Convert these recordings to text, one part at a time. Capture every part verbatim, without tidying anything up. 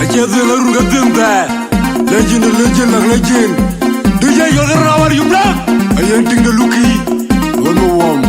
Acie dhëŋ arun ke dhëŋ thɛɛr. Legend, legend, like legend. D J Yodhar Rawar, you black. Ayen tiŋ de Luki. Wën wä wɔm.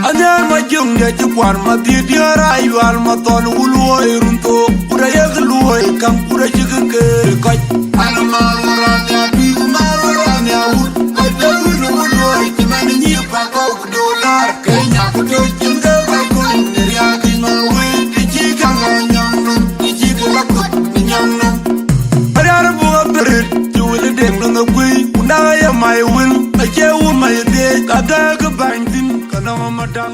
Anhiaar ma jöŋ de cï kuan ma dhiëëdiɛ̈ ayual ma thɔn wul luɔi run thook, ku rɛ̈ yek luɔi käŋ, ku rɛ̈ cïk keer kɔc. An mal wä raan ya bï, ku mal wä raan ya wut, kɔc de wun wul luɔi cï man nyi pa kɔ̈u ku dolar. Kenya ku tɔ̈ cin ke kɔc kuany në riääk ë ŋɔ̈ɔ̈r wei, të cï käŋ la nyɔŋ nɔm, të cï ke la kɔc në nyɔŋ nɔm. Arial buk abirit, cï wël ë deŋ nɔm ë guëi, ku na ye mai wël, acie wun mai dhiëëc, ka gäk ë bäny thïn, ka nɔm ë madäŋ.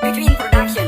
Between Production.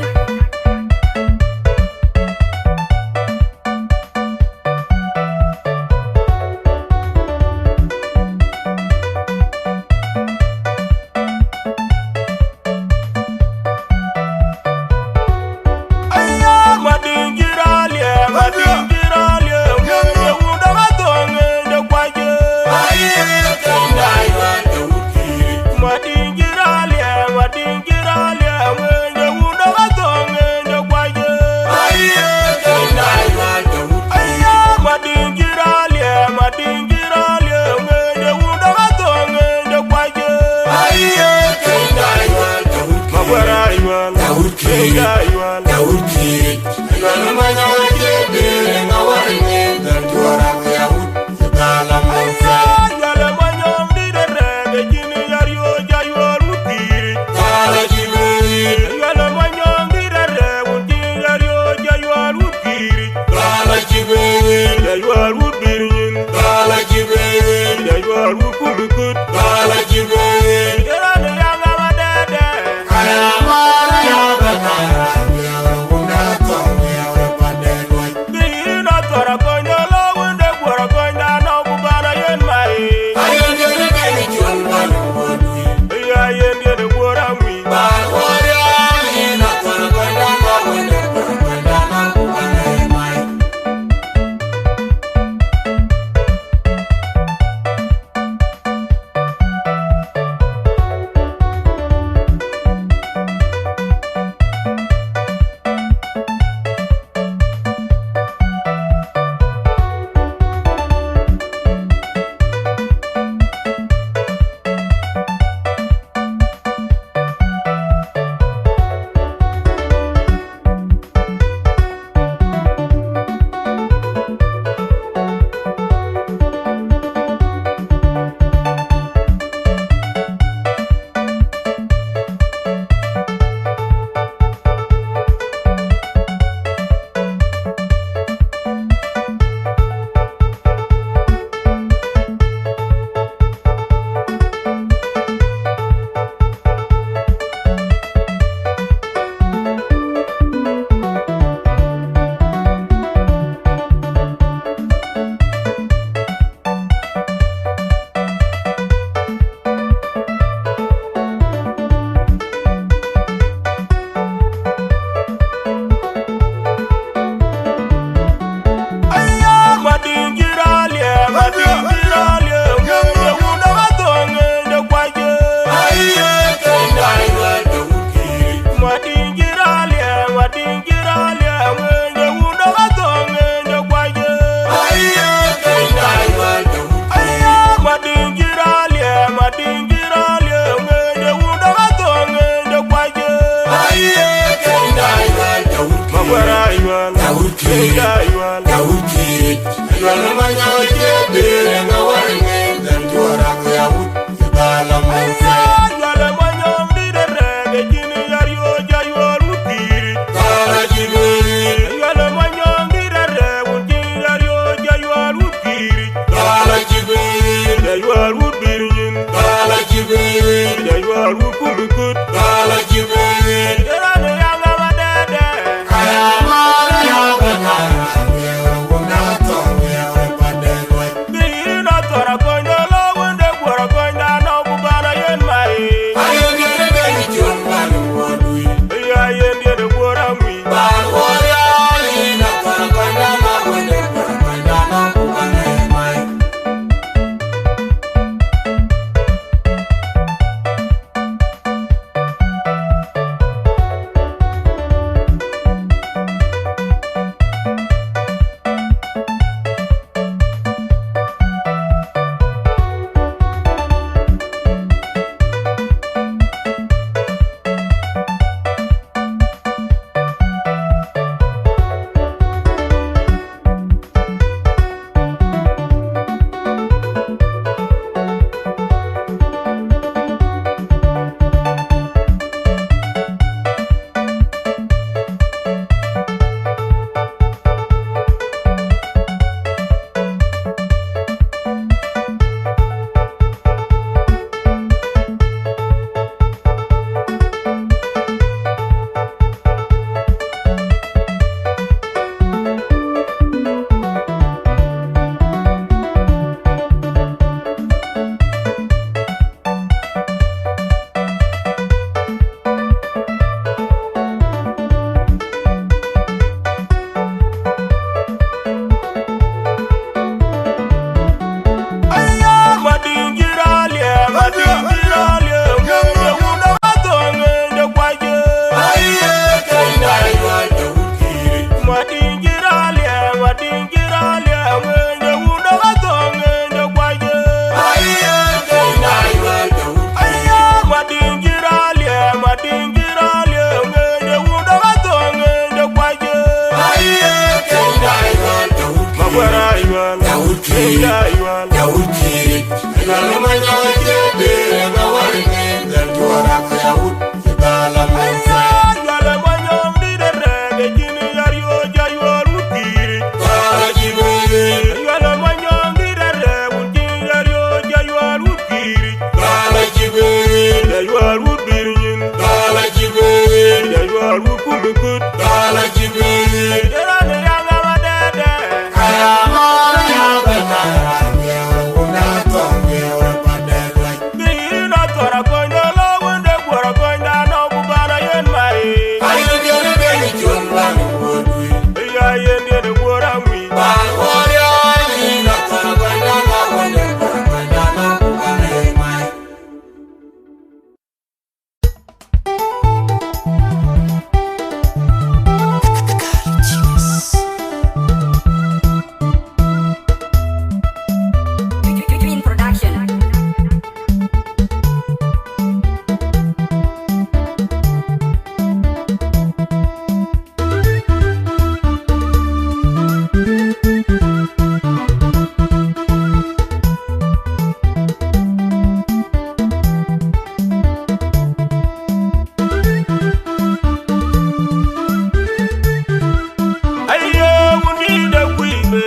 Aye, wundït de kuibe,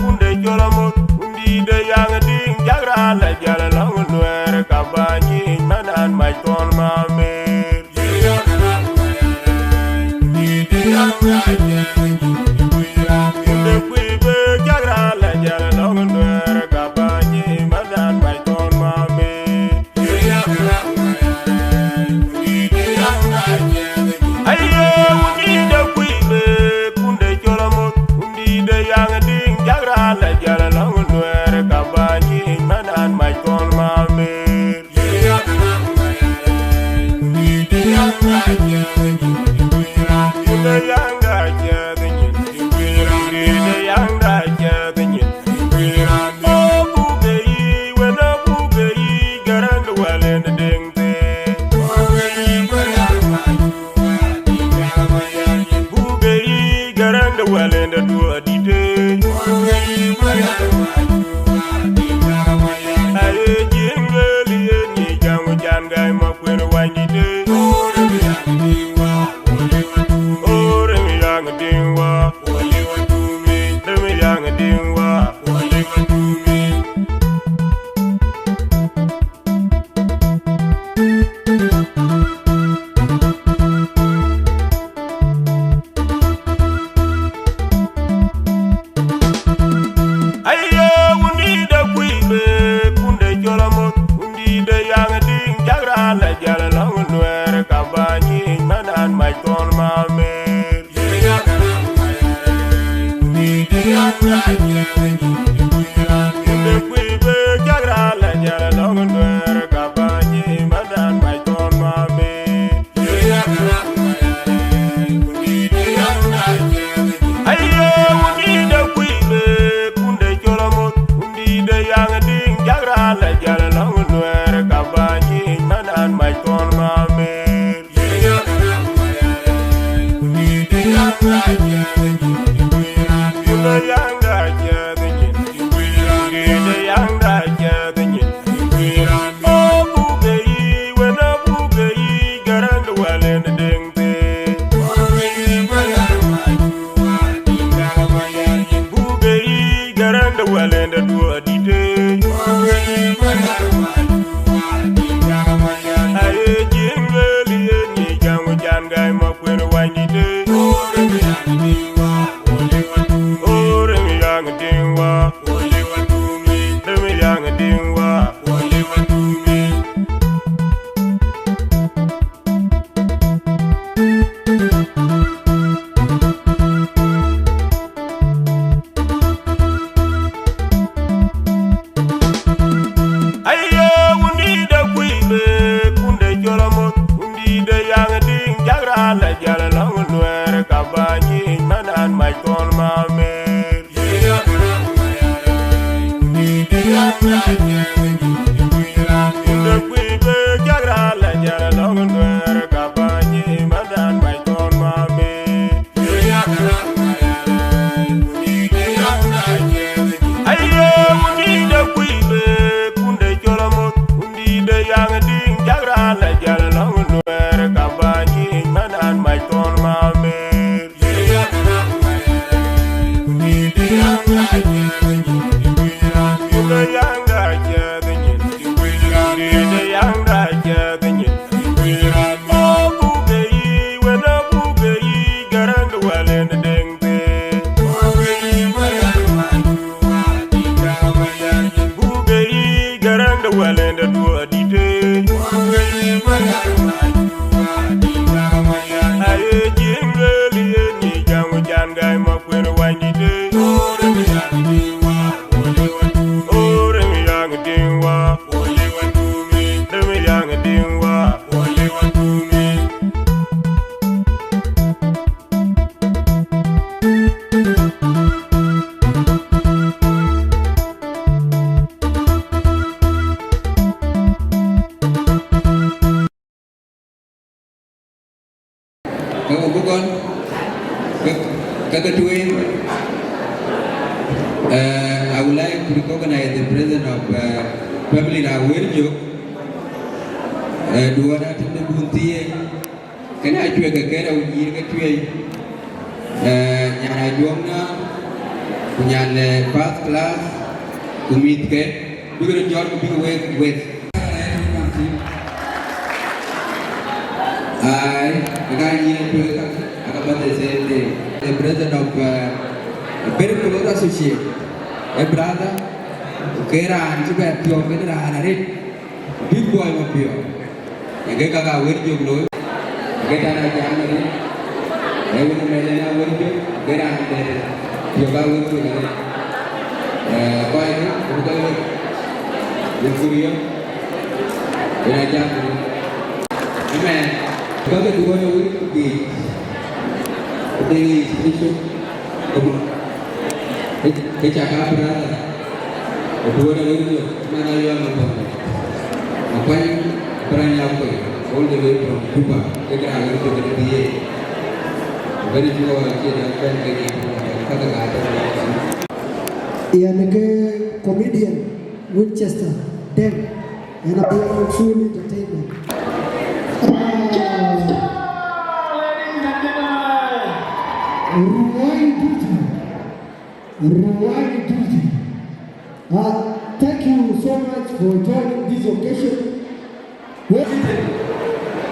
kunde jɔl amoth, wundït de yaŋ diŋ, jagra la jal lɔŋ nuɛɛr, ka bäny manan mac thɔn mamer. Kunde kuibe, jagra la jal lɔŋ nuɛɛr, ka bäny manan mac thɔn mamer. Aye, wundït de kuibe, kunde jɔl amoth, wundït de yaŋ diŋ, jagra la jal lɔŋ nuɛɛr, ka bäny manan mac thɔn mamer. Kunde yaŋ da ciɛth nyin, kunde yaŋ da ciɛth nyin. O buk ke yic, wën o buk ke yic, Garaŋ de Wal en de deŋ thee. Buk ke yic, Garaŋ de Wal en de duɔɔr dït ee. Aye Jiëŋ lueel yen ye jaŋ, can gäi ma kuën wany dït ee. O rem yaŋ diŋ wa. Rem yaŋ diŋ wa. La jäl lɔŋ Nuɛɛr ka bäny yic man an mac thɔn mamer. Yïn de yaŋda ciɛth nyin. Yïn de yaŋda ciɛth nyin. O buk ke yic, wën a buk ke yic, Gäräŋ de wälën deŋ thii. Buk ke yic, Gäräŋ de wälën de duɔ̈ɔ̈r dït ë. Aye Jiëŋ lueel yen ŋic jam ku can gäi Makuën wänydït ë. O rem yaŋ tiŋ wä. Rem yaŋ tiŋ wä. Aye, wundït de kuic bek, wun de cɔl amoth, wundït de yaŋ tiŋ, cak raan la jäl lɔŋ Nuɛɛr ka bäny yic man an mac thɔn mamer. Wun de kuic bek, cak raan la jäl lɔŋ Nuɛɛr ka bäny yic man an mac thɔn mamer. Aye, wundït de kuic bek, wun de cɔl amoth, wundït de yaŋ tiŋ, cak raan la jäl lɔŋ Nuɛɛr ka bäny yic man an mac thɔn mamer. Yïn de yaŋda ciɛth nyin. Yïn de yaŋda ciɛth nyin. O buk ke yic, wën a buk ke yic, Gäräŋ de wälën deŋ thii. Buk ke yic, Gäräŋ de wälën de duɔ̈ɔ̈r dït ë. Aye Jiëŋ lueel yen ŋic jam ku can gäi Makuën wänydït ë. O rem yaŋ tiŋ wä. Rem yaŋ tiŋ wä. Ka wok bï gɔl, ka, ka ke tueŋ. Uh, I would like to recognize the presence of, uh, family la Wërjök. Uh, duɔ̈ɔ̈r atëm de bun thiëëc. Kënë acuëk ke kërë u nyïïr ke tueŋ. Eh, nyan Ajuɔŋ na, ku nyan, eh, first class, ku mïthke, bïk röt jɔt ku bïk wek weth. Ai, aka nyïïr tueŋ ka, aka bä the same thing. The president of, eh, a very close associate, a brother, ke raan cï bɛ piɔ̈u, ke raan arëët. Big boy Mapiɔ̈u. Yen ke kaka Wërjök looi. Yen ke tana jam arëët. Ee wën ë mɛ̈lë na Wërjök, ke raan de piɔ̈u ka Wërjök arëët. Eh, kɔc ke, ku kɔc wek. Wek Kuryɔ̈k. Yen a jam arëët. Amen. Ka ke duɔ̈ɔ̈r ë Wërjök yic. Ku de yic, Bishop. Ke, ke cak a brother. Duɔ̈ɔ̈r ë Wërjök, man Ayual Mathɔn. Akuany, Brian Yakuai, all the way from Juba, ke kra Wërjök ke D A. Very sure, cie da bɛ̈n ke ni, ka ke ka tɔ̈. Yen ke comedian Winchester, Deng. Yen abï lɔ Maxim Entertainment. Ah, Ruai Duty. Ruai Duty. Ah, thank you so much for joining this occasion. Wek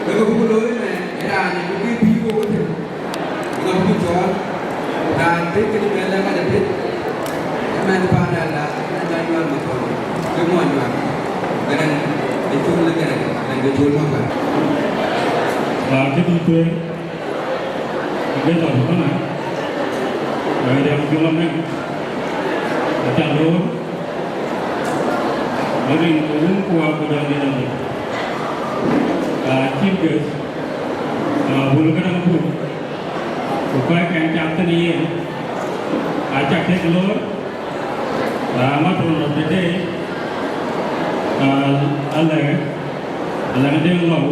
buk looi mɛn, ë raan ë bï bï wok ëtën. Ŋa bï cɔɔl, raan bï kënë mɛn lɛ̈k adï bï, ë mɛn paan ë la, ë mɛn Ayual Mathɔn, ke muɔny Nyuak, Gäräŋ, ë col ë Gäräŋ, Gäräŋ ke col Makuën. Raan cï bï tueŋ, ë bï thɔn ëmënë, ë riɛm col amɛn, ë ca loor, ë rin ke wun ku wa ku jɔl dït amɛn. Aa, chief guest, aa, wun Gäräŋ Bul, ku kɔckɛn cath tënë yen, aa, ca kek loor, aa, matron of the day, Alɛ̈k, Alɛ̈k Deŋ Lɔu,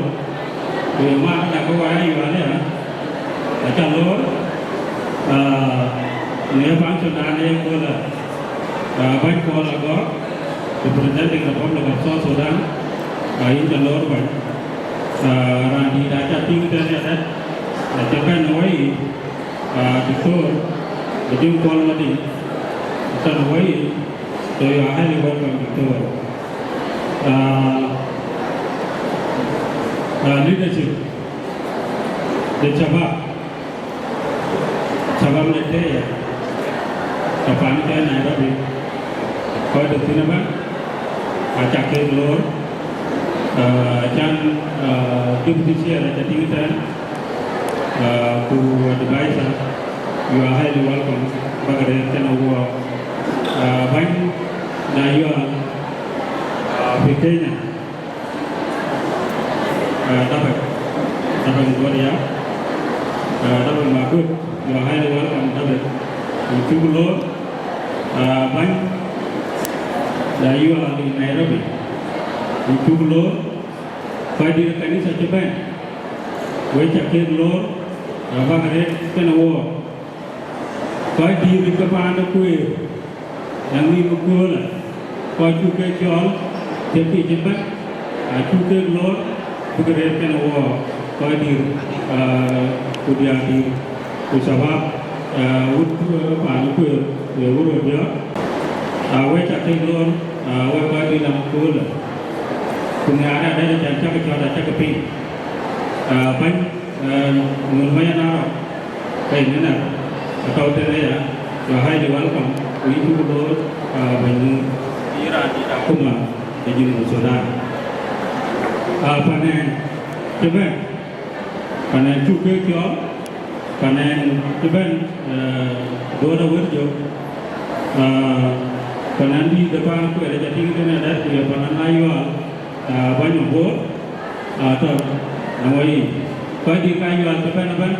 ku ye mat dak ke wai ayual ya, aca loor, ah, në function dan ë köölë, ah, bäny Kuɔl Agɔk, representing Republic of South Sudan, ah, yïn ca loor bäny. Ah, raan dït aca tïŋ tënë adet, aca bɛ̈n ë wei, ah, Doctor Ajim Kuɔl Madï, aca në wei, so you are highly welcome, Doctor. Ah, ah, leadership, the shabab, shabab në tëë ya, ka pan ke Nairobi, kɔc de thïn ëbɛ̈n, aca kek loor, ah, acan, ah, deputy chair aca tïŋ tɛ̈n, ah, ku advisor, you are highly welcome, bäk rëër tënë wɔ, ah, bäny na yual, ah, fi Kenya. Ah, Dabek, Dabek Goria, ah, Dabek Magut, you are highly welcome, Dabek. Yïn cuk loor, ah, bäny, la yual in Nairobi. Yïn cuk loor, kɔc dït kanitha cï bɛ̈n, wek ca kek loor, ah, bäk rëër tënë wɔ. Kɔc dït ke paan de kueer, na ŋic ke köölë, kɔc cuk ke cɔl, thiëk kï cï bɛ̈n, acuk kek loor, bïk rëër kenë wɔ, kɔc dït, ah, ku diäär dït, ku shabab, ah, wut, ah, paan kueer, ye wut röt diɔ̈ɔ̈r, ah, wek ca kek loor, ah, wek kɔc dït lam köölë. Ku nhiaar adɛ̈t acan cäk cɔ̈t acäk piŋ. Ah, bäny, ah, Nyuɔl Mayen Arɔk, Hey, nina, atɔ̈u tënë ya, you are highly welcome. Ku yïn cuk loor, ah, bɛ̈ny nu, yïn raan dït akuma de Junub Sudan. Ah, panen cï bɛ̈n, panen cuk ke cɔl, panen cï bɛ̈n, eh, Duɔt Awër Jök, ah, panen dït de paan kuɛɛr aca tïŋ tënë adɛ̈t, ku ye panen ayual, ah, bäny Mabor, ah, tɔ̈ në wei. Kɔc dït ka yual cï bɛ̈n ëbɛ̈n,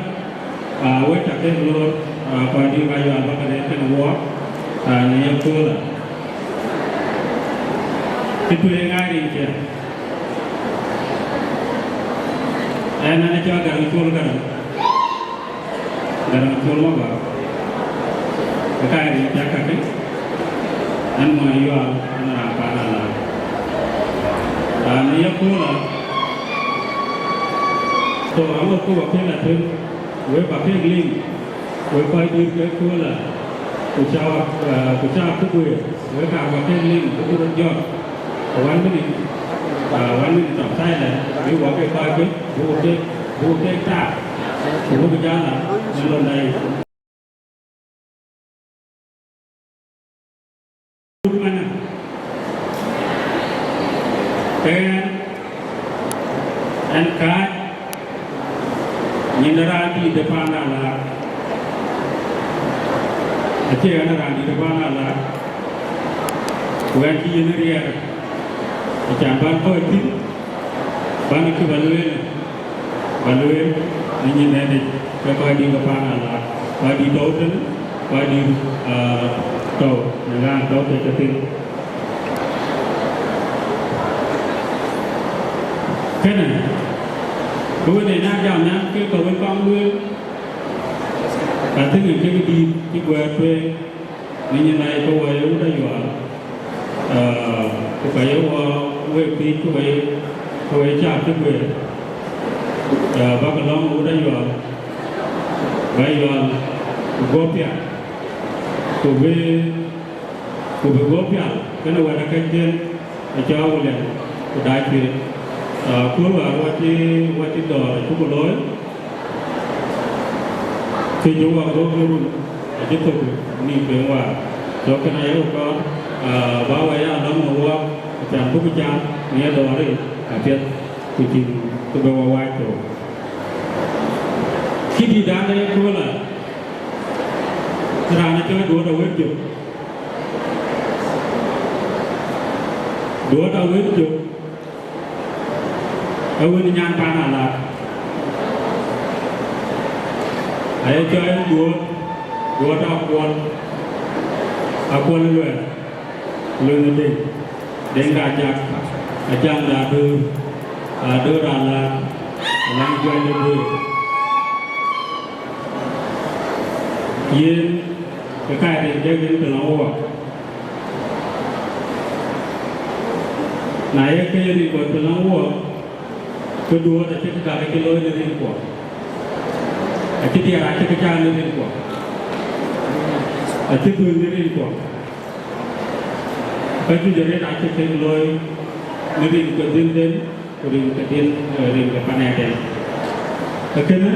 ah, wek ca kek loor, ah, kɔc dït ka yual bäk rëër kenë wɔ, ah, në ye köölë. Cï tueŋ aa rin cï. Ɣɛn, ɣɛn acɔl Garaŋ Col Garaŋ. Garaŋ Col Magɔ̈ɔ̈r. Ke ka rin cak kakë, ɣɛn mony Ayual, ɣɛn raan paan Alaak. Raan ë ye köölë, so aŋot ku bä kek la tueŋ, wek bä kek liŋ, wek kɔc dït ke köölë, ku ca, eh, ku ca kë guëër, wek ka bä kek liŋ, bï ku röt jɔt. One minute, uh, one minute of silence, bï wɔ ke kɔc juëc, bï wɔ ke, bï wɔ ke tak, ku bï jal la në lon dai. Mana, ɣɛn, ɣɛn kääc, nyin raan dït de paan Alaak. Acie ɣɛn raan dït de paan Alaak, ku ɣɛn cï yen riɛɛr, acan bän kɔc thïn, bän kë bä lueel, bä lueel në nyin Nhialic, ke kɔc dït ke paan Alaak, kɔc dït tɔ̈u tënë, kɔc dït, ah, tɔ̈u në raan tɔ̈u ke ke thïn. Kënë, bï wën ë na jam nɛn ke ka wën kɔŋ lueel, ka thïn ë kek dït cï guɛɛr tueŋ, në nyin Nhialic ke wɔ ye wut Ayual, ah, ku ka ye wɔ wek piic ku wek, ku wek cath cï guëër, ah, bäk lɔ̈ŋ wut Ayual, bä Ayual, ku guɔ pial, ku bï, ku bï guɔ pial, kënë wɛ̈t akɛ̈cden, acä William, ku dac piëët. Ah, kööl wäär wä cï, wä cï dɔ̈ɔ̈r acuk looi, kë cï wä gɔ̈k në run, acï thök nïïm tueŋ wäär. So kënë aye kɔɔr, ah, bä wɔ ya lɔ̈ŋ në wɔ, acan buk cam në ye dɔ̈ɔ̈r yic apiɛth, ku cïn kë bï wɔ wac thok. Cï dït dan ë köölë, raan acï Duɔt Awër Jök. Duɔt Awër Jök, ee wën nyan paan Alaak. Aye cɔl Duɔt, Duɔt Akuɔl, Akuɔl Luɛɛl, Luɛɛl Deŋ, Deŋ Ajak. Ajaŋ de Adoor, Adoor Alaak, Alaak Juac de Guëër. Yen ke kac rin jek rin të lɔŋ wuɔk. Na ye ke rin kɔc të lɔŋ wuɔk, ke duɔ̈ɔ̈t acï kë ka ke cï looi në rinkuɔ. Acï diɛɛr acï kë cak në rinkuɔ. Acï dhuëëŋ në rinkuɔ. Ka juëc arëët acï kek looi në rin ke dhiënden, ku rin ke dhiën, eh, rin ke panɛɛrden. Ee kënë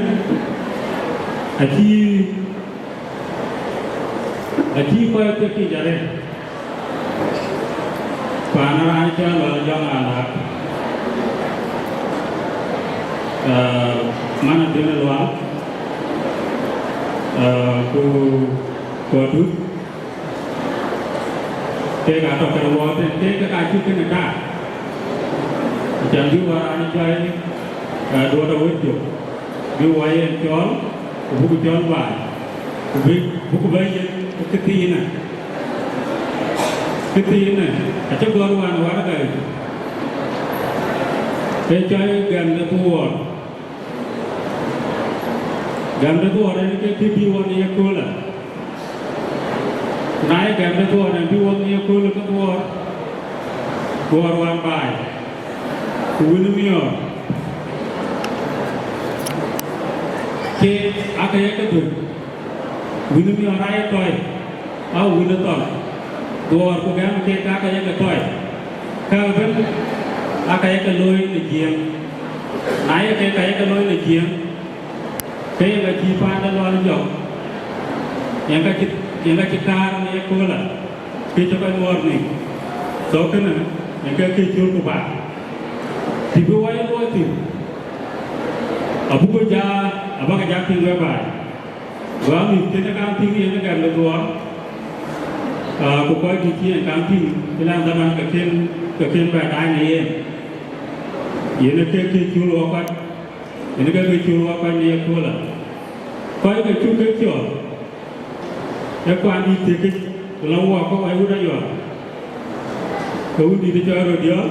acï, acï kɔc ke pic arëët. Paan raan cɔl Lual Jɔŋ Alaak, eh, man adhiën Lual, eh, ku, ku Adut, kek atɔ̈ ke wɔ tën, kek ke ka cï kënë taak. Acan bï wɔ raan cɔl, eh, Duɔt Awëc Jök, bï wɔ yen cɔɔl, ku buk cɔl baai, ku bï, buk bɛ yen këthiinë. Këthiinë acï gɔ̈ɔ̈r wään waraga yic, ee cɔl gɛm de Thuɔɔr. Gɛm de Thuɔɔr en ke kë bï wɔ në ye köölë. Ku na ye gɛm de Thuɔɔr en bï wɔ në ye köölë ke Thuɔɔr, Thuɔɔr wään baai, ku wën miɔɔr, ke ake ye ke dhuk. Wën miɔɔr aa ye tɔi, au wën ë thɔn, Thuɔɔr ku gɛm kek ka ke ye ke tɔi. Ka ëbën aa ka ye ke looi në Jiëëŋ. Na ye kek ka ye ke looi në Jiëëŋ, ke yen ka cï paan de Lual jɔk, yen ka cï, yen ka cï kaar në ye köölë, ke cï kɔc ŋuɔɔr nïïm. So kënë, yen ke kë cöl ku baai. Të bï wɔ ye luɔi thïn, abuk ja, abak ja piŋ wek baai. Go mïth tënë kaŋ tïŋ yen gɛm de Thuɔɔr, ah, ku kɔc dït cï yen kaŋ tïŋ, cï lɛ̈ŋ dhaman ke kën, ke kën bɛ daai në yen. Yen ë kek kë cöl wɔ kɔc, yen ë kek kë cöl wɔ kɔc në ye köölë. Kɔc ke cuk ke cɔɔl, ee kuan dït thiekic, ku lɔ wɔ ke wai wut Ayual. Ke wun dït cɔl Rodiɔ̈ɔ̈r,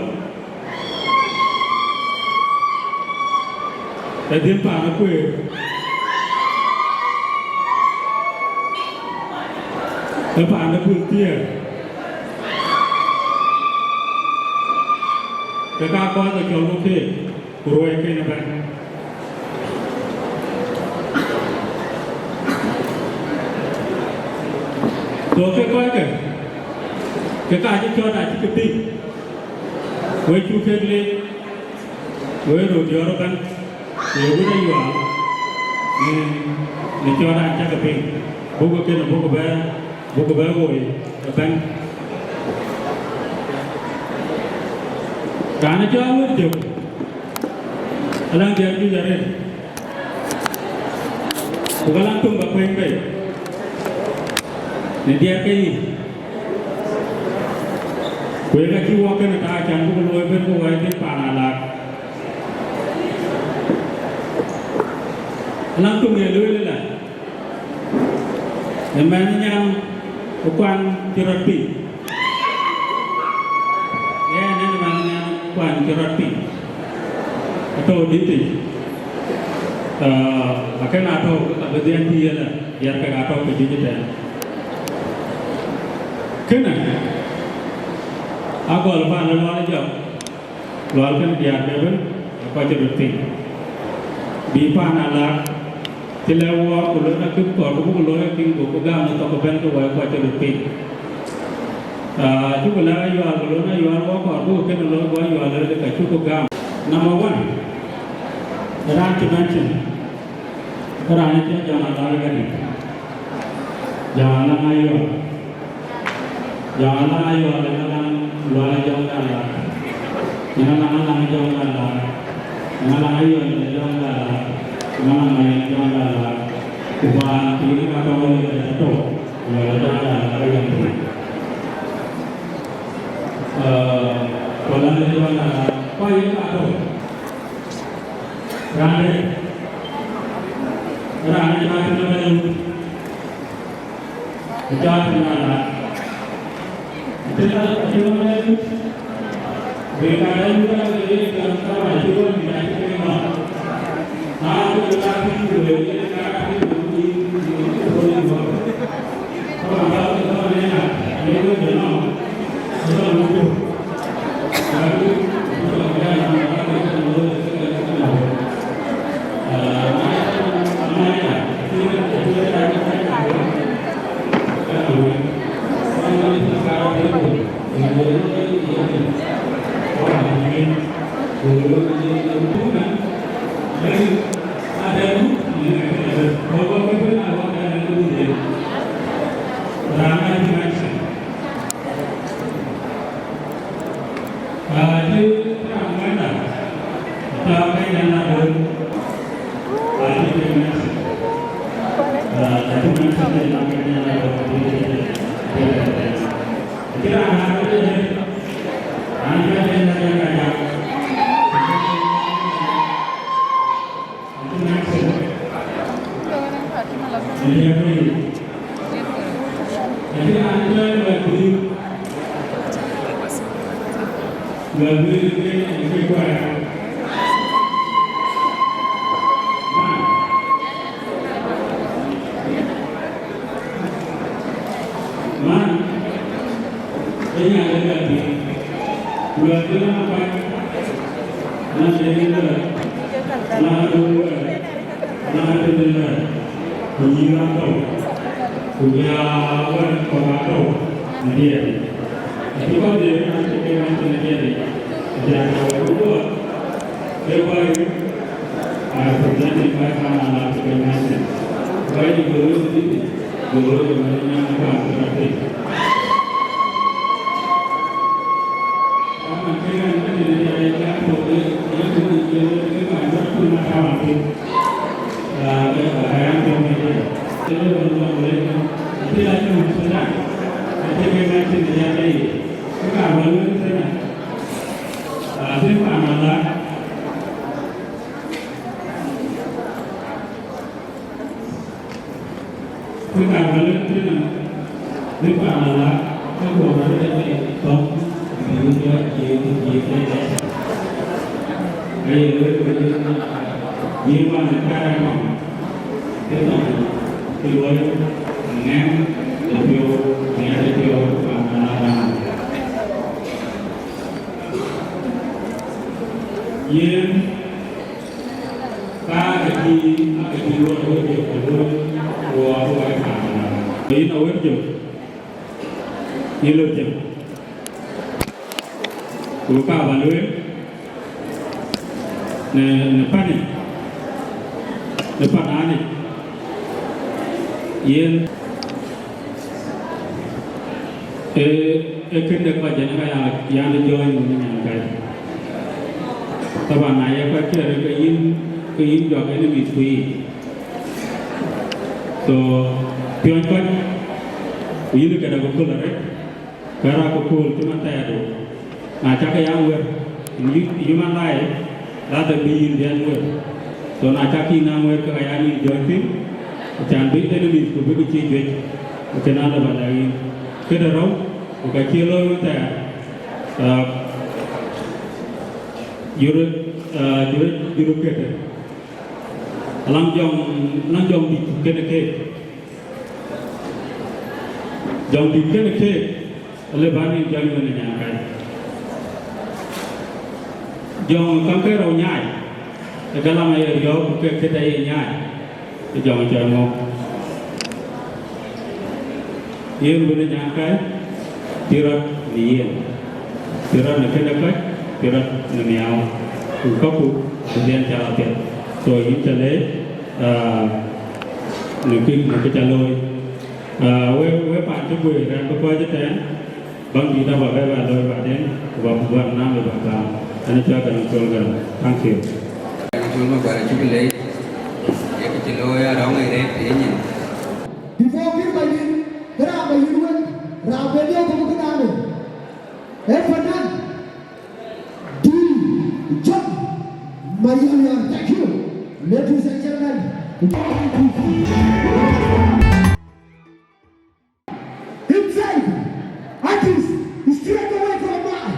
ee dhiën paan ë kueer, ee paan ë bul thiëër, ke ka kɔc ke cɔl ku keek, ku ruɔi ken ëbɛ̈n. So ke kɔckë, ke ka cï cɔɔt acï ke piŋ, wek cuk kek leec, wek Rodiɔ̈ɔ̈r ëbɛ̈n, ku ye wut Ayual, në, në cɔɔt raan cä ke piŋ, buk ke kën buk bɛ, buk bɛ woi ëbɛ̈n. Raan ë cɔl Awëc Jök, alaŋ diɛt juëc arëët. Ku ka lan töŋ ba kuëny bei në diɛt ke yic. Ku yen acï wɔ kënë taak, can buk looi bën ku wɔ ye dhiën paan Alaak. Lan töŋ ye lueel ëlä, ë mɛnh nyan ë kuan cï rɔt piŋ. Yen en man nyan kuan cï rɔt piŋ, atɔ̈u dïtic, ah, akën atɔ̈u ke ka bï dhiën tï yen, diɛt kek atɔ̈u ke juëc ëtɛ̈ɛ̈n. Kënë, agɔl paan ë Lual jɔk, Lual kënë diäär ke bën, ë kɔc cï röt piŋ. Bï paan Alaak, cï lɛ̈k wɔ, ku lon akï kɔɔr, ku buk looi akï, ku buk gam në thok ëbɛ̈n, ke wɔ ë kɔc cï röt piŋ. Ah, cuk lɛ̈k Ayual, ku lon Ayual wɔ kɔɔr, buk kënë looi, ku Ayual looi, ka cuk gam. Number one, raan cï mention, raan cï jam Alaak Gadi. Jɔŋ Alaŋ Ayual. Jɔŋ Alaŋ Ayual ënë alaŋ Lual Jɔŋ Alaŋ. Ënë alaŋ alaŋ Jɔŋ Alaŋ. Ënë alaŋ Ayual ënë Jɔŋ Alaŋ. Ënë alaŋ Ayual Jɔŋ Alaŋ. Ku paan tiiŋ ka tɔ̈u ënë tɔ̈u Lual Jɔŋ Alaŋ Ayual. Ee, Lual Jɔŋ Alaŋ. Ku aye ka tɔ̈u. Raan de, raan de cä tïŋ ëbɛ̈n ë wut, ku cä tïŋ ëbɛ̈n ë raan. Tïŋ ëbɛ̈n ë wut, Alhamdulillah, ku nyïïr atɔ̈u, ku ja wɛ̈t kɔ̈k atɔ̈u në diɛɛr. Acï kɔc de wën acï ke wɛ̈t në diɛɛr, aja tɔ̈u ë guɔ, ke kɔc aa representing kɔc kaŋ ala cï ke wɛ̈t. Kɔc de goro de dït, goro de wën nyan kuan ke rɔt piny. Kë ka bä lëk tënë, bï paan ala, ke guɔ rɔt ë tɔ̈, bï wun jɔ jiëëk, jiëëk ë dɛ̈t. Aye lueel wël, jiëëk wan ë kɛ̈ɛ̈r ë nɔm, ke nɔm, ke luɔi, ŋɛ̈ŋ, ë piɔ̈u, ŋɛ̈ɛ̈t ë piɔ̈u, paan ala raan. Yen, Ka ke cï, ka ke cï luɔi wek jɔ ke luɔi, ku wa ku wa ka na. Yïn a wek jɔ, yïn lɔ jɔ. Ku ka ba lueel, në, në pani, në panani, yen. Ee, ee kënë kɔc jɛn ka ya, yan jɔɔny wun nyan kai. Taban na ye kɔc kɛ̈ɛ̈r ke yïn, ke yïn jɔk enemies ku yiic. So, piɔ̈ny kɔc, ku yïn këdë ku köl arëët, ke rɔt ku köl cï man thɛɛrdu. Na cak ya wër, in yu-, human life, lazim bï yïn bï ya wër. So na cak yïn ya wër, ke ka ya yïn jɔ̈ɔ̈ny piny, acan bï enemies ku bï ke cï juëc, ku kën alë ba lɛ̈k yïn. Këde rou, ku ka cï looi wën thɛɛr, ah, jurë, ah, jurë, jurë këde. Alaŋ jɔŋ, alaŋ jɔŋ dït kënë keek. Jɔŋ dït kënë keek, alë bä nin jɔŋ wën ë nyan kai. Jɔŋ kam ke rou nyaai, ë galam aye riɔ̈ɔ̈k ku ke kët aye nyaai, ë jɔŋ cɔl ŋö? Yen wën ë nyan kai, cï rɔt në yen, cï rɔt në këde kɔc, cï rɔt në miaau, ku kɔ̈kku abï dhiɛl cak apiɛth. So yïn ca leec, ah, në kë, në kë ca looi. Ah, we, we paan cï guëër rɛ̈n bï kɔc ëtɛ̈ɛ̈n, bäŋ dït abä bɛ bɛ looi baden, ku bä bä naam ë bä kaam. Ɛn cä Garaŋ Col Garaŋ. Thank you. Garaŋ Col Maguar acuk leec, ye kë cï looi arɔ̈ŋ ë rɛ̈ɛ̈r piny nyin. Before kïn ba yïn, kë raan ba yïn wën, raan ben ye thok kënani. Ee fanan, D J Mayor, thank you. Ladies and gentlemen, himself, artist, straight away from mine.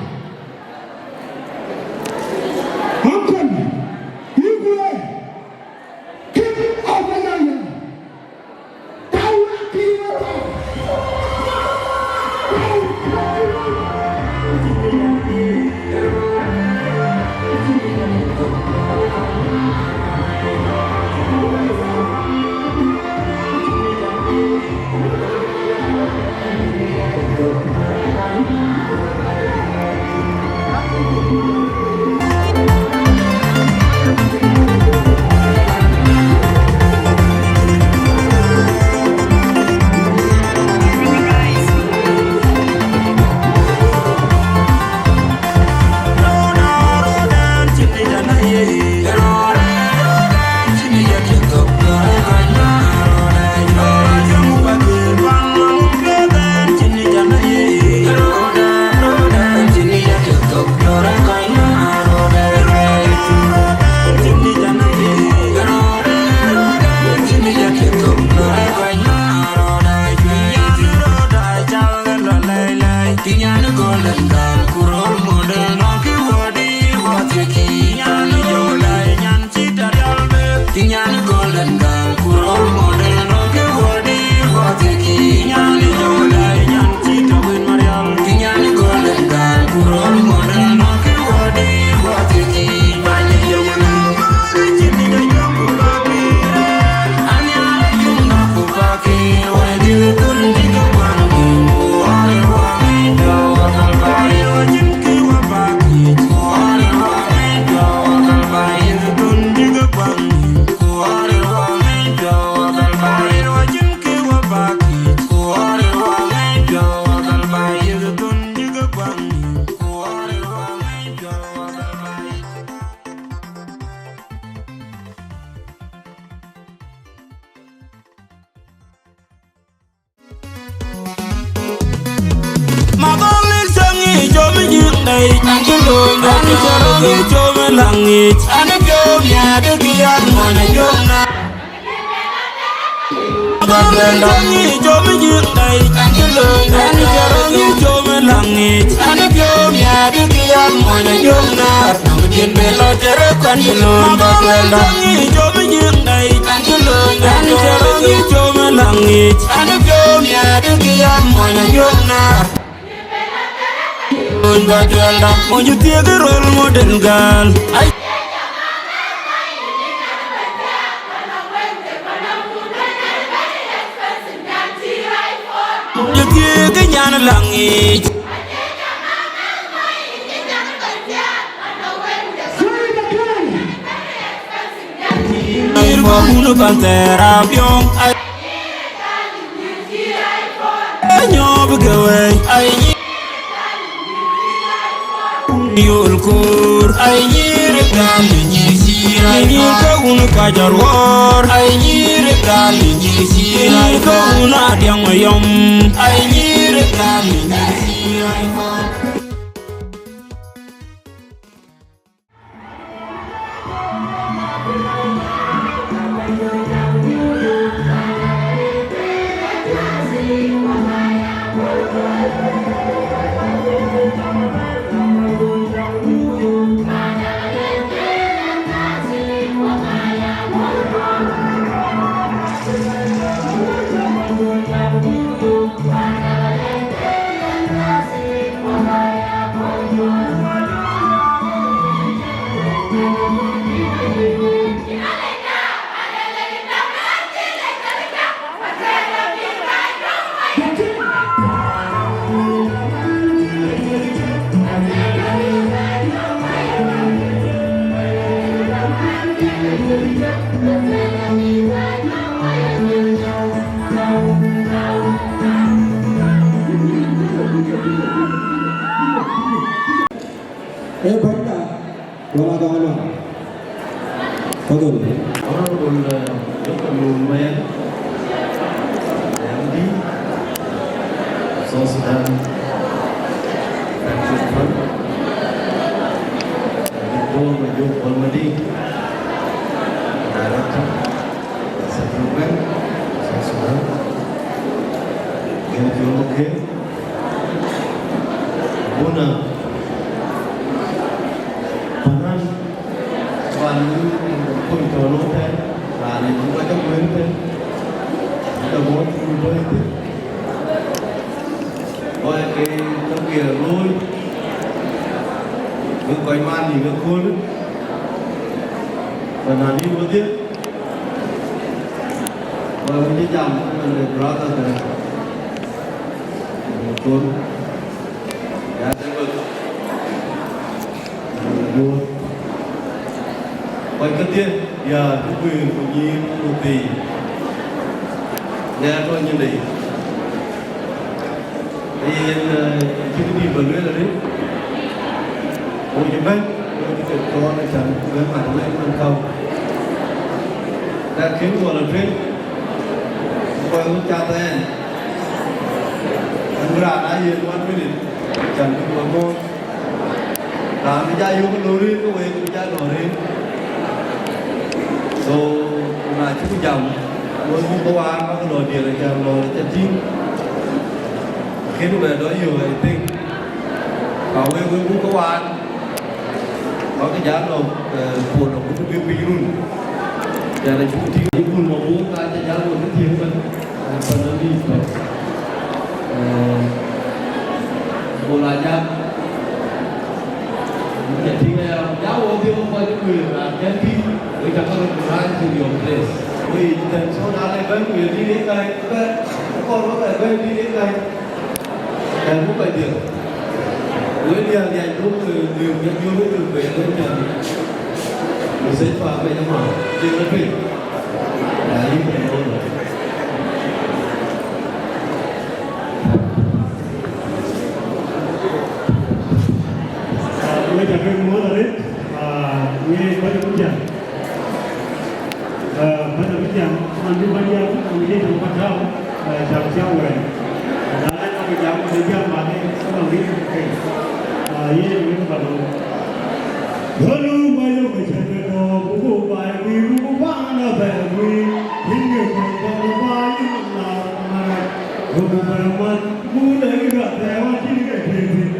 Ee bänyda, wala gɔŋ lɔn. Fadhal. Honorable, uh, Doctor Lul Mayardit, M D, South Sudan Patriotic Front, Doctor Majok Bolmadi, Director, Central Bank, South Sudan, Gen John Maker, Buna, Panan, Panan, Kun Tono Ten, Rani, Kuka Jakuin Ten, the one who do it. Kɔc ke ke piɛth looi, bï kɔc man nïïm ëköölë, Panan nïïm wedhie, kɔc wën cï jam, ëmën de brother de Thon, ya de bäth, Bor. Kɔc kedhie, ya, ku kuëër, ku nyïïr, ku thii, ya tɔ̈ nyinde yic. Yen, eh, cï këdït bä lueel arëët, ku cï bɛ̈n, ku cï ke cɔɔl ë can bï mat wek man käu. Lakin wala tueŋ, ku kɔc wën cath ɛn, ɛn bï raan aa yen one minute, can bï kɔc mɔ̈ɔ̈th. Raan bï ja yök lɔ rëër ke wek, bï ja lɔ rëër. So, na cïku jam, wek buk ke waar, bäk lɔ diëër, acan lɔ ca tïŋ. Kën bɛ dɔ yök, I think. Ka wek, wek buk ke waar, bäk ja lɔ, eh, puɔl lɔ, ku bï piny run. Can acuk tïŋ, yï kun Mabor ka ca jal wek ke thiëëk bɛ̈n. Pandani tɔ̈. Eh, Bol Ajak. Ca tïŋ aya, ya wo dhie wo kɔc kuëër, raan kɛn tïŋ, wek ca kɔn raan to your place. Wek tɛ̈n so na le bɛ̈n kuëër tïŋ ë gäi, bɛ̈n, kɔn wek bɛ̈n bɛ̈n tïŋ ë gäi. Ɛn ku kɔc dhiël. Wek diäär diac duk, eh, dhiël, dhiël, dhiël, dhiël, dhiël, dhiël, dhiël. Message pa me jama, dhiël, dhiël. Wek ca ke muɔ̈th arëët, ah, wek kɔc abï jam. Ah, bäny abï jam, man bï bäny jam, man bï jam bä tääu, ah, jam cä wɛɛr. Na ënɔɔnë jam, bï jam baden, ke man bï ke. Ah, Aye, wek Maluk. Maluk, Maluk, cïn kë dɔ̈ɔ̈r, buku baai guiir, buku paŋ na bɛ guiir. Yïn kë kɔc kɔn baai, yïn na marac. Buku bɛ mat, buku lɛ̈k ka thɛɛr, wa cïn kë tëëk thïn.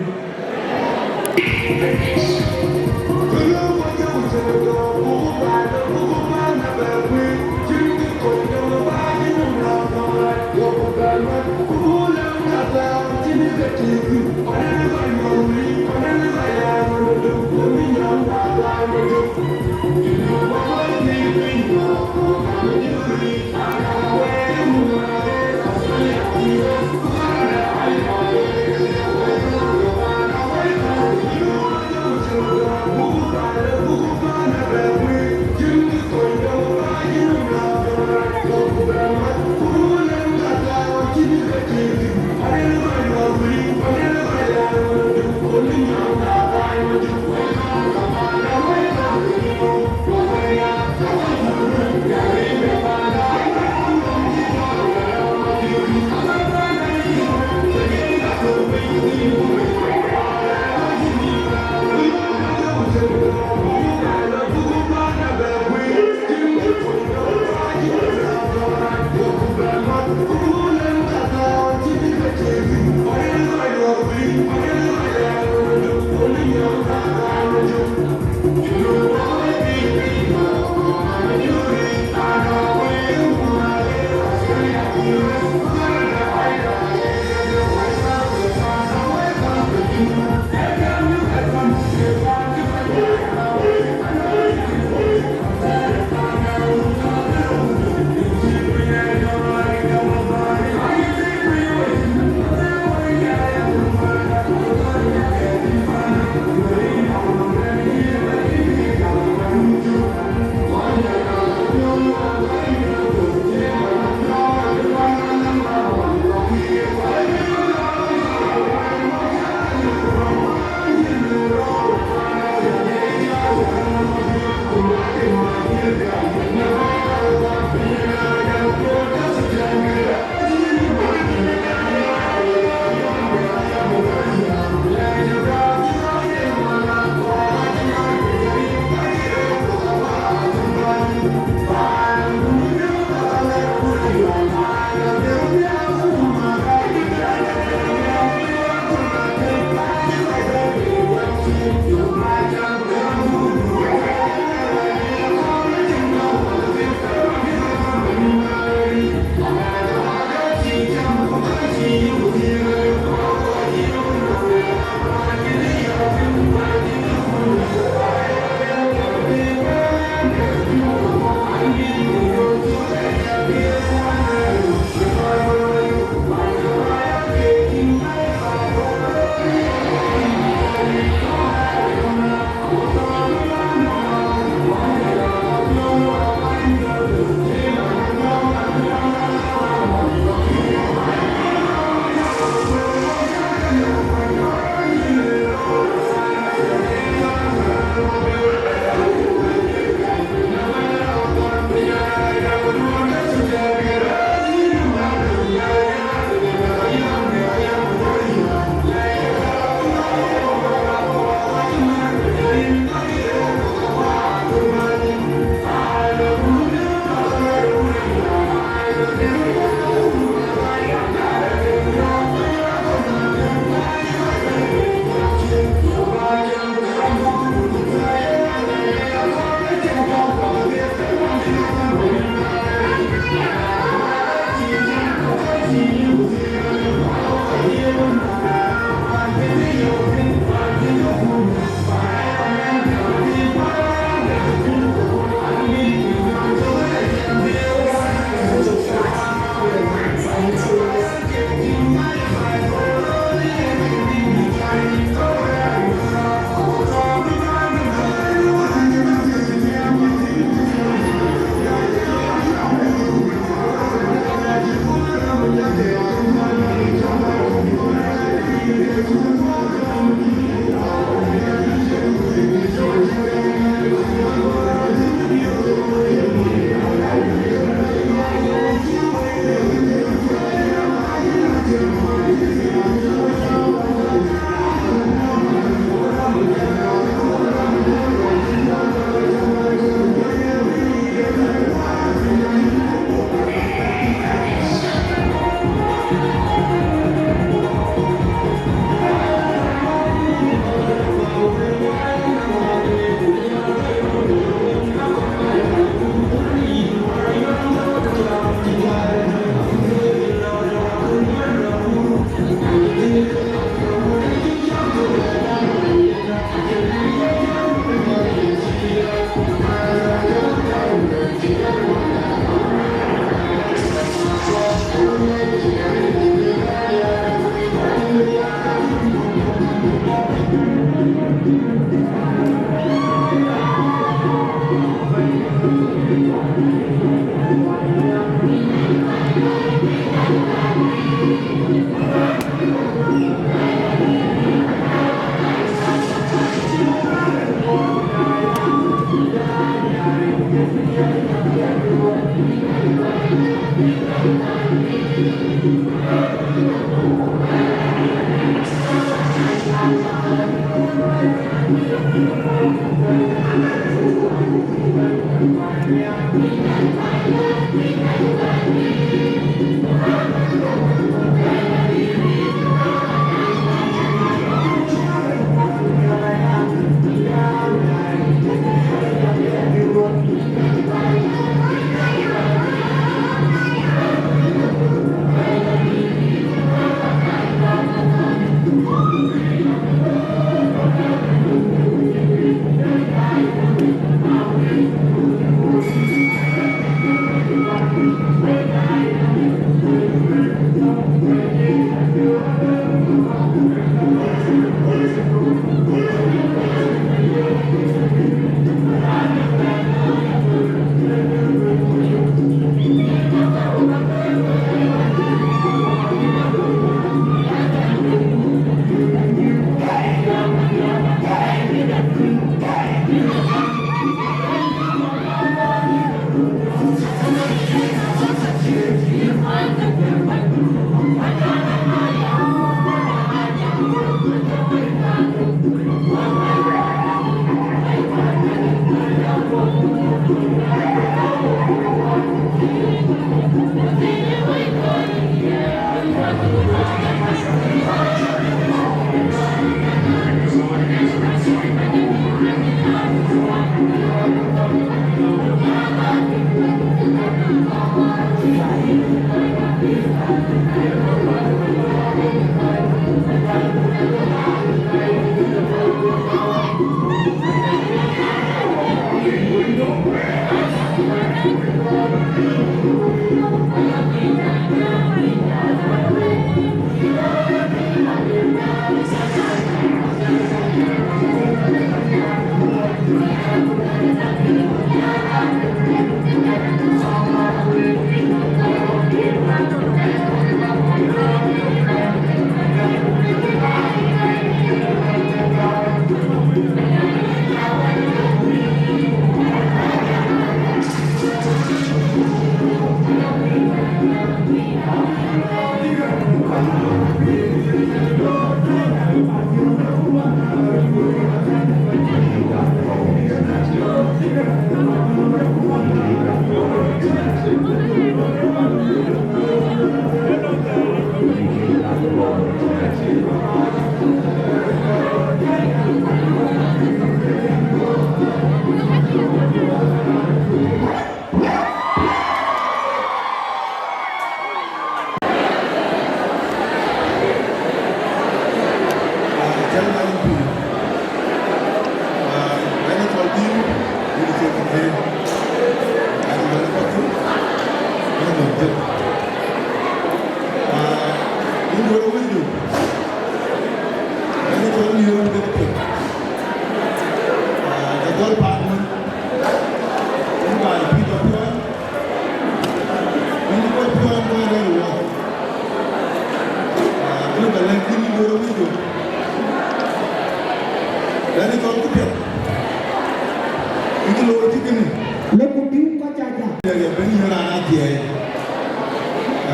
Lëkku bï kɔc ca jam. Lëk ë bɛ̈ny ë raan athiɛɛi,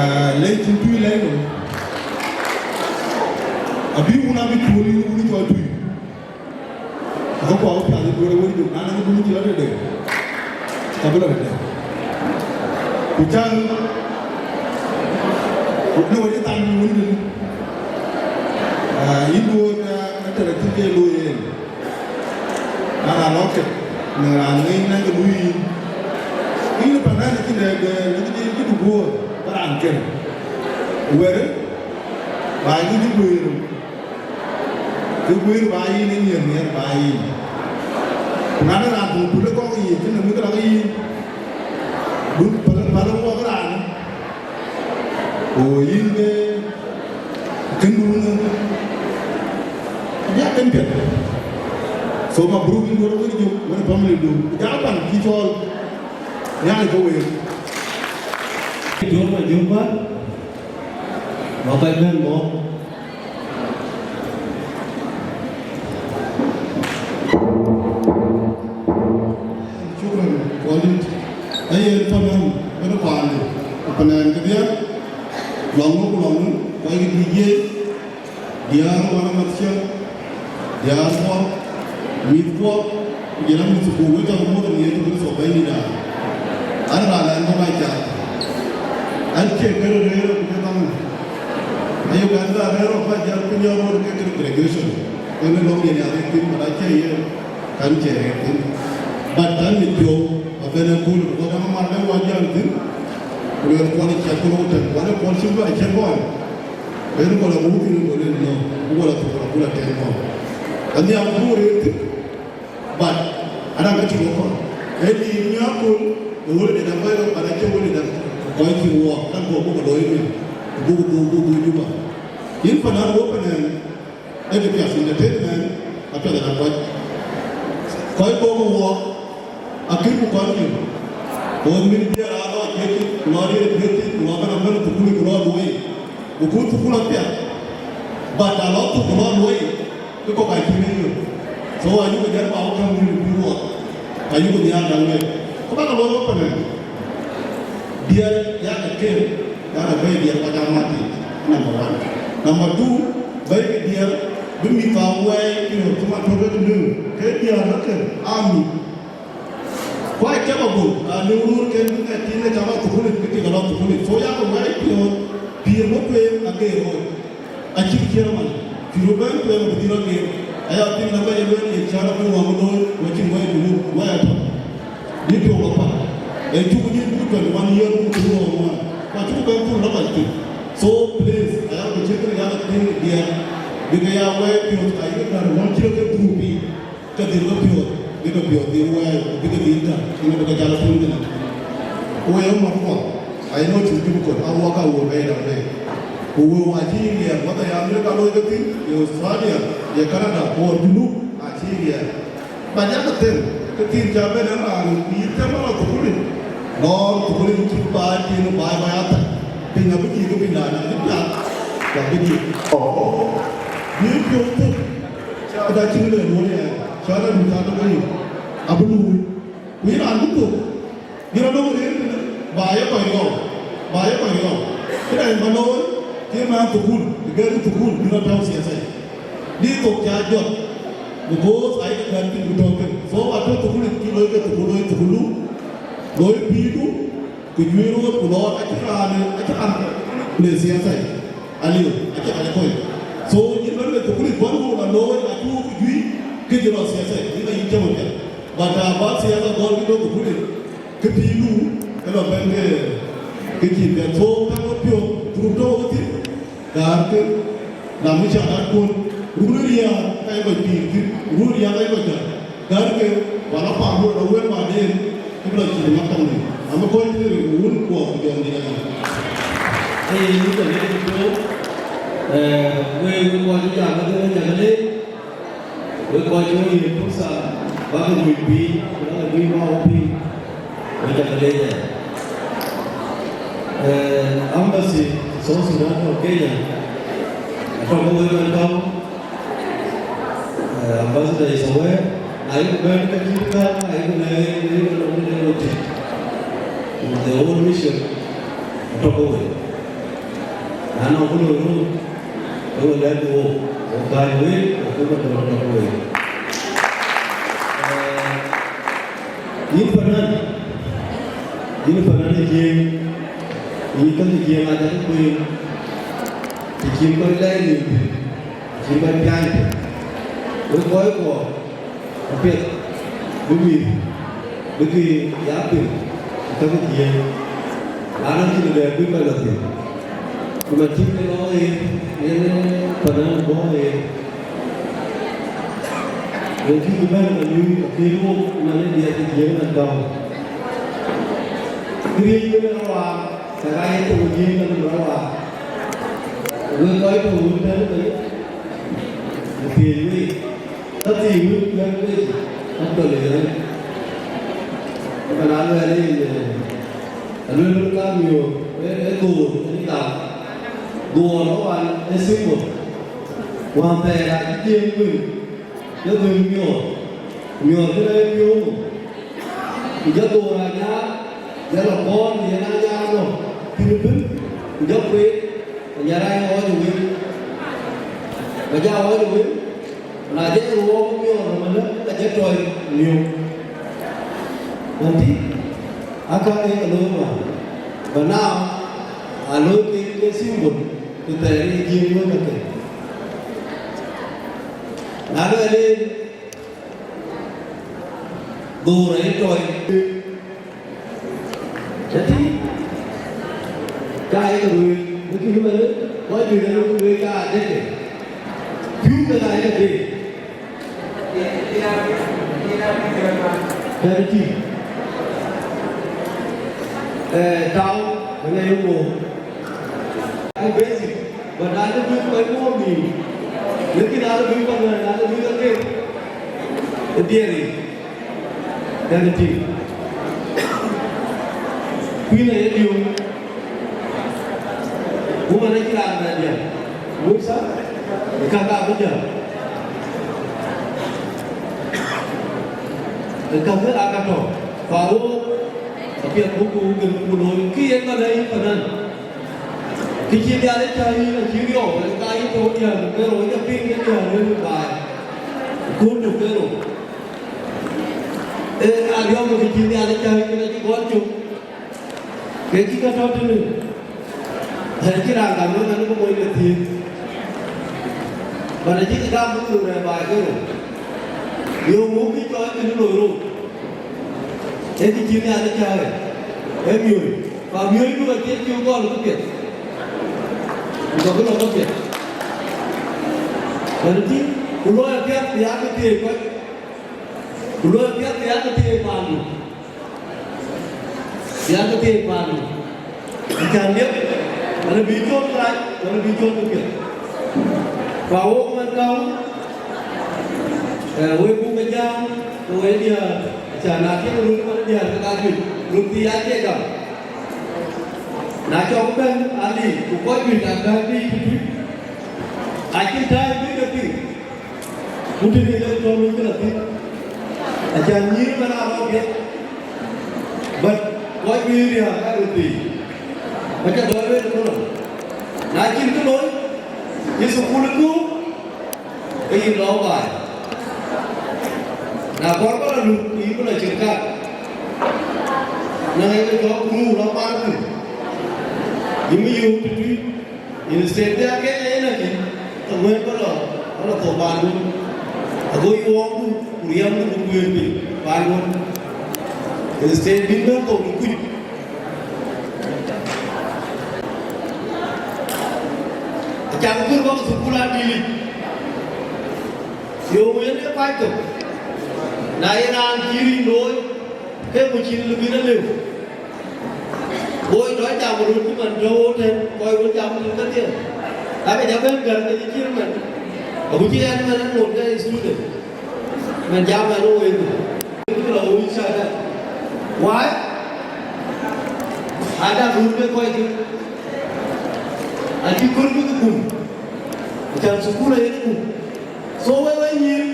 ah, lëk cïn tui lɛ̈k nɔm, abï wun abï cuöl yïn wun cɔl tui. Ago kɔɔr piath ë duöör ë wël yök, na nɔŋ dun cï lɔ tëde, ka bï lɔ tëde. Ku cäŋ, ku në wël cï thaŋ wun dun, ah, yïn duöör, ah, atɛ̈rɛ cïn ke looi yen. Na raan lɔ kek, në raan ŋic naŋ ke luui yïn. Ke yïn pan raan cïn dɛ, dɛ, dɛ, dɛ, dɛ, dɛ guöör, ba raan ken. Wërë, ba yïn cï guëër. Ke guëër ba yïn, ë nhiër nhiër ba yïn. Ku na de raan tuŋ pul ë kɔk yiic, cïn në mïth lɔ ke yïn. Dun päl, päl wok raan. Ku yïn ke këndunë, abï a kën piɛth. So mabruk yïn duöör wën jök, wën family du. Ku ja pan cï cɔɔl, Nhialic ke week. Jɔŋ ma jɔŋ bä, ba kɔc bɛ̈n bɔ̈. Shukran, Walid. Aye, panɛn, ënë paande, panɛn kedhia, lɔŋ nu ku lɔŋ nu, kɔc ke D J, diäär wan amathia, diäär kuɔ, mïth kuɔ, Ku jël amïth thukul, wek cä ke muɔ̈th ë Yecu Kërtho Bɛ̈nydït. An, raan ɛn bä bac cath. An, cie kërë rëër ë ku ke kaŋ. Ayo, kan bä rëër ë bä jäl piny ë röör ke kërë graduation. Ënë lɔ̈ŋdiɛn ya rëër thïn, but acie ye kan cie rëër thïn. But an, mit piɔ̈u, abɛn ë kööl, because däŋ amal bɛ wä jäl thïn. Ku lueel kuɔn ë ciɛth ku lok tɛ̈n, kuɔn ë kuɔn cï bä ciɛth kɔn. Ënë gɔl abuk thïn, gɔl ënë nɔ, ku gɔl athuk, ku gɔl atɛ̈n kɔn. Anhiaar ku rëër thïn. But adaŋ ka cï wok kɔn. Ee tiim nyääk kun, ë wël de däŋ kɔc rɔt, but acie wël de däŋ kɔc cï wok, kan kɔk buk looi min, buk, buk, buk, buk Juba. Yïn panan wok panan, ee kë piath entertainment, apiath adaŋ kɔc. Kɔc kɔk wok, akïr ku kɔn yïn. Wok min diɛɛr aa lɔ jiëc, ku lɔ riëëc jiëc, ku lɔ bɛ̈n abɛ̈n thukul, ku lɔ luɔi. Ku kuc thukul apiath. But alɔ thuk, ku lɔ luɔi. Ke kɔk aa cïn ë yök. So ayuk jal ba wä käŋ wïn bï wuɔɔth. Ayuk nhiaar daŋ wek. Ku bäk looi wä panë. Diɛɛr yak ë kem, yak ë bɛ̈i diɛɛr kɔc aa mat yic. Number one. Number two, bɛ̈i ke diɛɛr bï mïth aa wɛɛi piɔ̈ɔ̈th cï man tök ke lëu. Ke diɛɛr röt ke aa mïth. Ku aa cam abun, ka lëu röör ken bï ŋɛk tiiŋ ë cam aa thukulic, bï tik alɔ thukulic. So yak ë wɛɛi piɔ̈ɔ̈th, pïïr bï tueŋ ageer ɣööt. Acïk ciëër man, cï röt bɛ̈n tueŋ bï dhil ageer. Aya piŋ na bɛ̈ny ë lueel ye cän abï ŋɔ̈ŋ looi, ku acïn wɛɛi bï wun, wɛɛi atɔ̈. Bï piɔ̈u lɔ path. Ee cuk nyin buk twenty one year buk tënë ɣɔn ŋuan. Ku acuk bɛ̈n thur lɔ bac thïn. So please, aya ku cïk yak piŋ diɛɛr, bï ke ya wɛɛi piɔ̈ɔ̈th, ayï ke kär ɣɔn cï röt ke thur piny. Ke dhil ke piɔ̈ɔ̈th, bï ke piɔ̈ɔ̈th dhil wɛɛi, bï ke dhil tär, yen abï ke jal thïn tënë. Ku wek ë mat kuɔth, I know cuk cuk kɔ̈th, a wok a wok rɛɛc rɛɛc. Ku wëu acï yiic liɛɛr, whether ya America looi ke thïn, ye Australia, ye Canada, or Junub, acï yiic liɛɛr. But yak them, ke thïn ca ben ë raan, ku yï them ë lɔ thukul yic. Lɔɔr thukul yic cï baai tiiŋ baai baai athäk. Piny abï dïït ke piny raan abï piath, ku abï dïït. Bï piɔ̈u thök. Këda cïn lëë luɔ̈ɔ̈i ë, cɔl adu cä tök wei, abï luui. Ku yïn raan bï thök, bï rɔt döŋ rëër tënë, ba ye kɔc riɔu, ba ye kɔc riɔu. Këda yïn ba looi, ke mɛnh thukul, bï gɛ̈ɛ̈r thukul, bï rɔt tɔ̈u thiatha. Dï thok cä jɔt, because ayï ke gät piny ku tɔ̈u kën. So atɔ̈ thukul, cï looi ke thukul, looi thukulu, looi pïïrdu, Ku juëc röt ku lɔɔr acïn raan, acïn raan le thiatha, aliu, acïn raan kɔc. So yïn bɛ̈n le thukul bɔ̈n ku la looi acuk juëc, ke jï lɔ thiatha, yïn ka yïn cäm apiɛth. But, uh, ba thiatha gɔl kï lɔ thukul, ke pïïrdu, ke lɔ bɛ̈n ke, ke cïn piɛth. So ka ŋot piɔ̈u, thuruk tɔ̈u wethïn, Gäärkë, na mï cä gat kuɔ̈n, run ë riääk ka ye kɔc pïïr thïn, run ë riääk ka ye kɔc gät. Gäärkë, wala paŋ run ë wël baden, ke bï lɔ cït ë ŋak tɔŋ dï. Amï kɔc thïn rin wun kuɔɔk ku jɔŋdït ayï. Ee, yïn tɔ̈ yen piɔ̈u, ee, wek, wek kɔc ë jam ëtënë, yak leec. Wek kɔc wën ye pursa bäk ë mony piny, ku bäk ë mony wä piny, wek cä ke leec aya. Eh, embassy South Sudan tɔ̈ Kenya, atɔ̈ ke wek ëbɛ̈n tɔ̈u, eh, ambassador is aware, na yïk bɛ̈n ka cït kääc, na yïk lɛ̈k, na yïk lɛ̈k, na yïk lɛ̈k, the whole mission atɔ̈ ke wek. Na nɔŋ kë loi röt, ke we lɛ̈k wook, wo kääc wek, wo kuc atɔ̈ tɔ̈ ke wek. Eh, yïn panan, yïn panan ë Jiëëŋ, yïn käk ë Jiëëŋ aa jɔt kueen, të cïn kɔc lɛɛc nïïm thïn, të cïn kɔc piany thïn. Wek kɔc kuɔ, apiɛth bï mïth bï ke ya piŋ ë käk ë Jiëëŋ, raan acïn dɛ̈t bï kɔc lɔ thïn. Ku man cïn ke lɔ ɣeer, yen panan bɔ̈ ɣeer. Yen cï bï bɛ̈n ë luui akëër wok man ë diɛt ke Jiëëŋ man gäu. Këriëëc wën ë rɔt waar, ka ɣa ye thok ë Jiëëŋ man ë rɔt waar. Wek kɔc tɔ̈ wun tënë ëbɛ̈n, ë thiëëc week. Ka thii wën kuɛ̈n wec, ka tɔ̈ le ɣɛn. Ëmɛn aa luɛɛl yen, eh, aluel wën ka miöör, ee, ee dhoor, ee dam. Dhoor ë wan ee symbol. Wään thɛɛr aa cï Jiëëŋ wën, ke dhöŋ miɔɔr. Miɔɔr kënë ee piɔ̈u. Ku jɔ dhoor aa nyaar, jɔ lɔ kɔɔr, ku yen aa nyaar nɔm, pïn ëbën, ku jɔ kueet, ku nyar aa ɣɔɔc ë wël. Ku jɔ ɣɔɔc ë wël, Na jɔ ke wok miɔɔr ëmënë, ka jɔ tɔɔi miök. Wën tïŋ, aka ke ke looi wään. But now, a looi ke, ke symbol, ku thɛɛr ë Jiëëŋ wën ka ke. Na luɛɛl en, dhuɔ̈ɔ̈r aye tɔɔi. Ëtï, ka ye ke ruëëc, bï kï bï bɛ̈n, kɔc juëc ë röt ke ruëëc ka adeke. Piu ke ka ye ke dee. Bɛ̈n tïŋ. Eh, tau, ënë ye ŋö? Ë basic, but na lë bï kɔc muɔɔr nhïïm, lakin na lë bï kɔc, na lë bï ke ket, ë diɛɛr yic. Ënë tïŋ. Kuïn aye diööŋ. Ku man acï raan bɛ diäk. Wut tha, ë ka ka bï jäl. Ë ka bï aa ka tɔ̈. Fa wok, apiɛth buk ku gën ku looi. Kï ye ka lɛ̈i panan. Kë cï Nhialic cä yïn acï riɔu, ka yï tɔ̈u diäär, ke rou, yï piŋ ke diäär në baai. Kööl tök ke rou. Ee, ariɔ̈ɔ̈k kë cï Nhialic cä yïn acï gɔl cök. Ke cï ka tɔ̈ tënë. Ë cï raan gam wek, anu bï moc ke thiëëk. Bän acï ke gam bï rou rɛɛr baai ke rou. Yöŋ wok kë cɔɔl kë loi rou. Ee kë cï Nhialic cä yïn. Ee miööc. Ku amiööcdu acie cï gɔl këpiɛth, ku jɔkï lɔ këpiɛth. Wën tïŋ, ku looi apiɛth bï aa ke thiëëc kɔc, ku looi apiɛth bï aa ke thiëëc paandu, bï aa ke thiëëc paandu. Acän liep, wala bï cɔl rac, wala bï cɔl këpiɛth. Ku awok man käu, ee, wek buk ke jam, ke wek diäär, acän na tiëŋ röt man diäär ke ka juëc, röt thii acie gam. Na cɔk bɛ̈n alik, ku kɔc juëc aa bɛ̈n biic tëtui, acïn time bï ke piŋ, ku të bï ke tɔ̈u bï ke la thïn, acän nyïïr man aa rɔt piɛth, but kɔc juëc riääk aa röt thii, ku ca dɔl wek ë kënɔm. Na cïn kë looi, cï thukul ë guöör, ke yïn lɔ baai. Na kɔɔr bä lɔ luk, ke yïn bï lɔ cïn kat. Na ɣɛn ke jɔɔk kuru lɔ mar thïn, yïn bï yöök tëtui. Instead bï akëc ë yen akï, ke ŋuɛ̈n bä lɔ, bä lɔ thou paanduön. Ago yï wɔɔkdu, ku riɛmdu, ku kuëër piny paanduön. Instead bïn bɛ̈n thou në kuc. Acaŋ kï rɔt thukul adït yic. Yöŋ yen ee pac thok. Na ye raan cï ric looi, ke ku cïn lë bïn alëu. Woi tɔ jam röt cï man tɔ wok tën, kɔc wën jam tën kedhie. Ka ke jɔ bɛ̈n gär ke cï cïr man. Aku cï ɛn man aŋot ke student. Man jam ɛn woi ku. Ku lɔ woi cada. Why? Ada röt ke kɔc kë. Acï kɔ̈r bï ke kum. Acan thukul aye kum. So we we nyïïr,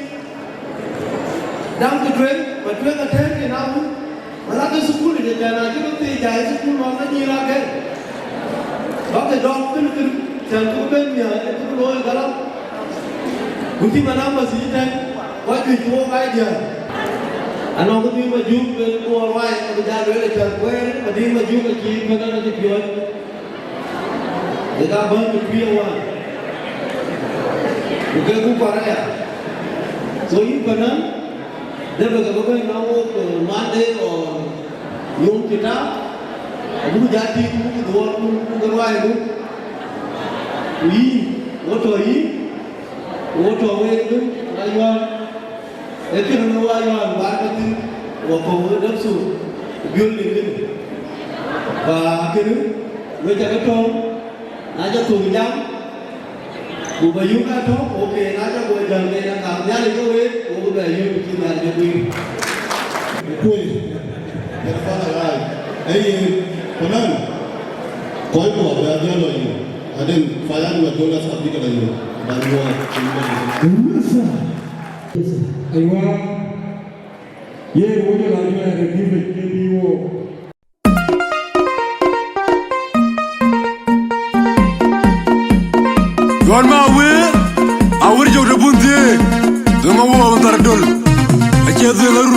dam ke tueŋ, ba tueŋ atɛ̈ɛ̈n ke na wun, ba lak ke thukul yic, acan acï röt thiëëc jai thukul nɔn ke nyïïr akɛ̈n. Ba ke dɔm kënë kënë, can bï bɛ̈n nhial, ë bï looi galam. Ku cï man Amath yic tɛ̈n, kɔc juëc cï wok aa diäär. Anɔŋ kë bï Majuk ben kuɔɔr ruai, abï jal lueel acan kuɛɛr, Madïŋ Majuk acï Panan acï piɔ̈ɔ̈c. Ye ka bäny ku tuic ë wään, ku ke ku kuar aya. So yïn Panan, dë bï ke bï bɛ̈n na wok, eh, Monday or yom cï tääu, abuk ja tïŋ, buk dhuɔɔr, buk, buk ruaai, buk. Ku yïn, wo tɔ yïn, wo tɔ wek ëbën, na yuan. Ee kënë në wä yɔ̈ɔ̈k wär ke thïn, wä kɔ̈u ë däpsu building kënë. Ba kënë, we cä ke tɔ̈u, na cä thök jam, ku ba yök atɔ̈, okay, na cä guɔ jäl ke na kam Nhialic ke week, ku bï bɛ yök cï Nhialic jɔ guiir. Kuöc, yen bä la ɣaac, ee yen, ku nɔn, kɔc kuɔ bï a jɔ lɔ yök, adï, fayadu la jɔl a thabit la yök, ba luɔɔi, cïn bɛ yök. Aywa, yen wo jɔl a juɛɛr ë gïth ke bï wo. Ɣɔn ma wëër, awër jɔk de bun thiëëk.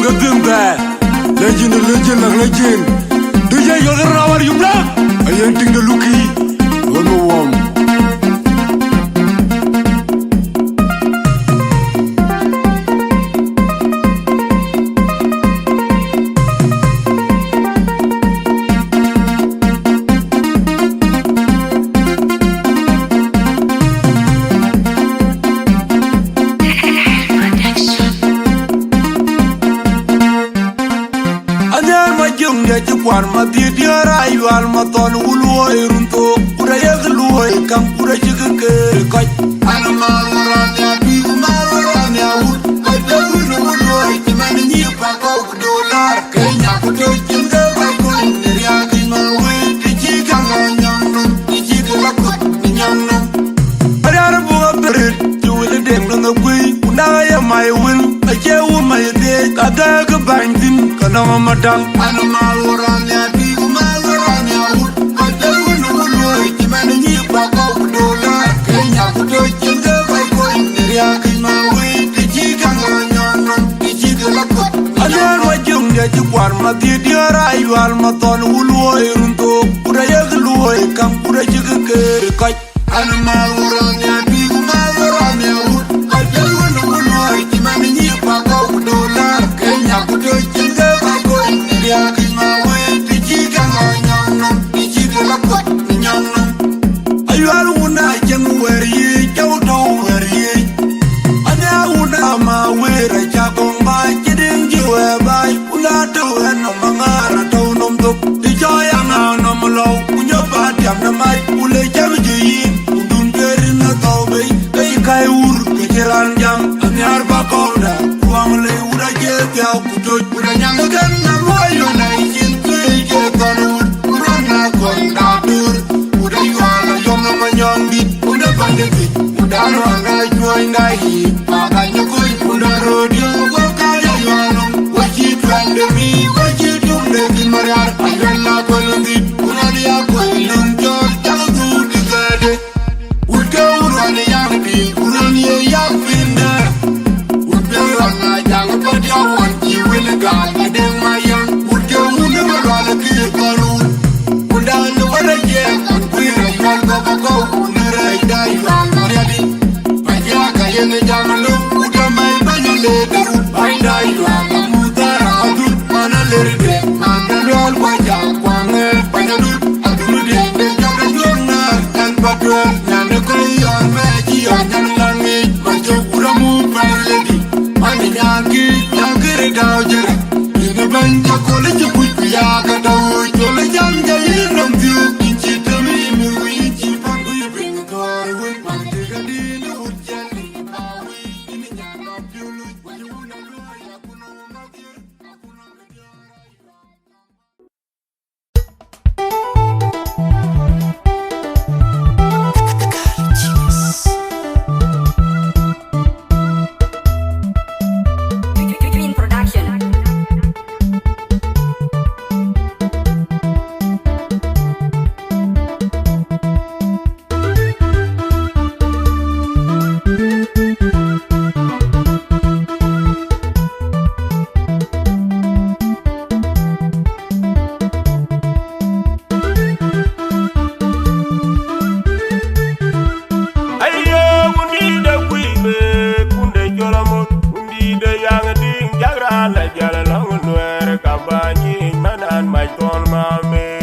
Good thing that legend, legend, like legend. D J Yolga Rawar, you black. I ain't think the looky. One more one. Anhiar ma jöŋ de cï kuar ma dhiëëdiɛ̈r ayual ma thɔn wul luɔi run thook, ku da yek luɔi käŋ ku da cïk keer kɔc. An mal wä raan ya bï ku mal wä raan ya wut, kɔc de wun wul luɔi cï man nyi pakɔu ku dolar. Kenya ku tɔ̈ cïn ke kɔc kuany në riääk yic ma wëi, të cï käŋ a nyɔŋ nɔm, të cï ke la kuɔth në nyɔŋ nɔm. Ariär buk abïrit cï wël deŋ nɔn ë kuëi, ku nak aye mai wël, acie wun mai dhiëëc, ka dhɛ̈ɛ̈k ë bäny thïn, ka nɔŋ ë madäŋ. An mal wä raan ya bï ku mal wä raan ya wut, kɔc de wun wul luɔi cï man nyi pakɔu ku dolar. Kenya ku tɔ̈ cïn ke kɔc kuany në riääk yic ma wëi, të cï käŋ a nyɔŋ nɔm. Anhiar ma jöŋ de cï kuar ma dhiëëdiɛ̈r ayual ma thɔn wul luɔi run thook, ku da yek luɔi käŋ ku da cïk keer kɔc. An mal wä raan ya bï ku mal wä raan ya wut, kɔc de wun wul luɔi cï man nyi pakɔu ku dolar. Kenya ku tɔ̈ cïn ke kɔc kuany në riääk yic ma wëi, të cï käŋ a nyɔŋ nɔm, të cï ke la kuɔth në nyɔŋ nɔm. Ayual wun a cieŋ wɛ̈ɛ̈r yiic, cɔu tɔ̈u wɛ̈ɛ̈r yiic. Anhiar wun a ma wëër acä kɔŋ baai, cï diŋ cï wɛ̈ɛ̈r baai. Wun a tɔ̈u ɣɛn nɔm aŋaar atɔ̈u nɔm thok, të cɔɔi aŋaar nɔm lɔu, ku nyop ba tiam në mac, ku le cam jö yïn, ku dun guiëër yïn athɔu bei, ke yï käi wur, ke cï raan jam. Anhiar ba kɔ̈uda, ku aŋ le wut acie thiau, ku tɔ̈c, ku da nyaŋ kën na luɔi yön a yï cin, ku yï ke thɔn wut, ku rɔn na kɔn da dur, ku da yual ayɔm nɔm anyɔŋ dït. Wunda pande thïn, wunda ruanda juɔny da yi, paka nyakoi, wunda rodio, waka ya yuano, wachi twende mi, wachi tumde kin mariar, ayuan na kolo thïn, wunda ya koi lum jor, jang du di gade. Wunda wunda ni yang di, wunda ni yang pinda. Wunda ruanda jang pa dia wan, ki wele gal, adeng mayang, wunda wunda ruanda ki kolu. Wunda ni wala ye, wunda ya kol koko, wunda rai da yuan mariadi. Pajaka yen jam lo, uta mai banya le daru. Paida yua ka mudara adut, mana leride, mana lual kwa ja kwange. Banya dut, adut de, de jaka jona, kan patwa, nyane koi yon me ji yon nyan langi, macho kura mu parledi. Mani nyaki, nyaki re dao jere. Ini banya kole je kuy kuya ka dao, jole jam ja yin nom diu, inchi temi mu, inchi pan kuy bring. Ayo, wundït de kuibe, kunde jɔl amot, wundït de yaŋ dïŋ, jak raan la jäl lɔŋ nuɛɛr, ka bäny yic, man an mac thɔn mamer.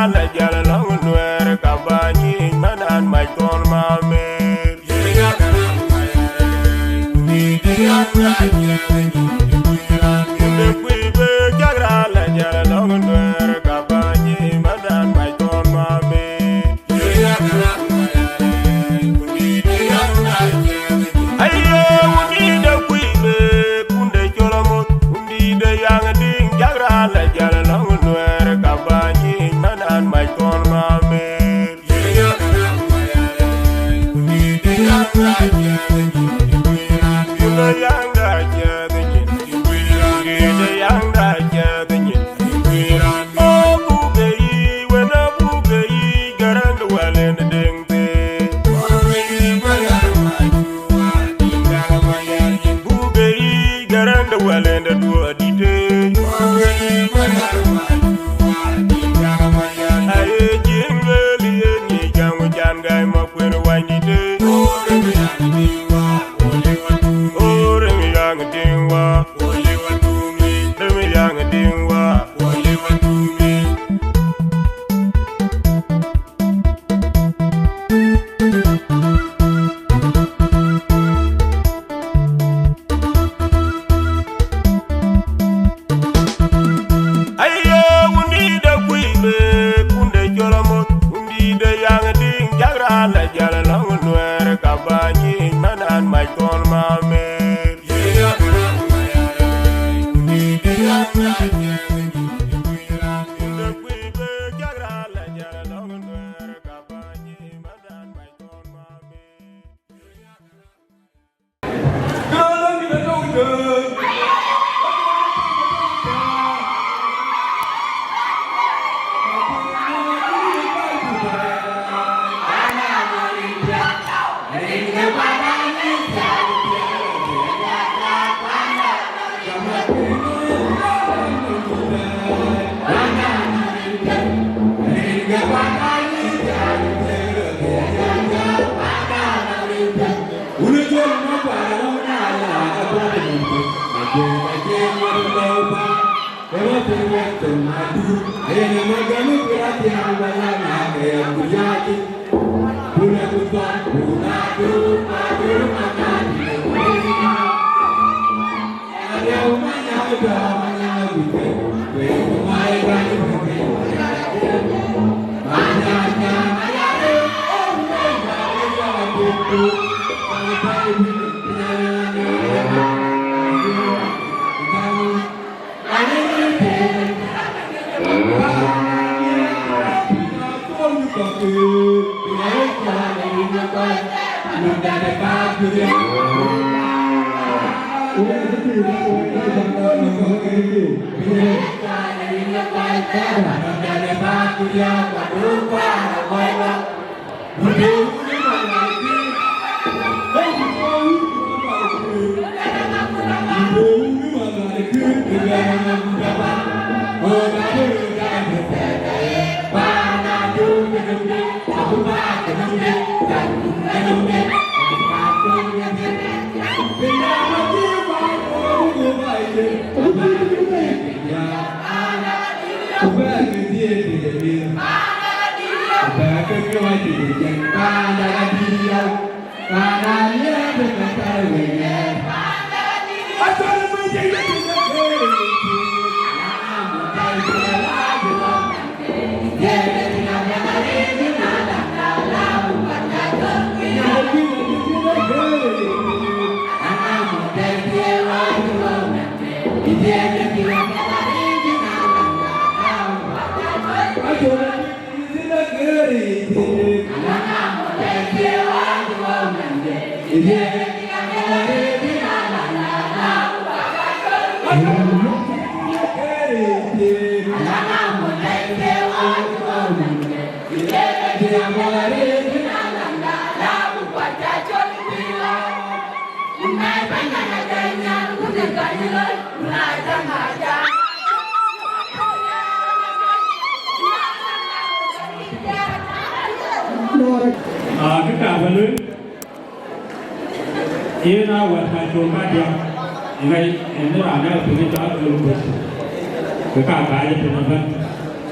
Ala jäl lɔŋ Nuɛɛr ka bäny yic man an mac thɔn mamer. Inde kuiy be cak raan la jäl lɔŋ Nuɛɛr ka bäny yic man an mac thɔn mamer. Aye, wundït de kuiy be kunde col amoth, wundït de yaŋ diŋ cak raan la jäl lɔŋ Nuɛɛr ka bäny yic man an mac thɔn mamer. Wundït de yaŋ da ciɛth nyin, wundït de yaŋ da ciɛth nyin. O buk ke yic, wën a buk ke yic, Gäräŋ de wälën de deŋ thii. Buk ke yic, Gäräŋ de wälën de duɔ̈ɔ̈r dït ë. Aye Jiëŋ lueel yen yic, jam ku can gäi ma kuën wany dït ë. O rem yaŋ tiŋ wa. Rem yaŋ tiŋ wa. Aye, wundït de kuiy be kunde col amoth, wundït de yaŋ diŋ cak raan la jäl lɔŋ Nuɛɛr ka bäny yic man an mac thɔn mamer. Wundït de kuiy be cak raan la jäl lɔŋ Nuɛɛr ka bäny yic man an mac thɔn mamer. Aa, kë ka bä lueel, yen aa wɛ̈t ka col kadiäk, ë ŋäc en ë raan ë piŋ ë cɔl Athol Kuc, ke ka kääc ë piŋ ëbɛ̈n,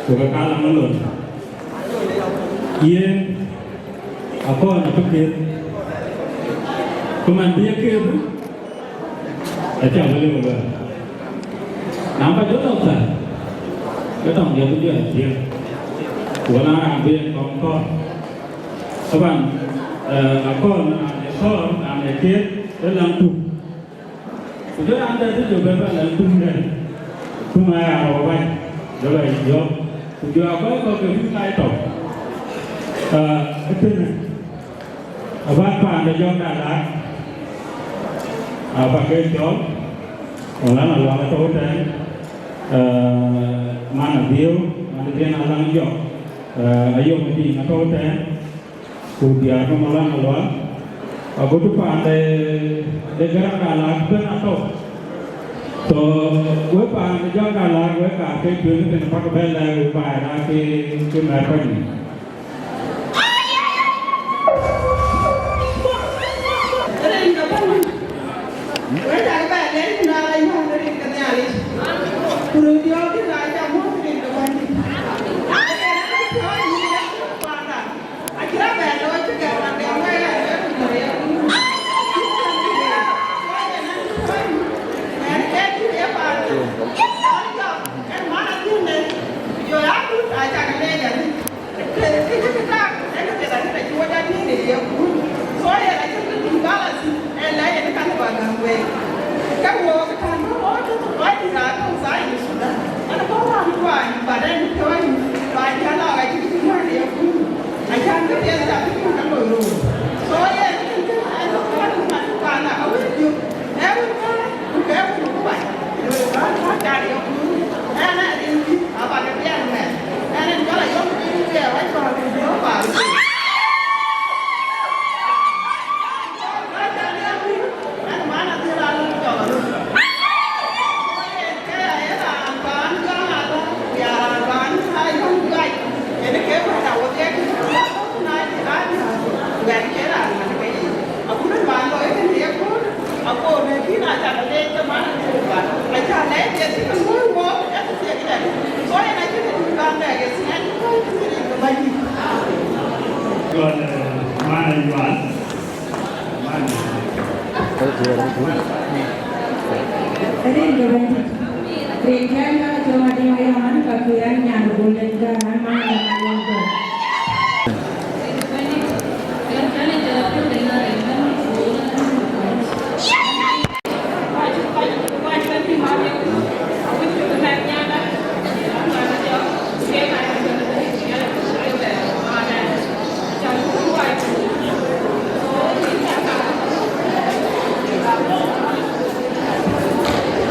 ku ke ka la ŋö lon. Yen akɔn abï ket, ku man bï ye ket, acä bï lëu ëbɛ̈n. Na ba jɔ lɔ thar, ke tɔŋ jɔ bï jɔ a ciëën, ku na raan bï en kɔŋ kɔɔr. Taban, eh, akɔn raan ë kɔɔr, raan ë ket, ë läŋ tum. Ku jɔ raan dɛ̈t tëde bɛ̈n bä lɛ̈k tuŋ dɛ̈t, tuŋ aya rɔt bac, jɔ bɛ yɔ̈ɔ̈k, ku jɔ akɔc kɔ̈k ke bï ŋaai tɔ̈u. Aa, ëtënë, abäk paan de jɔŋ da laak, aa, bä ke cɔl, wala na luaŋ ë tɔ̈u tɛ̈ɛ̈n, aa, man Adhiëu, man Adhiëu Alaŋ Jɔk, aa, ayom ë tïŋ ë tɔ̈u tɛ̈ɛ̈n, ku diäär ke Maulana Lual, agut paan de, de Garaŋ Galaak bɛ̈n atɔ̈. So, wek paan de Jɔŋ Galaak, wek ka ke cuëëŋ tënë bäk bɛ lɛ̈k wek baai na ke, ke mɛ̈r kɔc nïïm. Rin ke bɛ̈n, wek cak bɛ lɛ̈k na la yɔ̈ɔ̈k rin ke Nhialic. Ku röt diɔ̈ɔ̈k dït na cam mɔ̈k rin ke bɛ̈n dït. Aa, yen ë piɔ̈ɔ̈c yïn ë paanda. Acän kë piɛth ca bï kɔn ke loi röör. So, yen kën kën ë lɔ kɔn mat paana awën yök. Ë wën kɔn, ku ke wën ku bac. Loi kɔn kɔn car yök. Ɛn ë rin bï aba ke piɛth mɛn. Ɛn ë jɔl ayɔm piny ke awäc kɔn ku bï aba ke. Ɛn man adhil alɔ jɔl aröt. Ke ya ye raan paan Jɔŋ Alɔŋ, ya raan paan Ayɔŋ Juac, yen ke wɛ̈t awodhie kë na cï raan wɛ̈t ke raan man ke yic. Agut man lɔ ye kënë ye kööl, ago në kïn aca ke leec ke man ë Juba, aca lɛc ye cï ke luɔ̈i wok ë kë thiek dɛ̈t. So yen acï ke tïŋ kan bɛ̈ɛ̈k ye thiɛɛn cï kɔc cï rin ke bänyïth. Jɔl, eh, man ë Yuan. Rin ke Bɛ̈nydït, rin kɛn ka cï röt adï aya man ka kï an nyan Golden Girl an man ë man ë Golden.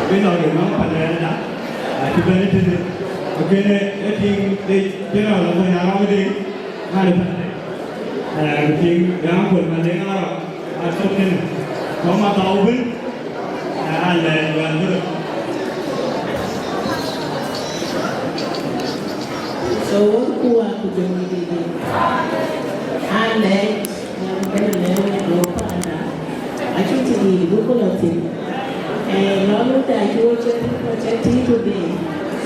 Bï nɔ̈k ë nɔ̈k pan ënda, acï bɛ̈n ëtënë, ku kënë ë tiŋ de General Agueny Arɔ̈k Deŋ, man ë pan. Eh, ku tiŋ de Uncle Maleŋ Arɔ̈k, atɔ̈ kënë. Kɔ̈k ma thɔu ëbën, eh, alɛɛc wɛ̈l bï röt. So, wok ku wa ku jɔŋ dïït, alɛɛc, nyan bɛ̈n alɛɛc wɛ̈t lɔ panda, acïn të dïït bï ku lɔ thïn. Eh, lɔ nu da cï wo cɛ, wo cɛ tïït tëde.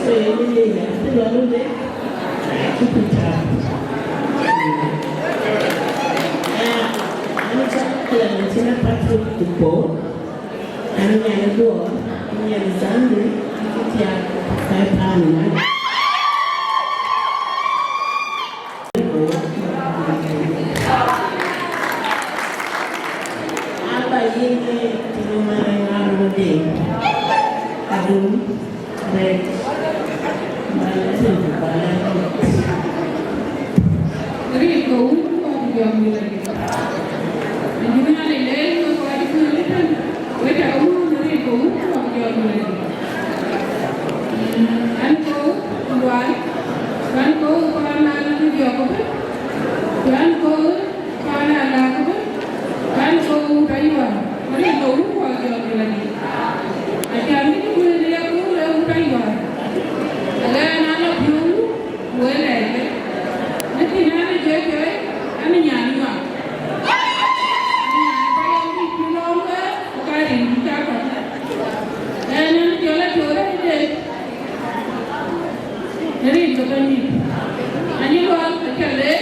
So, yen ë lëë ya, të lɔ nu de, acï ku tääu. Eh, an cä Clementina Patrick Kupo. An nyan ë Duɔɔr, nyan ë Zambia, cï thiaak ë paan ëmën. Aba yen ë tïŋ ëmën ë ŋaar wodë, adum, rɛɛc, bä lɛ̈k, bä lɛ̈k. Rin ke wun ku jɔŋ wël adï. Rin cï Nhialic leec wek kɔc cï ëtɛ̈n, wek cä ke wun rin ke wun ku jɔŋ wël adï. Ɛn kɔ̈u Lual, ku ɛn kɔ̈u paan Alak Jɔk ëbën, ku ɛn kɔ̈u paan Alak ëbën, ku ɛn kɔ̈u Tayuan, rin ke wun ku jɔŋ wël adï. Acan kë cï wël ya kɔ̈u le wun Tayuan. Ëlë ɛn ala piɔ̈u. Wël ëlë, lakin an, ë jɔjɔi, an, ë nyan ë ŋa? An, ë nyan ë Payam dït cï lɔ̈ɔ̈m wek, ku ka rin cï cak kɔc. Ɣɛn, an, jɔl atöör ë dec, rin ke Bɛ̈nydït. Anyï Lual, aca leec,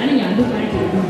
An nyandu kan cï dun.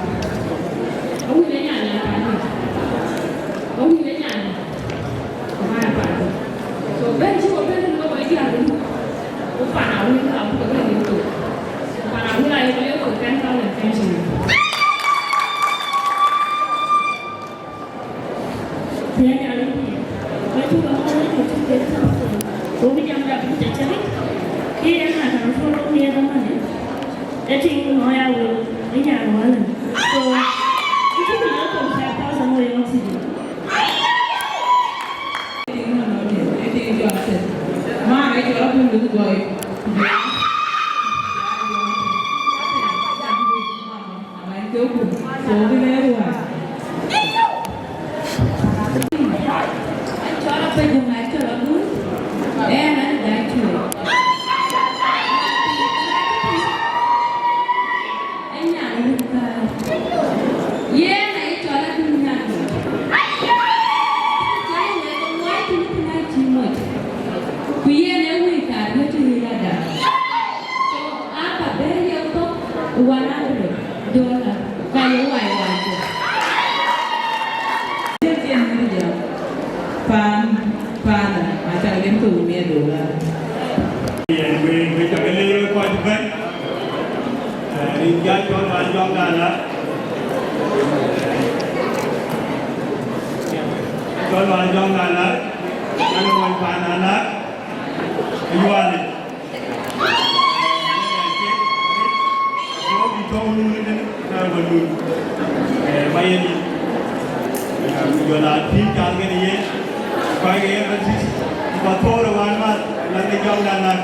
Joku, so kï lɛɛr wä. Acɔl apɛjɔŋ, acɔl agun, ɛn an dai cuɛ. Anyan wut kaar. Yen aye cɔl agun nyan. Cï wek ŋuɔc tïŋ tïŋ acï moc. Ku yen ee wëi kaar wëc tïŋ yïn ada. So, aa ka bɛ̈ɛ̈r ye thok one hundred dollar, ka ye wai wai thok. Yen, yen ŋic jam. Paan, paan, aca lim thok mia dollar. Yen, we, we ca ke le kɔc bɛ̈n. Eh, rin ca cɔl Wal Jɔŋ Dala. Cɔl Wal Jɔŋ Dala. An mony paan Dala. Ayual. Mayeni. Jɔl a tïŋ cal kën yen. Kɔc ke yen atit. Ba thɔɔr ë wään math, lan ke jɔŋ dan lan.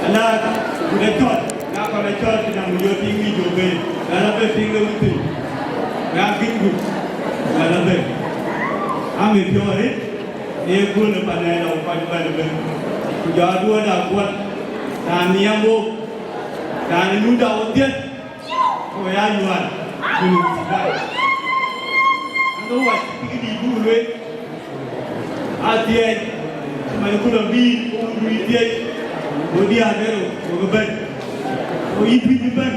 Ala, ku de cɔl, na kɔn e cɔl, ku jam ku jɔ tïŋ mi jɔ ben. Ala be tïŋ de within. Ya gïn gup. Ala be. Am e piɔ̈ɔ̈ri. Ee kun ë panɛɛl ë kɔc bɛ̈n ëbɛ̈n, ku jɔ aduɔ̈ɔ̈t akuɔt, raan nhiam wok, raan ë lunda wodhiɛt, ku ya yual, Junub Sudan. Aŋë wac, pïk dït buk lueel, athiɛɛi, man ku lɔ bïï, ku wut bïï thiɛɛi, ku diäär dɛ̈ rou, ku bï bɛ̈n, ku yïn pïïr bï bɛ̈n,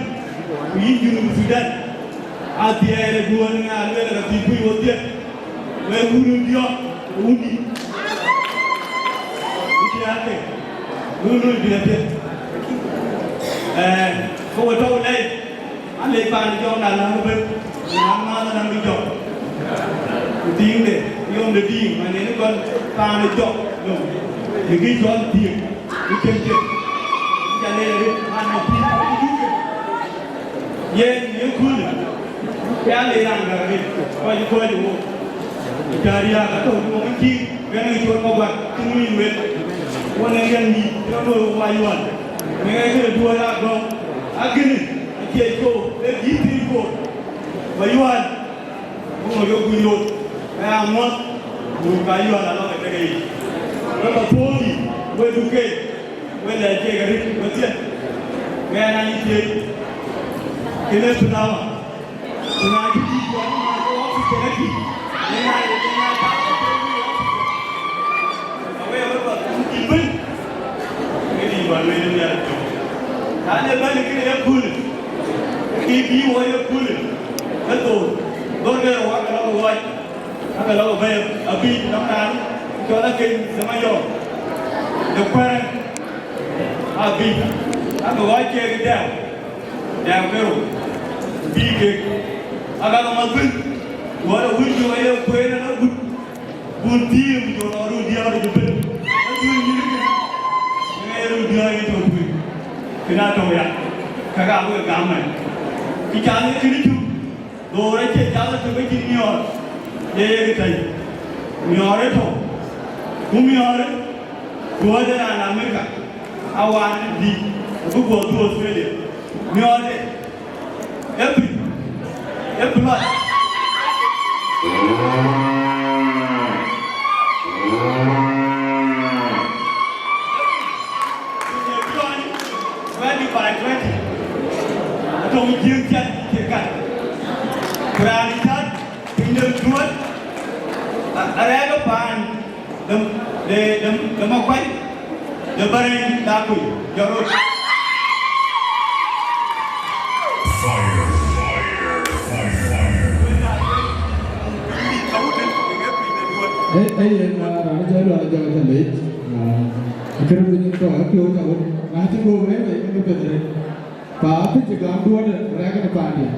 ku yïn Junub Sudan, athiɛɛi ë duɔ̈ɔ̈n ŋa lueel rɔt thïn kuc wodhiɛt. Wek wun diɔ̈k, wun dït. Wun diäär ke. Wun wun diäär ke. Eh, ko we tɔ̈u lɛi, an lɛi paan jɔk na läŋ bɛ̈n. Na ma na läŋ jɔk. Ku tiiŋde, yom de tiiŋ, ma neni kɔn paan jɔk. Yom. Ni ki jɔl tiiŋ. Ni cem cem. Ni ca le ri, an ma tiiŋ. Yen, yen kul. Ke ale raan gäk arëët, kɔc, kɔc wok. Cä riääk atɔ̈u wok ë cï, bɛ̈n ë col Maguat, cï ŋuïn wek. Wok ë yɛn ŋic, cï rɔt looi wok Mayual. Wek ë këde duɔ̈ɔ̈r aa gɔ̈k, akënë, acie cou, ee bï thïn koor. Mayual, wok ŋö yok kuc rot, ke aa ŋuɔ̈th, wok Mayual alɔŋ ë tek yic. Wek apuɔ̈ɔ̈th yic, wek duke. Wek lɛc keek arëët wedhie, ɣɛn aa yï thiëëc, kënë flower, ku na cï dït wɔ ëmën ke office kënë kï, yen aa, yen aa tääu ke office. Awek ë rɔt ku dït bɛ̈n, ke dït wɔ lueel ë Nhialic tök. Na le bɛ̈n kënë ye köölë, ke bï wɔ ye köölë, ke thou, dhorkë wɔ ke lɔ ke ɣɔɔc. Aka lɔ bɛ̈ɛ̈i abï nɔm raan cɔl Akeny de Mayɔm, de Kuɛɛr abï, aka ɣɔɔc keek dɛɛu, dɛɛu ke rou, bï kek, aka lɔ mathun, wala wïc jɔ ye kueen ala gut, bun thiim jɔ lɔ run diäär jɔ ben, mathun nyïn kën, yen aye run diäär ye tɔ̈u tueŋ, kën atɔ̈u ya, kaka abï ke gam mɛn. Kë ca ŋic kën cuk, Dhoor acie cath ëtök acïn miɔɔr, ye ye kë tɛ̈i. Miɔɔr ë tɔ̈u, ku miɔɔr ë duɔ̈ɔ̈t ë raan Amerika, awaan ë dït, abï guɔ dhuk Australia. Miɔɔr ë, ë piny, ë piny mat. Twenty by twenty. Atɔ̈ Jiëŋ thiat cï kat. Ku raan ë cäät piny de duɔ̈ɔ̈t, a-, arɛɛk ë paan de, de, de, de Makuac, de Bäräny Dakuc, jɔt rot. Fire, fire, fire, fire. Ee, ee, yen, ah, raan cä lual jɔk cä lec, ah, akërë piny tɔ̈, apiɔ̈u cä wok, na cï göök rëër, ee, ke piɛth rëër. Pa apic cï gam duɔ̈ɔ̈t rɛ̈ɛ̈k në paandiɛ̈.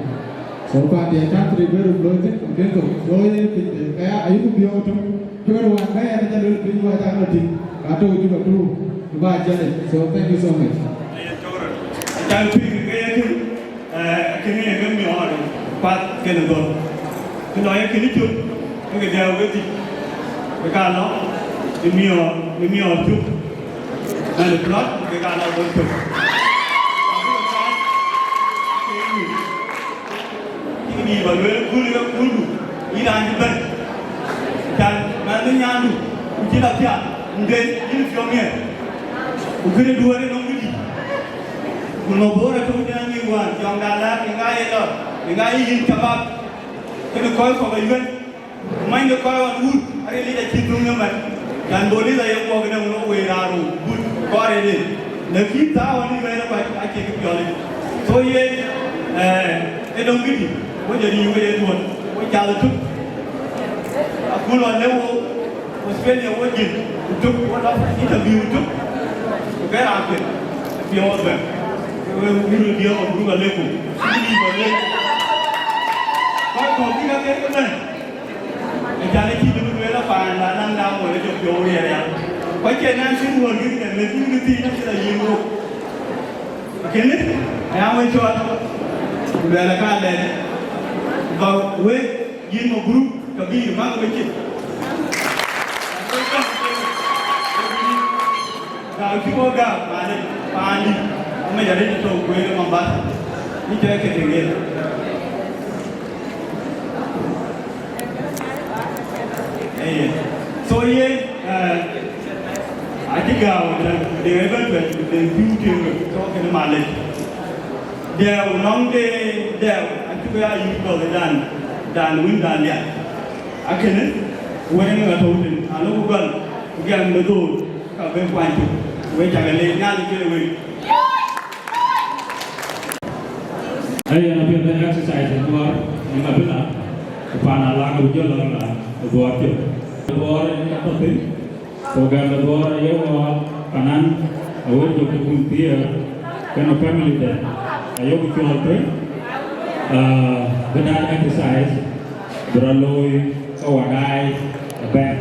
So paandiɛ̈ cä three bedroom looi thïn, ku den thok. So yen piny de, ke ya, ayï ku biɔ̈ɔ̈k tök. Kë bɛ̈n wään bɛ̈ɛ̈r, cä lueel piny wään cä lɔ tïŋ, ka tɔ̈u Juba too, ku ba jiël. So thank you so much. Can piŋ ke ye kën, eh, kën ye ke miɔɔr path kën dhɔ̈l. Kë lɔ ye kën cök, ke ke dɛ̈ɛ̈u wedhie, ke ka lɔ ë miɔɔr, ë miɔɔr cök. Ɛn ë plɔt, ke ka lɔ dhɔ̈l cök. Abï ke path, ke ye Yï ba lueel, kul ke kuldu, yïn raan cï bɛ̈n. Can man bï nyandu, ku cï la piath, ku den yïn piɔ̈u miɛt. Ku kënë duɔ̈ɔ̈r ë nɔm këdï. Ku nɔ Bor atɔ̈u tënë ŋic wään, jɔŋda lɛ̈k, ë ŋa ye lɔ, ë ŋa ye yïn cabab. Kënë kɔc kɔ̈k ayuɛ̈n. Ku many de kɔc ɣɔn wut, aril yic acï dhuŋ ëmën. Can Bor yïth aye guɔ këdäŋ, wek wëi raar wut, but kɔc ril yic. Lakin thaa ɣɔn yï bɛ̈n ë kɔc, acie kë piɔl yic. So yen, eh, ë döŋ këdï, wek jɔ riëëu ke ye duɔ̈n, wek cath ëtök. Akul ɣɔn lëu wok, Australia wo jin, ku tök, wo lɔ interview tök, ku ke raan piɛth, piɛth wo bɛ̈n. Ke we wun diëëu, mabruk aleikum. Shughuli ba lek. Kɔc kɔ̈k bï ka ket ke bɛ̈n. Ë can ë cï döŋ lueel apaan, na naŋ daŋ wën ë jɔ piɔ̈u riɛl rial. Kɔc cï naŋ cïn wöör gïk dɛ̈t, lek bï ke thiic na cï la yiëk wok. Kënë, aya we cɔɔl, ku luɛɛl aka lɛ̈k, ba wek yïn mabruk kabir, mak we cin. Ka cï wo gam, mane, paandï, ame jɔ rëc tɔ̈u kueer ë Mombasa, ni cɔɔl ke tëŋ yen. Ee, so yen, eh, acï gääu tɛ̈n, de ëbɛ̈n bɛ̈n, de pïu tiëŋ, so kënë malec. Dɛ̈ɛ̈u nɔŋ de dɛ̈ɛ̈u, acï ke ya yïk gɔl dan, dan wën dan liac. Akënë, wën ë ŋa tɔ̈u tën, alɔ ku gɔl, ku gɛm de dhor, ka ben kuany tök, wek cak leec, Nhialic kën wek. Ee, yen apiɛth ë exercise ë Duɔɔr, ë Mabila, ku pan Alaŋ ku jɔl Alaŋ ë Duɔɔr cök. Duɔɔr ë ka tɔ̈ thïn, ku gɛm ë Duɔɔr aye wɔ panan, awër jɔk të kun thiëër, kenë family de, ayok cuɔl thïn, ah, bï dan exercise, bï rɔt looi ke wadaai ëbɛ̈n.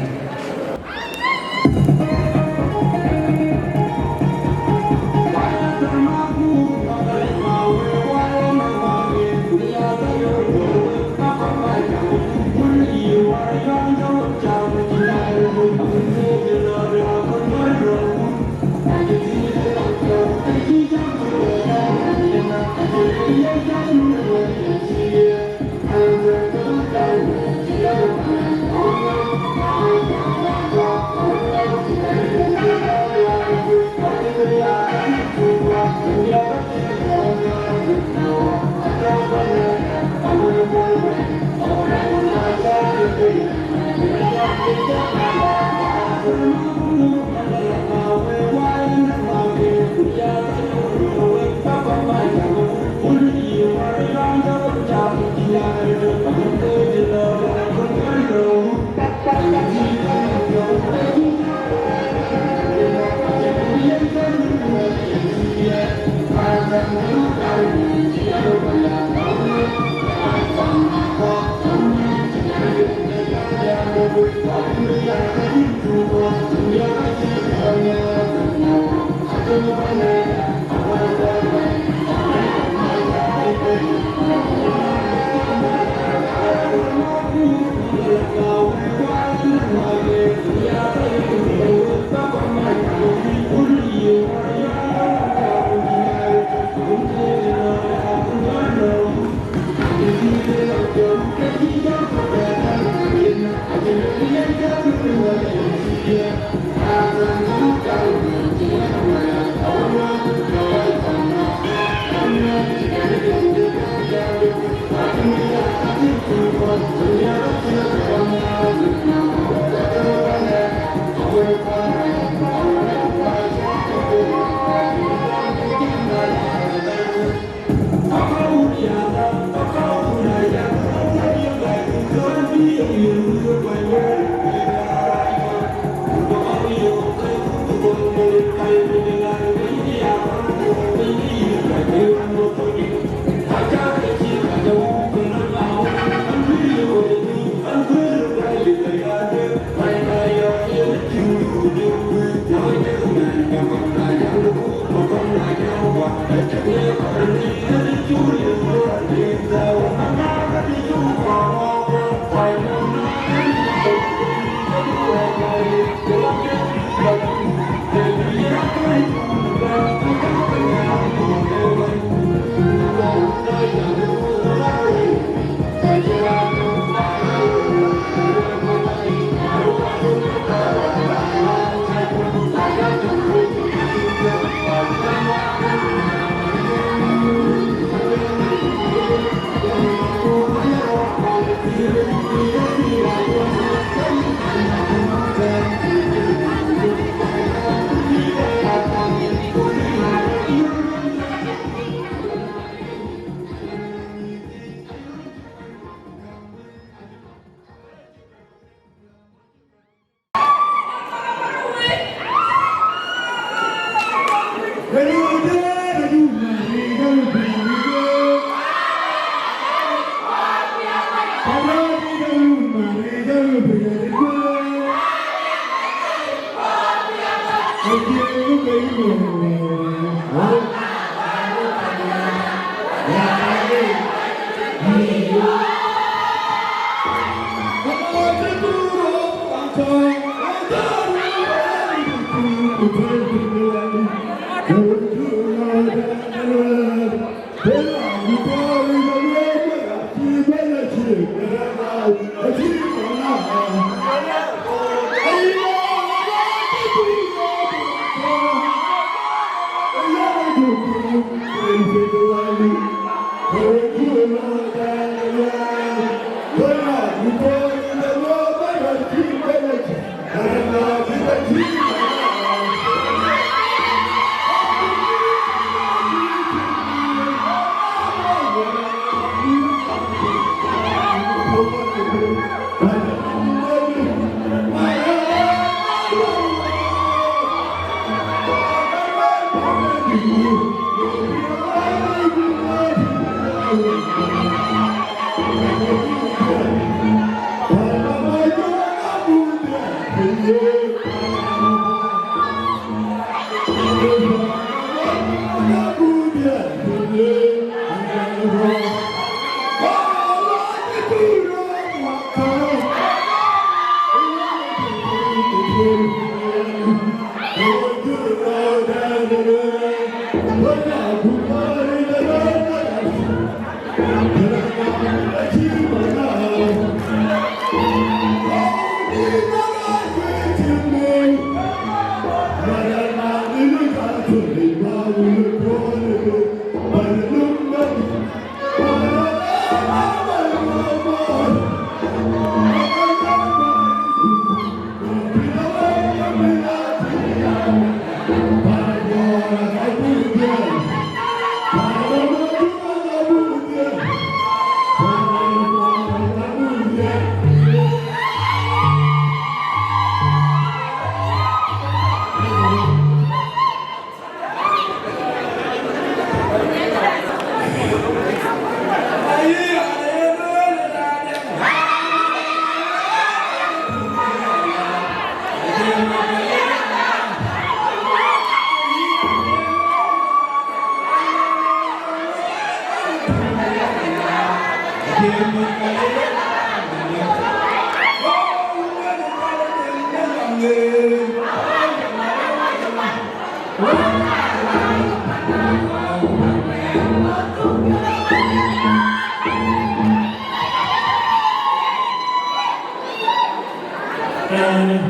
Eh,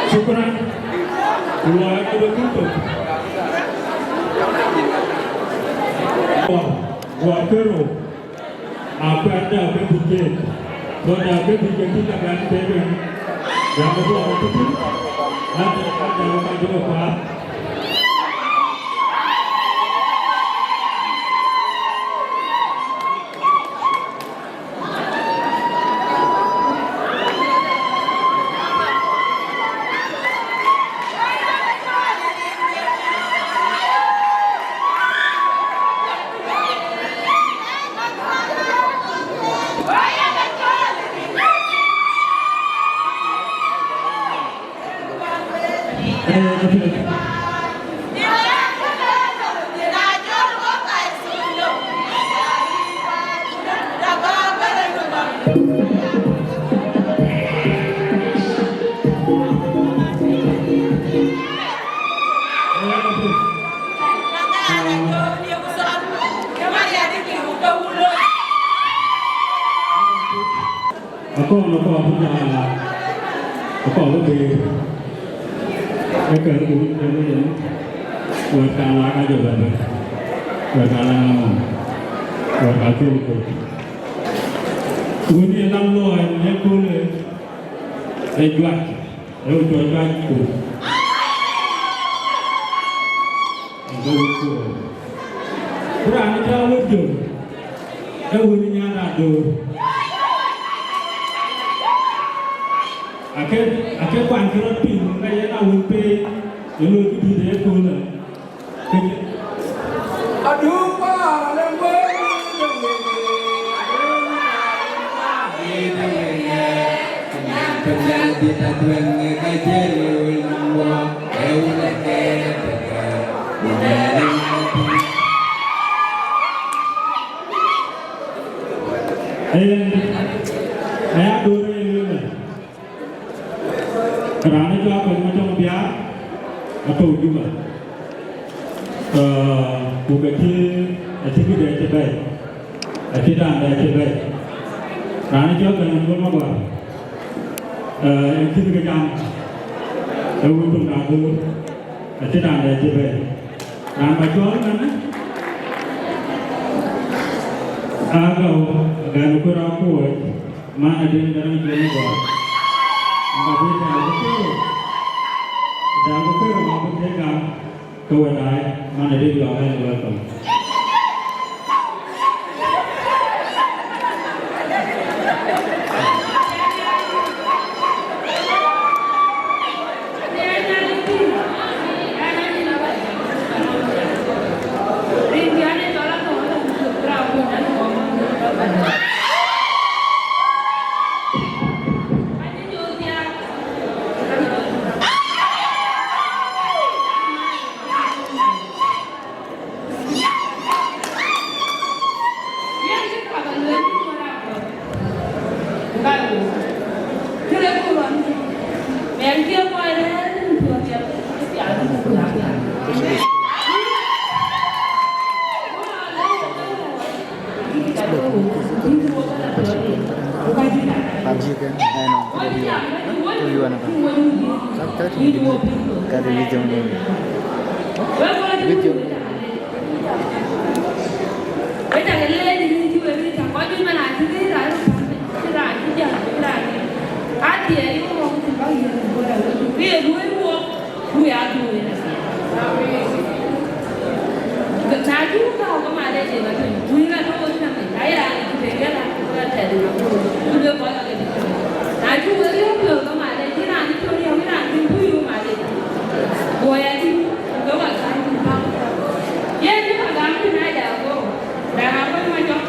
shukran. Wa ade kunto. Wa, wa kero. Aku ada ke tiket. So ada ke tiket kita kan teben. Yang kedua itu pun. Ada, ada orang juga, Pak. Akɔ̈ɔ̈ŋ, akɔ̈ɔ̈ŋ bï jam, akɔ̈ɔ̈ŋ bï geer. Ee kɛ̈r ku wïc kɛ̈r yen, wɛ̈t ka la ka jɔ bɛ̈n bɛ̈n. Wɛ̈t ka la ŋa mɔ̈ŋ. Wɛ̈t ka thil ku. Wën ye lam luɔi në köölë, ee juak, ee juak juak ku. Ee juak ku. Ku raan ë cä wët jö, ee wën ë nyan raan döör. Ake, ake kuany cï rɔt piŋ, ka yen a wën pei, ë loi këdït ë köölë. Aduk wäär alë wëu, aduk wäär alë wëu. Yen aya duɔ̈ɔ̈r ë lueel, raan ë cɔl Akoc Macɔŋ Biaar, athou Juba. Ku ke cï, acï këde acï bɛ̈ɛ̈i, acï daande acï bɛ̈ɛ̈i. Raan ë cɔl Bɛ̈ny Aŋuɔ̈l Maguar, ë cïn kë jam, ë wun töŋ de Agoor, acï daande acï bɛ̈ɛ̈i. Raan ba cɔɔl ëmënë, aa Gäu, Gäu Kuer Akuɔc, man Aden Garaŋ Jɔn Gɔ̈ɔ̈r. Ba bï daal bï këër, daal bï këër, ba bï tek gam, ke we daai, man Aden, you are highly welcome. Na cï wun gääu ke malec ë ka tueŋ, tueŋ atɔ̈ wek tëmën, aye raan cï pek ë raan cï wek atɛ̈t ë raan, ku duëër kɔc ake dït tëmën. Na cï wek riɔ̈ɔ̈k piɔ̈ɔ̈th ke malec, yïn raan cï piɔ̈u riɔ̈ɔ̈k, yïn raan cï pur yök malec. Go ya tïŋ, ku ke wek kääc cïn päk. Yen cï ka gam kën aa ja go, raan akɔc Macɔŋ.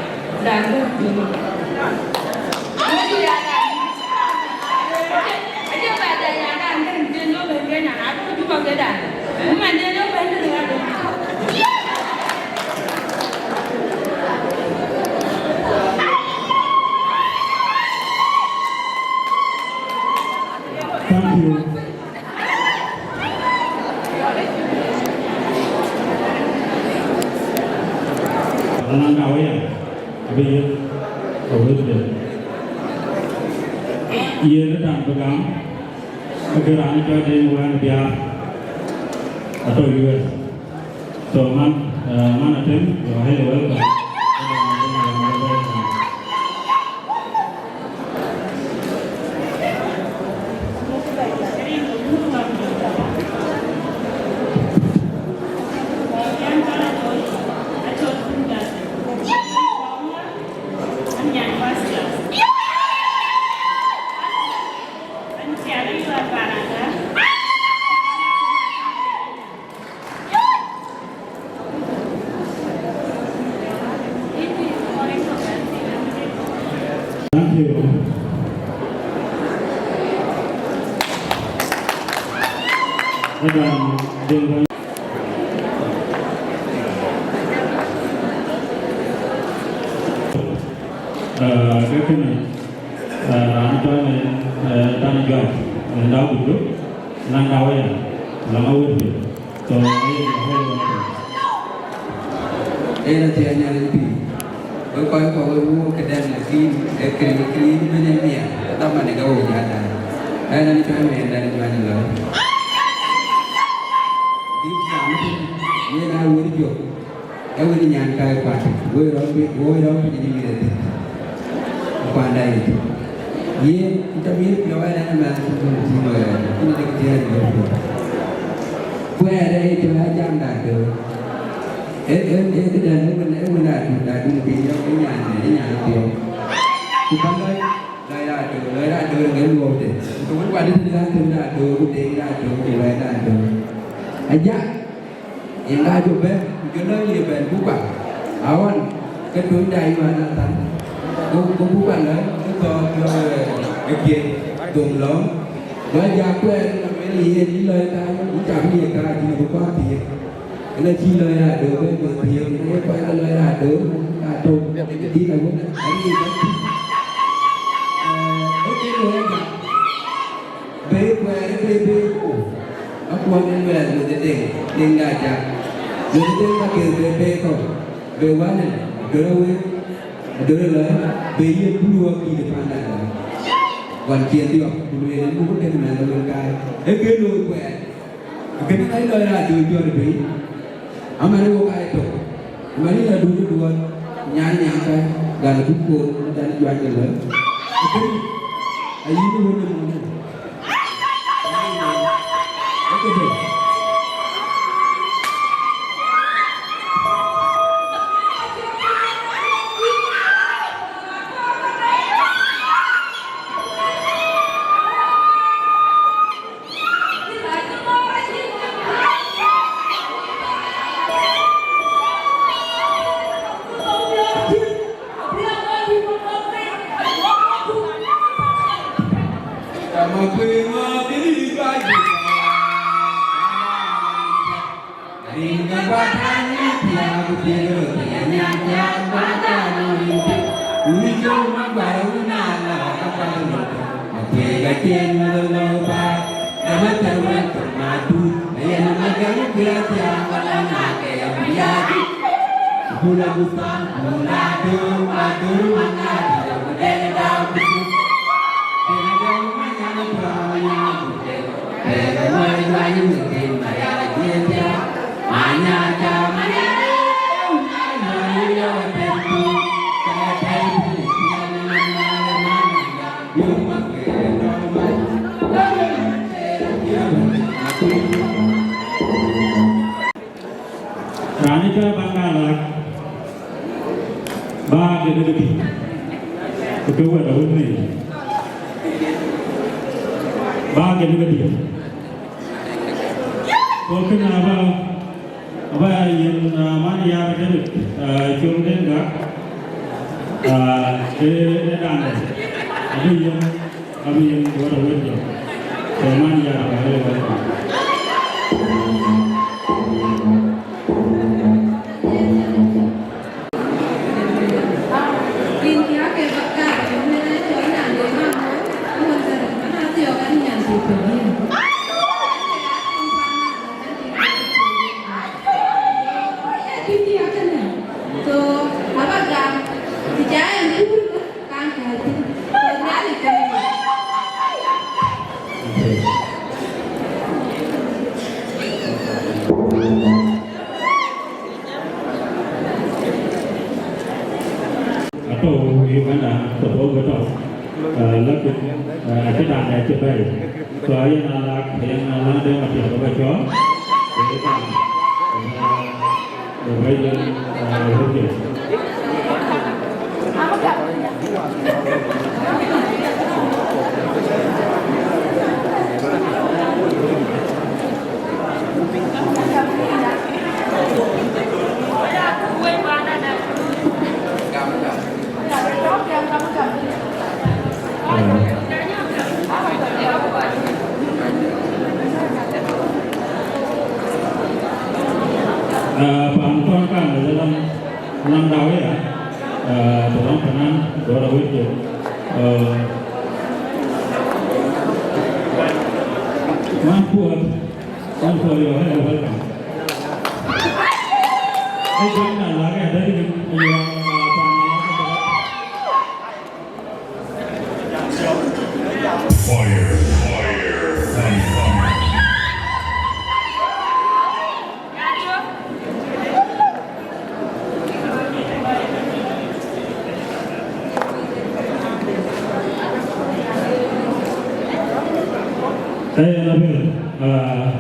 Thank you. Anɔŋ daw aya, abï yeth, awëthde. Yen ë dan bï gam, ke raan cɔl Deny Wɛ̈n Biaar, atɔ̈ U S. So man, uh, man Atem, you are highly welcome. Thank you. Madam Deng. Uh, ke kënë, uh, raan cɔl, uh, Tany Juac, uh, Dau Gutu, lan Dau aya, lan awëthde. So, aye, aye, aye. Yen athiɛɛi Nhialic pïïr. Wek kɔc kɔ̈k wek wuɔk këdɛn, lakin ee këriëëc, këriëëc ëbɛ̈n ë miɛt, dhaman ë ke wok jatda. Ɣɛn, ɣɛn cɔl Miɛɛr Dɛ̈t Juac Lɔ̈ɔ̈r. Bïk jam thïn, yen aa wël jɔk. Ee wël nyankäi kuat, woi rɔt piny, woi rɔt piny ë mïth adhil. Kuanda yic. Yen, cä miëth piɔ̈u ɣɛn ëmɛn cï bï tïŋ ɣɛn, cïn dek thiëëc bï tïŋ. Kuɛɛr ë cɔl aa jamda döör. Ee, ee, ee, këdɛn, ee wën, ee wën adu, adu në piny yɔ̈k, ee nyan, ee nyan piɔ̈u. Ku bä lɔc, lɔc raan döör, lɔc raan döör ŋen luɔpde. Ku wën kuat dït raan döör, raan döör, ku deŋ raan döör, ku wɛɛr raan döör. Ajak. Yen aa jɔ bɛ̈n, ku jɔ lɔ ye bɛ̈n buk ba. Aɣɔn, ke tuny da Yohana than. Go, go buk ba lɔ, ke thɔɔk lɔ, eh, ë kiëën. Dom lɔ, ba ja kuɛɛr na mɛn yen, yï lɔc ka, yï cam ye ka, cïn abï kuath thiëëk. Ëna cï lɔc raan döör bɛ̈n bï thiëëk, ëna ye kuɛɛr lɔc raan döör, ka tök, dït awën, ayï bɛ̈n. Ee, ee kë lɔc ka, be kuɛɛr, be, be ku, akuɔn ë luɛɛl wëdë deŋ, deŋ da cak. Wëdë deŋ ka keth be, be kɔ̈u, be wanë, döör awën. Adöl lɔ, be yen bulu wak dït ë panda. Wan cien dhiɔp, ku lueel en buk kën mɛn lɔ wek kaai. Ee kë looi kuɛɛr. Kën ka lɔ ya döl jɔt bei. Aman wok aa tök. Aman ya döl duɔt. Nyan nyan ka, gal buk ko, dan juac de lɔ. Kën, ayi ni wok ni mɔni. Raan ë cɔl Baŋ Galaak, bä ke ke dït, ku ke wɛ̈t awën nɛ̈i, bä ke ke dït. Ku kënë aba, aba yen, ah, man yar David, ah, Col Deŋ Gak, ah, ë, ë dande, abï yen. Abï yen duɔ̈t awën jɔ. Suleiman ya Rabbi, welcome. So, aba gam, ti jai en kuur. Atɔ̈u Uganda, suppose bï tɔ̈u, eh, lakin, eh, acï dan acï bɛ̈ɛ̈i. So, ayen a lak, ayen a lak de ma tiap ba cɔɔl. Eh, eh, Ah, pan kɔn kan de lam, lam daw ya. Ah, de lam panan, dora wit yo. Ah, man kuat, man kuat yo, hello, welcome. Hey, join na la ya, dari ni, yo, ah, pan, Fire, fire, fire. Hey, Nabil, uh,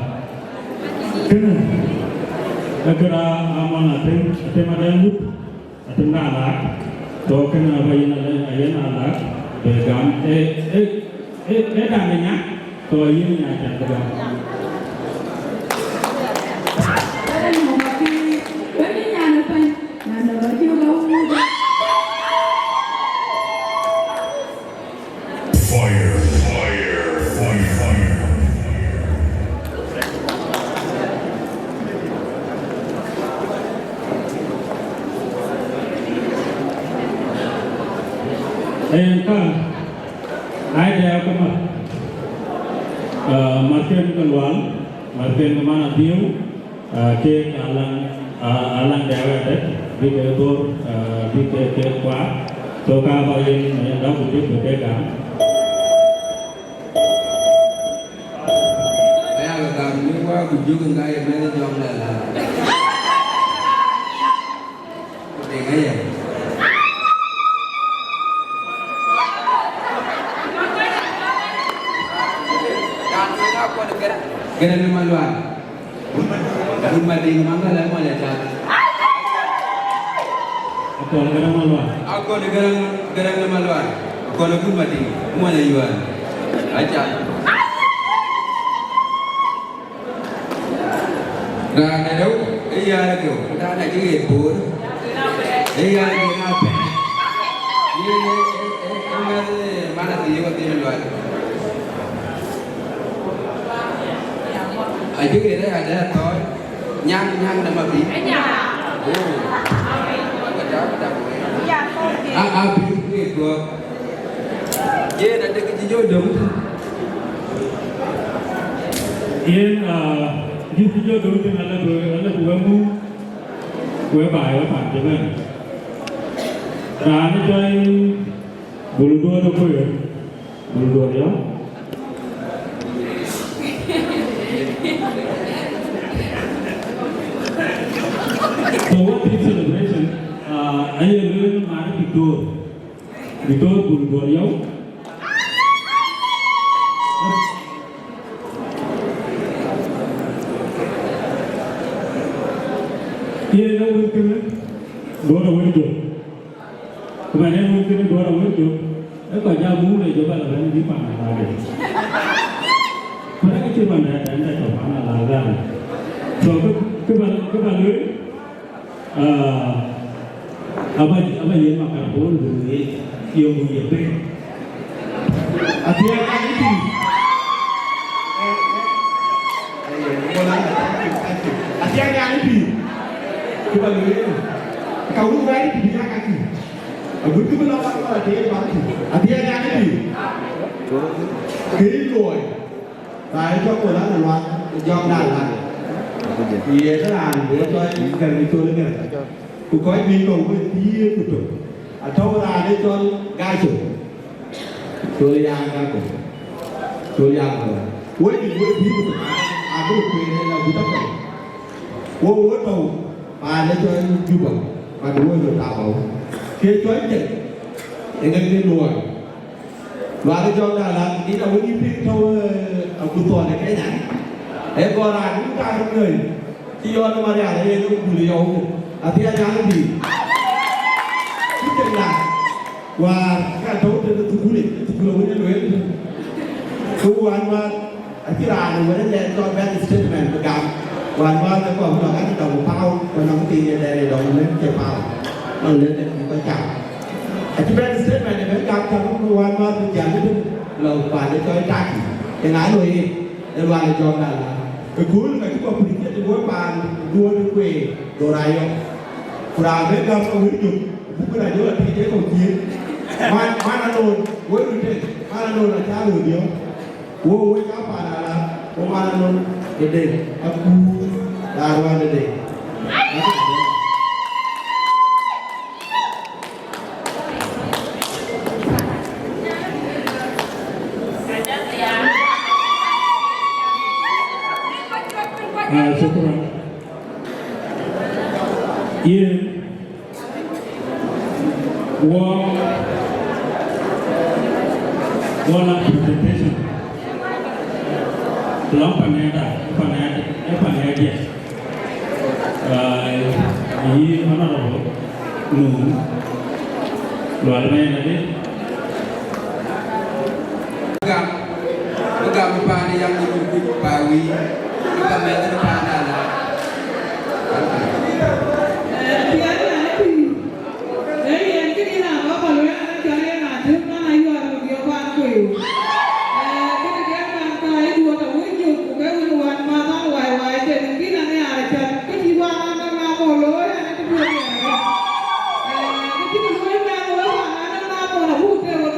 kena, kena aman atem, atem ada yang. Atem Galaak, so kënë aba yen, yen Galaak, bï gam, eh, eh, eh, eh, dan ë nya, so yen nya can bï gam. Fire, fire. Yen ka, ai dɛ ke mat, ah, mat ken ke Lual, mat ken ke man Adhiu, ah, kek alaŋ, ah, alaŋ dɛ wɛ̈t dɛ̈t, bï ke dhor, ah, bï ke, ke kuaar. So ka ba yen, yen dak ku jëk bï ke gam. Aya ke gam ni wa ku jök ŋa ye mɛnh jɔŋ la la. Ku ding aya. Gɛrɛ ni Malual. Gun Madiŋ, man ka la mɔny acath. Akɔn Garaŋ Malual. Akɔn Garaŋ, Garaŋ Malual. Akɔn Gun Madiŋ, mɔny ayuan. Acath. Raan ë rou, ë yäär keu, raan acï ɣet boor, ë yäär keu na pɛ̈n. Yen ë, ë, ë, ë mɛ̈th, ë, man Adhiu Adhiu Lual. Acï ɣet aya dɛ thɔɔc, nyaŋ, nyaŋ de Mabï. Oh. Ka jam, jam wei. A, a bï ɣet guɔ̈p. Yen adek cï jɔ döŋ tïŋ. Yen, ah, dït cï jɔ döŋ tïŋ, ala bï, ala bï wek muk, wek baai, wek paan cï bɛ̈n. Raan ë cɔl Bul Duɔ̈ɔ̈r ë Kueer, Bul Duɔ̈ɔ̈r yɔ̈ɔ̈k. So what is celebration? Ah, aye lueel man Victor. Victor Bul Duɔ̈ɔ̈r yɔ̈ɔ̈k. Yen ë wël kënë, duɔ̈ɔ̈r awël jök. Ku man ë wël kënë, duɔ̈ɔ̈r awël jök. Ë kɔc jam muk le jɔ ba la bɛ̈n bï paan ala de. Ku rɛ̈k cï man dɛ, dɛ, dɛ tɔ paan ala de. So, kë, kë ba, kë ba lueel, Ah, aba, aba yen makar bor du ye, ye mu ye pe. Atia ya ni pi. Atia ya ni pi. Kiba lu ye. Ka wu ba ni pi ya ka ki. Agut kiba la ba ba te ba ki. Atia ya ni pi. Ke loy. Raan ë cɔl Kol Aŋaluath, ë jɔŋ dan lat. Ku yen raan bï ë cɔl Gɛ̈r ë cɔl Gɛ̈r. Ku kɔc juëc kɔ̈u wek thiëër ku tök. Atɔ̈u raan ë cɔl Gaco. Col ya Gaco. Col ya Gaco. Wek juëc wek thiëër ku tök. Abï kueen ë la gut apɛi. Wo wo tɔ̈u paan ë cɔl Juba. But wo yo tap awä. Ke cɔl Jɛk. Ë ŋɛk ë luɔi. Lual ë jɔŋ da la, ina wëni piŋ tɔ̈u, eh, agut thɔn ë Kenya. Ë gɔl raan wun ka röt nööny, cï yɔn ë Marial ë yen ë bul yɔu. Athia nyaŋ ë bï. Cï cïn la. Wäär ka tɔ̈u tëde thukul, thukul ë wëni lueel tëde. Ku wään wäär, acï raan ë wëni lɛɛr cɔl bɛ̈n statement bï gam. Wään wäär ke kɔn lɔ ka cï dɔm pau, ku nɔm piny ë dɛɛr ë dɔm lëk cï pau. Nɔm lëk ë bï kɔc cam. Acï bɛ̈n statement ë bɛ̈n gam cam ku wään wäär bï jam ëtën lɔ paan ë cɔl Turkey. Ë ŋa loi yen? Ë Lual ë jɔŋ da la. Ëkööl ka cï kɔc pïïr thiëëc ë woi paan duööt ë kueer, dhor ayɔ̈k. Ku raan bɛ̈n gam ka wër jök, buk bï raan jɔl atic ë kɔc thiëëc. Man, man alone, woi röt tëk, man alone acä röt diɔ̈k. Wo, wo ca paan ala, wo man alone ë dek, akuur, raan wään ë dek. Ah, shukran. Yen, wo, wo la presentation. Lɔŋ panɛɛda, panɛɛda, panɛɛda. Ai, yï honorable, nu, Lual Mɛn adï. Gam, gam paan yam ni kuc pa wi, ka mɛn paan ala. Eh, tiɛɛl na ni pïïr. Ee yen këdï raan bä kɔl wek an, acɔl yen raan tëk man ayuɔɔr ë diɔ̈k wään kueer. Ee, këdï diɛt man ka ë duɔ̈t awëc yök, ku ke wën wään math an, wai, wai, tëk bï na nhiaar acan, kë cï wään an, na mɔ̈u looi an, acï duɔ̈t yen arëët. Ee, kë cï looi mɛn wek wään an, na mɔ̈u abuk tëk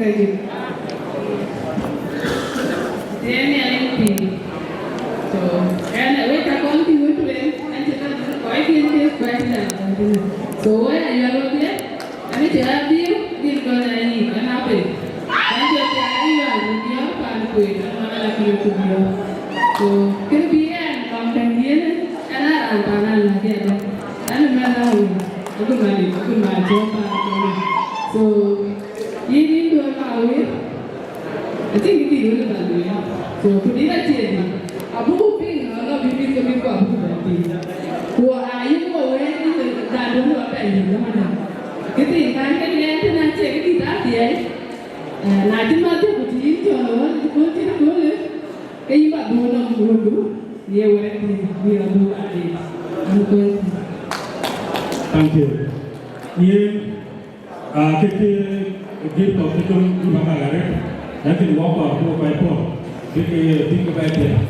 Thank you. Tiɛɛŋ Nhialic pïïr. So, ɛn, wek ka kɔn kï wek tueŋ, ɛn cï bɛ̈n kɔc kï ke president. So, wek ayuɛl wedhie, ɛn cï raan dhiëëu, dhil gɔl ë yic, ɛn apeth. Ɛn jɔ thiaak ë yual, ku diɔ̈ɔ̈r paan kueet, ɛn man ala kï ku diɔ̈ɔ̈r. So, kën bï ɛn lɔŋ tɛ̈n yen, ɛn a raan paan ala kï adɛ̈. Ɛn ë mɛn a wëu, abï man, abï man cɔ̈ɔ̈r paan kueet. So, Yïn, yïn duɔ̈ɔ̈r ma wëër, acïn kë dït wën ë bä lueel. So, ku dït acie dït. Abuku piŋ, ala bï bï ke bï ku abuku bɛ piŋ. Ku ayï ku wëër yïn, dan duɔ̈ɔ̈r wa bɛ yïn, dhamada. Kë thiin kan ke yɛn tën acie kë dït athiɛɛi. Eh, na cï ma thïn ku cï yïn cɔl ë wën, cï kɔn cïn köölë, ke yïn bä duɔ̈ɔ̈r nɔm wëndu, ye wɛ̈t thiin, bï rɔt duɔ̈ɔ̈r adït. An kuɛth. Thank you. Yen, Ah, kë cï gift of Victory Juba ka arëët, lakin wɔ kɔɔr ku kɔc puɔ̈r, bïk, bïk bɛ piɛth.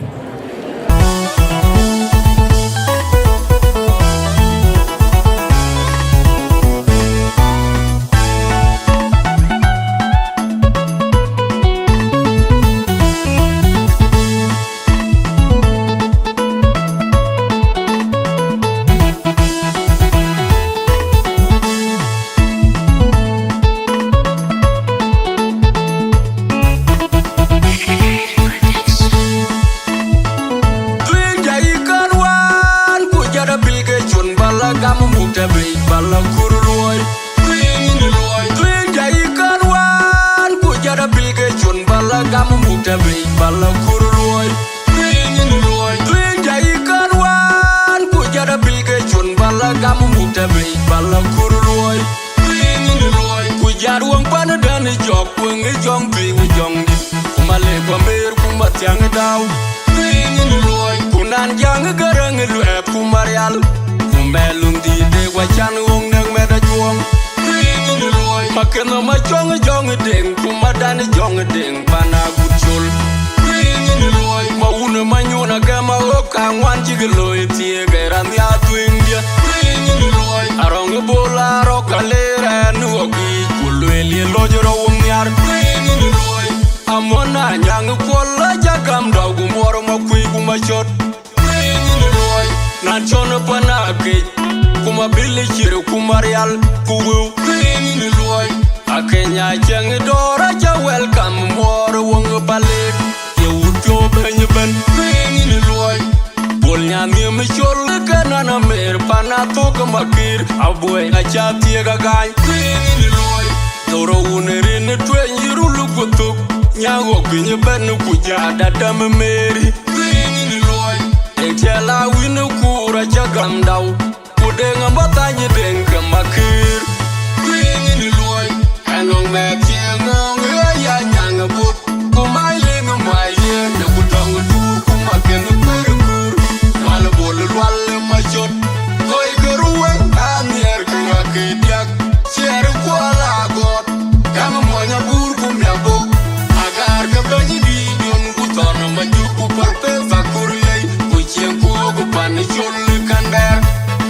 Tueŋ ja yï kän wään, ku jɔt apil ke cuɔ̈n bä la gam muk tɛ̈ bei, bä la kur luɔi. Tueŋ yïn luɔi, tueŋ ja yï kän wään, ku jɔt apil ke cuɔ̈n bä la gam muk tɛ̈ bei, bä la kur luɔi. Tueŋ yïn luɔi, tueŋ ja yï kän wään, ku jɔt apil ke cuɔ̈n bä la gam muk tɛ̈ bei, bä la kur luɔi. Tueŋ yïn luɔi, ku jat wëŋ pan dɛ̈n jɔk, wëŋ jɔŋ thuëëŋ jɔŋdït, ku ma lek bä mer, ku ma thiäŋ dau. Tueŋ yïn luɔi, ku nan jaŋ gärëŋ luɛɛth, ku ma rial, ku mɛl luŋ dïït dek wa can wëŋ näk mɛt ajuɔŋ. Tueŋ yïn luɔi, ma kën ma cɔŋ jɔŋ deŋ, ku ma dan jɔŋ deŋ, pan agut col. Tueŋ yïn luɔi, ma wun ma nyuɔn agɛm a ɣöp ka ŋuan cïk looi thiëëk ë raan nhiaar tueŋdiɛ̈. Tueŋ yïn luɔi, arɔŋ ë bol arɔ̈k ka le rɛ̈ɛ̈r në ɣɔ̈k yiic, ku lueel ye lɔc rɔt wëŋ nhiaar. Tueŋ yïn luɔi, amuɔ̈n na nyaŋ ë kuɔl la cä gam dɔu, ku muɔɔr ma kuëi ku ma cɔ̈t. Tueŋ yïn luɔi, na cɔn ë pan akec, ku ma bil ë cier, ku ma rial, ku wëu. Tueŋ yïn luɔi, akeny acieŋ ë dɔ̈ɔ̈r acä welcome, muɔɔr ë wëŋ ë palek, ye wut piɔ̈u bɛ̈ny ëbɛ̈n. Tueŋ yïn luɔi, bol nyan nhiem ë col ë kën an amer, pan athök ë makir, abuɔi acä thiëëk agany. Tueŋ yïn luɔi, dhorou wun ë rin ë tueny yï rul ku thök, nya ɣɔ̈k piny ëbɛ̈n ku jat adäm ë Meri. Tueŋ yïn luɔi, ë tiɛl a wïn ë kuur acä gam dau, ku deŋ abä thany deŋ ke makir. Tueŋ yïn luɔi, ɛnɔŋ mɛt cieŋ ŋɔ̈ɔ̈ŋ ë ya nyaŋ ë buɔth, ku mai leŋ ë mai yen ë ku tɔŋ ë tuur, ku ma kën ë kueer ë kuur. Mal bol lual ë macöt, thoi ke ruëŋ, ka nhiɛɛr ke ŋa ke diäk, ciɛɛr ë kuɔl agɔɔt. Gäm muɔny abuur ku miabok, agaar ke bɛ̈ny dïït diön ku thɔn majuk ku pärpeth akur lei, ku cieŋ ku ɣok pan col ë kän bɛ̈ɛ̈r.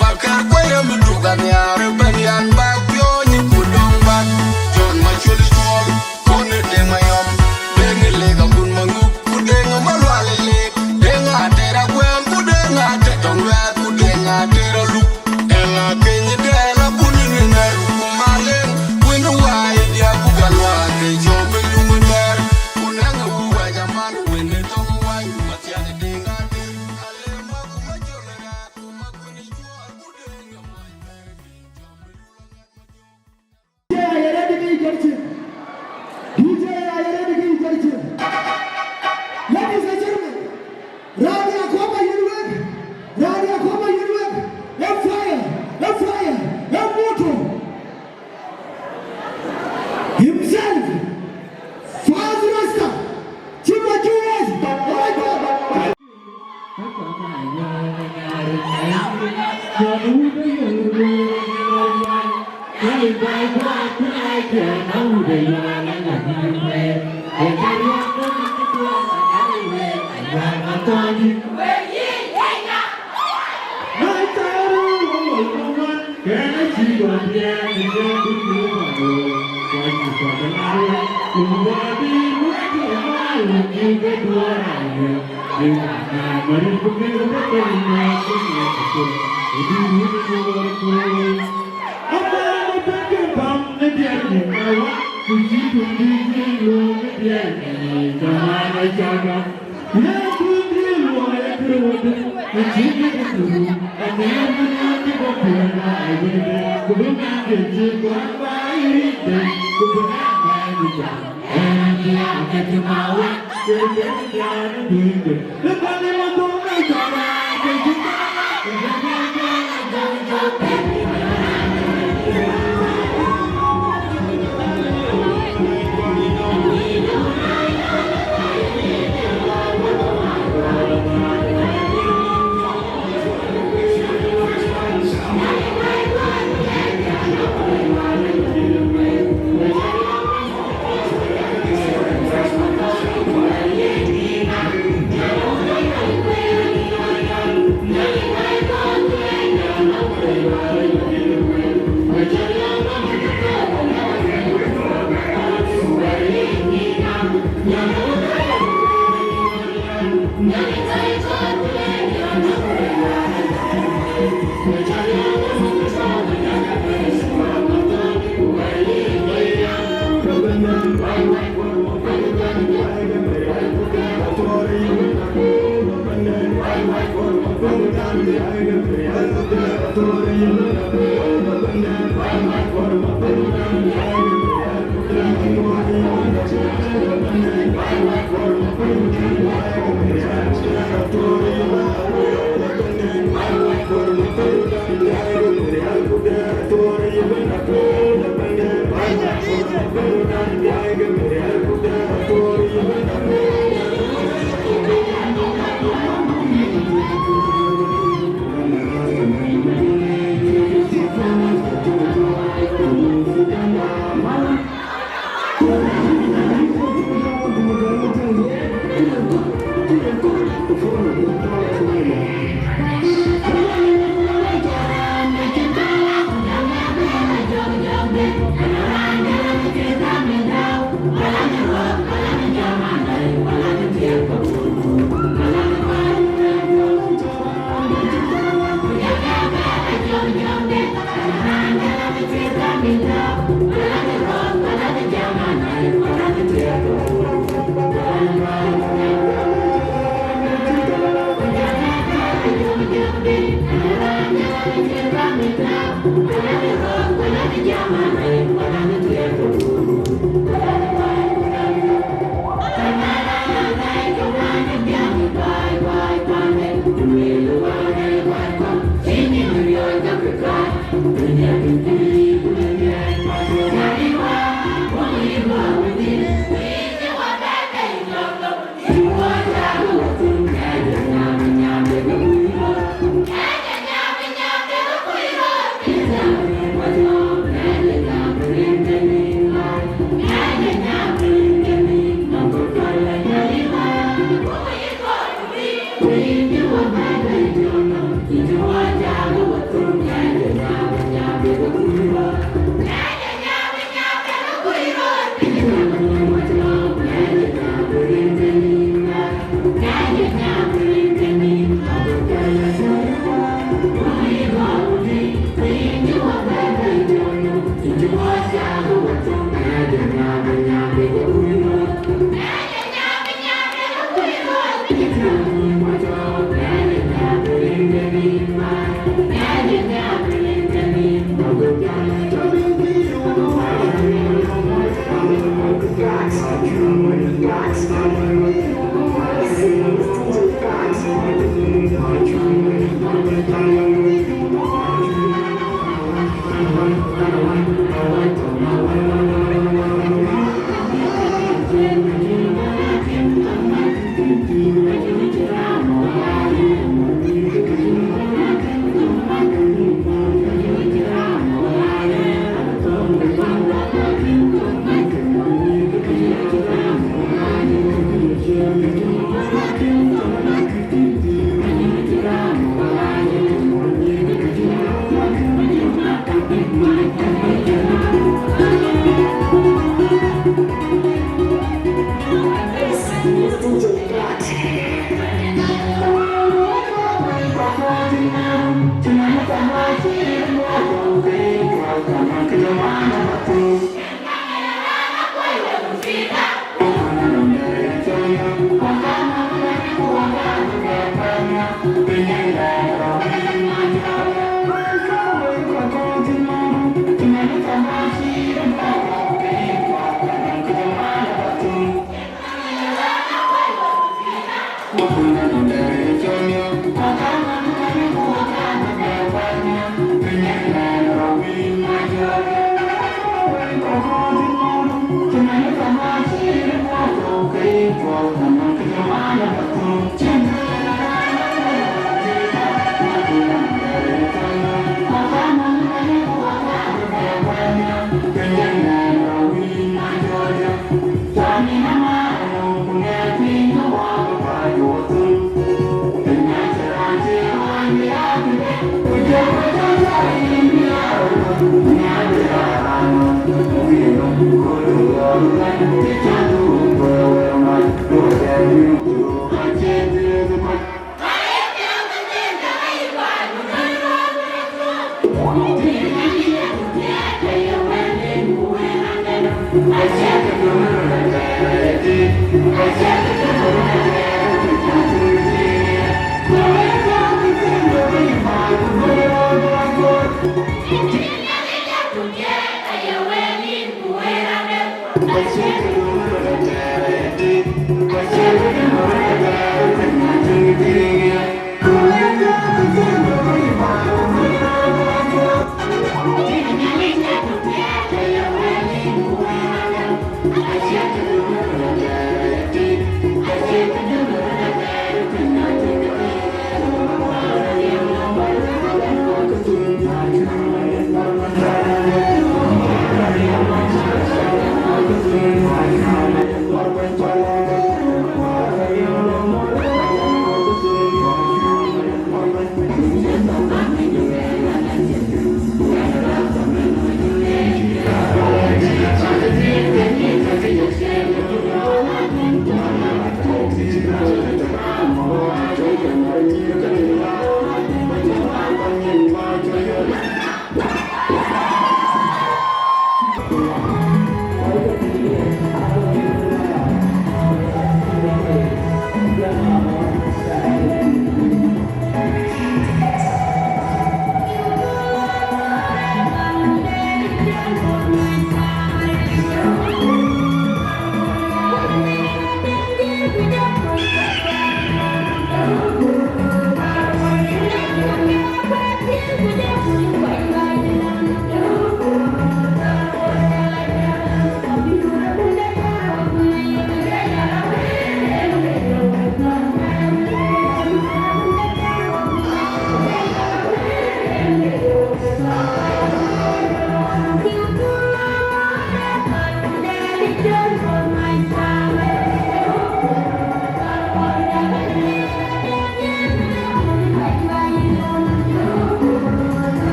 Makɛ̈r kuɛ̈r ë mi tuk anhiaar ëbɛ̈n yan bak piööny ku döŋ bak. Jɔn macol cuɔl, kon ë deŋ mayɔm, deŋ ë lek akun maŋuk, ku deŋ ë malual ë lek, deŋ ater aguɛɛm, ku deŋ ater tɔŋ luɛɛth, ku deŋ ater aluk. Ëŋa keny dɛɛl abun në nɛ̈r ku maleŋ, wën wai diäk ku ka luaak ke cɔm ë luŋ ë nɛ̈r, ku nɛ̈ŋ ë wëu wɛc aman wën ë tɔŋ wai, mathian ë deŋ ater, alem ma ku ma col ë rɛ̈ɛ̈r, ku ma kuën ë cuɔɔr, ku deŋ ë mɔny bɛ̈ɛ̈r piny cɔm ë luŋ ë nɛ̈r. D J, are you ready? Can you cheer? D J, are you ready? Can you cheer? Ladies and gentlemen, Rani Akoba Yelwek, Rani Akoba Yelwek, a fire, a fire, a moto. Himself, Faz Rasta, Chima Julius, oh my God.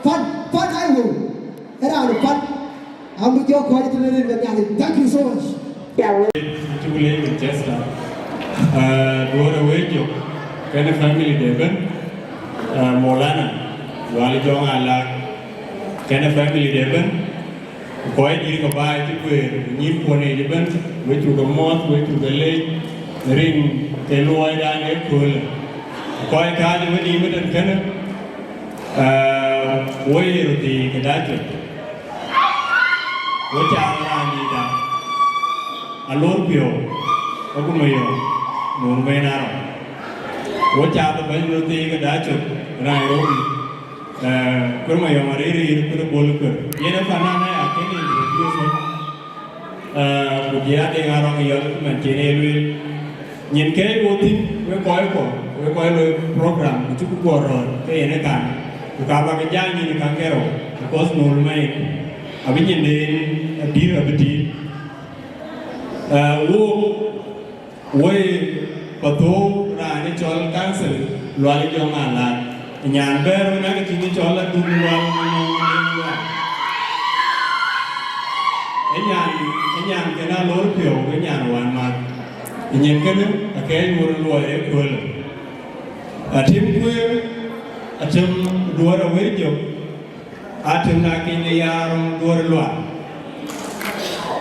Pan, pan ai wëu. Ë raan pan. Am bï jɔ kɔc të rin ke Nhialic. Thank you so much. Cuk leec Winchester. Ah, duɔ̈ɔ̈r ë wëi jök. Kënë family de ëbën. Ah, Maulana, Lual Jɔŋ Alak. Kënë family de ëbën. Ku kɔc dït ke baai cï guëër, nyïïn kuɔn yiic ëbën, we cuk ke mɔ̈ɔ̈th, we cuk ke leec, rin ke luɔidan ë köölë. Ku kɔc kääc ë wenïïm ëtën kënë, aa, wo ye röt thii ke Dacök. Wo cath raan dïïtda, Alor Piɔ̈u, Agumayɔm, Nuur Bɛ̈ny Arɔ̈k. Wo cath ë bɛ̈ny röt thii ke Dacök, Nairobi. Eh, Kuer Mayɔm arïïr, Kuer Bol Kuer. Yen ë fanan aya kën introduce. Eh, ku jël Adeŋ Arɔŋ Yɔl man cïn e lueel. Nyin ke wo thïn, we kɔc kɔ, we kɔc loi program, ku cuk guɔ rɔt, ke yen ë kan. Ku ka bak jam nyin kan ke rou, because Nuur Mɛi, abï nyin den, abï, abï tiit. Eh, wo Woi, Pathou, raan ë cɔl council, Lual Jɔŋ Alak. Nyan bɛ̈ɛ̈r wën akë tïŋ cɔl Adun Lual. Ë nyan, ë nyan kën alor piɔ̈u, ë nyan wän math. Ë nyin kënë akɛ̈ɛ̈c wur luɔi ëköölë. Atem kueer, atem duɔ̈ɔ̈r awër jök, atem na keny ë yaar röŋ duɔ̈ɔ̈r lual.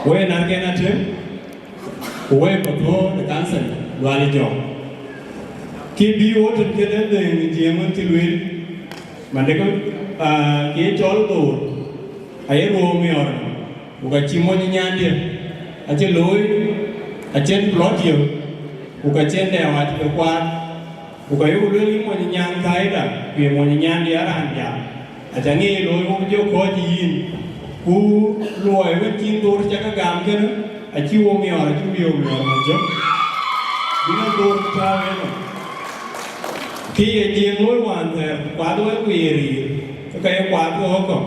Wën akën atem, ku wek pathöör de council Lual Jɔk. Kë bï wo tën kënë dhëëŋ Jiëëŋ wën cï lueel, man de kë, aa, kë cɔl dhoor, aye ruɔ̈ɔ̈k miɔɔr, ku ka cï mony nyandiɛ̈, acï looi, acïn plɔt yök, ku ka cïn dɛɛu acï ke kuaar. Ku ka yuk lueel yï mony nyan kaida, ku ye mony nyandiɛ̈ raan jam. Aca ŋic looi wok jɔ kɔc yïn, ku luɔi wën cïn dhoor cä ke gam kënë, acï wo miɔɔr, acï wo miɔɔr man jɔ. Bï na dhoor tääu ënɔ. Kë ye Jiëëŋ looi wään thɛɛr, ku kuath wek ku ye riir, ke ka ye kuath ke ɣɔ̈k kɔ̈k.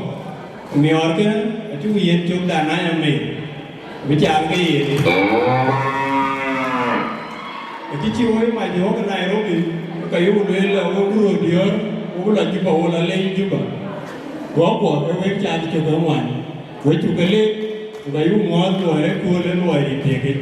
Miɔɔr kënë, acï ku yen cök dan aya mei. Bï cath ke ye. Ë kë cï woi mac wok ë Nairobi, ka yuk lueel la wok bï röt diöör, wok bï la Juba, wok la leny Juba. Wok kuɔ ke wek cath cök ë ŋuan, wek cuk ke lek, ku ka yuk ŋɔ̈ɔ̈th luɔi ëkööl ë luɔi rin tëëkic.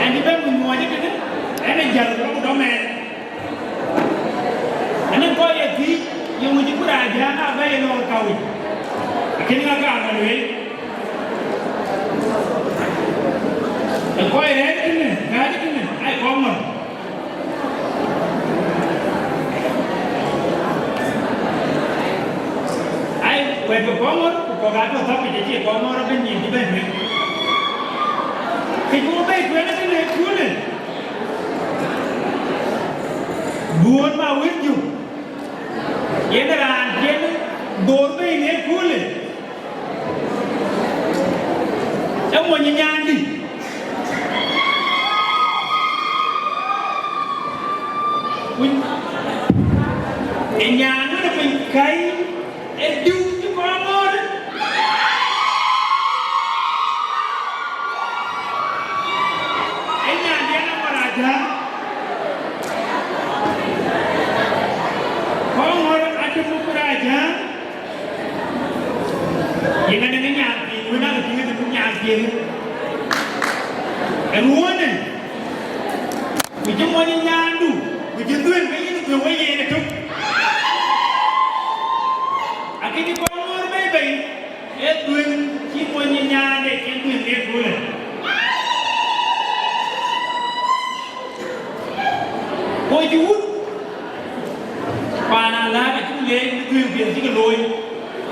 Ɛn cï bɛ̈n ku nyuɔɔc ë tënë, ɛn ë jäl rɔt dɔm ɛn. Ɛn ë kɔc ye thiëc, yeŋö cï Kurac Jäŋ aa bɛ̈i ë lɔɔr kawic? Akënë ŋa kaar ba lueel. Ë kɔc rɛ̈ɛ̈r tënë, gääc tënë, ai kɔŋ ŋɔ̈r. Ai, wɛ̈t ke kɔŋ ŋɔ̈r, ku kɔ̈k aa tɔ̈ thɔ̈k yic, acie kɔŋ ŋɔ̈r abï nyin cï bɛ̈n tueŋ. Kë cï wo bɛ̈i tueŋ ë tënë ë kuulë. Duöör ma wën jök. Yen raan cïn dhor bei në ëköölë, ee mony ë nyaandï. Ku ë nyaan wën ë piny käi ë diu cï kɔn ŋoot. Ë nyaandiɛ̈n Aŋɔ̈r Ajäŋ. Kɔn ŋɔ̈r adï muk Kurac Ajäŋ. Yen adï nyaanpiɛth wën aa ke piŋ adï muk nyaanpiɛth. Ë ruɔ̈ɔ̈në, ku cï mony ë nyaandu, ku cï dhuëëŋ ke yïn dhuëëŋ wei yen ëtök. Akëc kɔn ŋɔ̈r bei bei. Ee dhuëëŋ cï mony ë nyaande cïn dhuëëŋ de ëköölë. Ku cï wut paan alaak acuk leec në dhuëëŋ piɛth cï ke looi,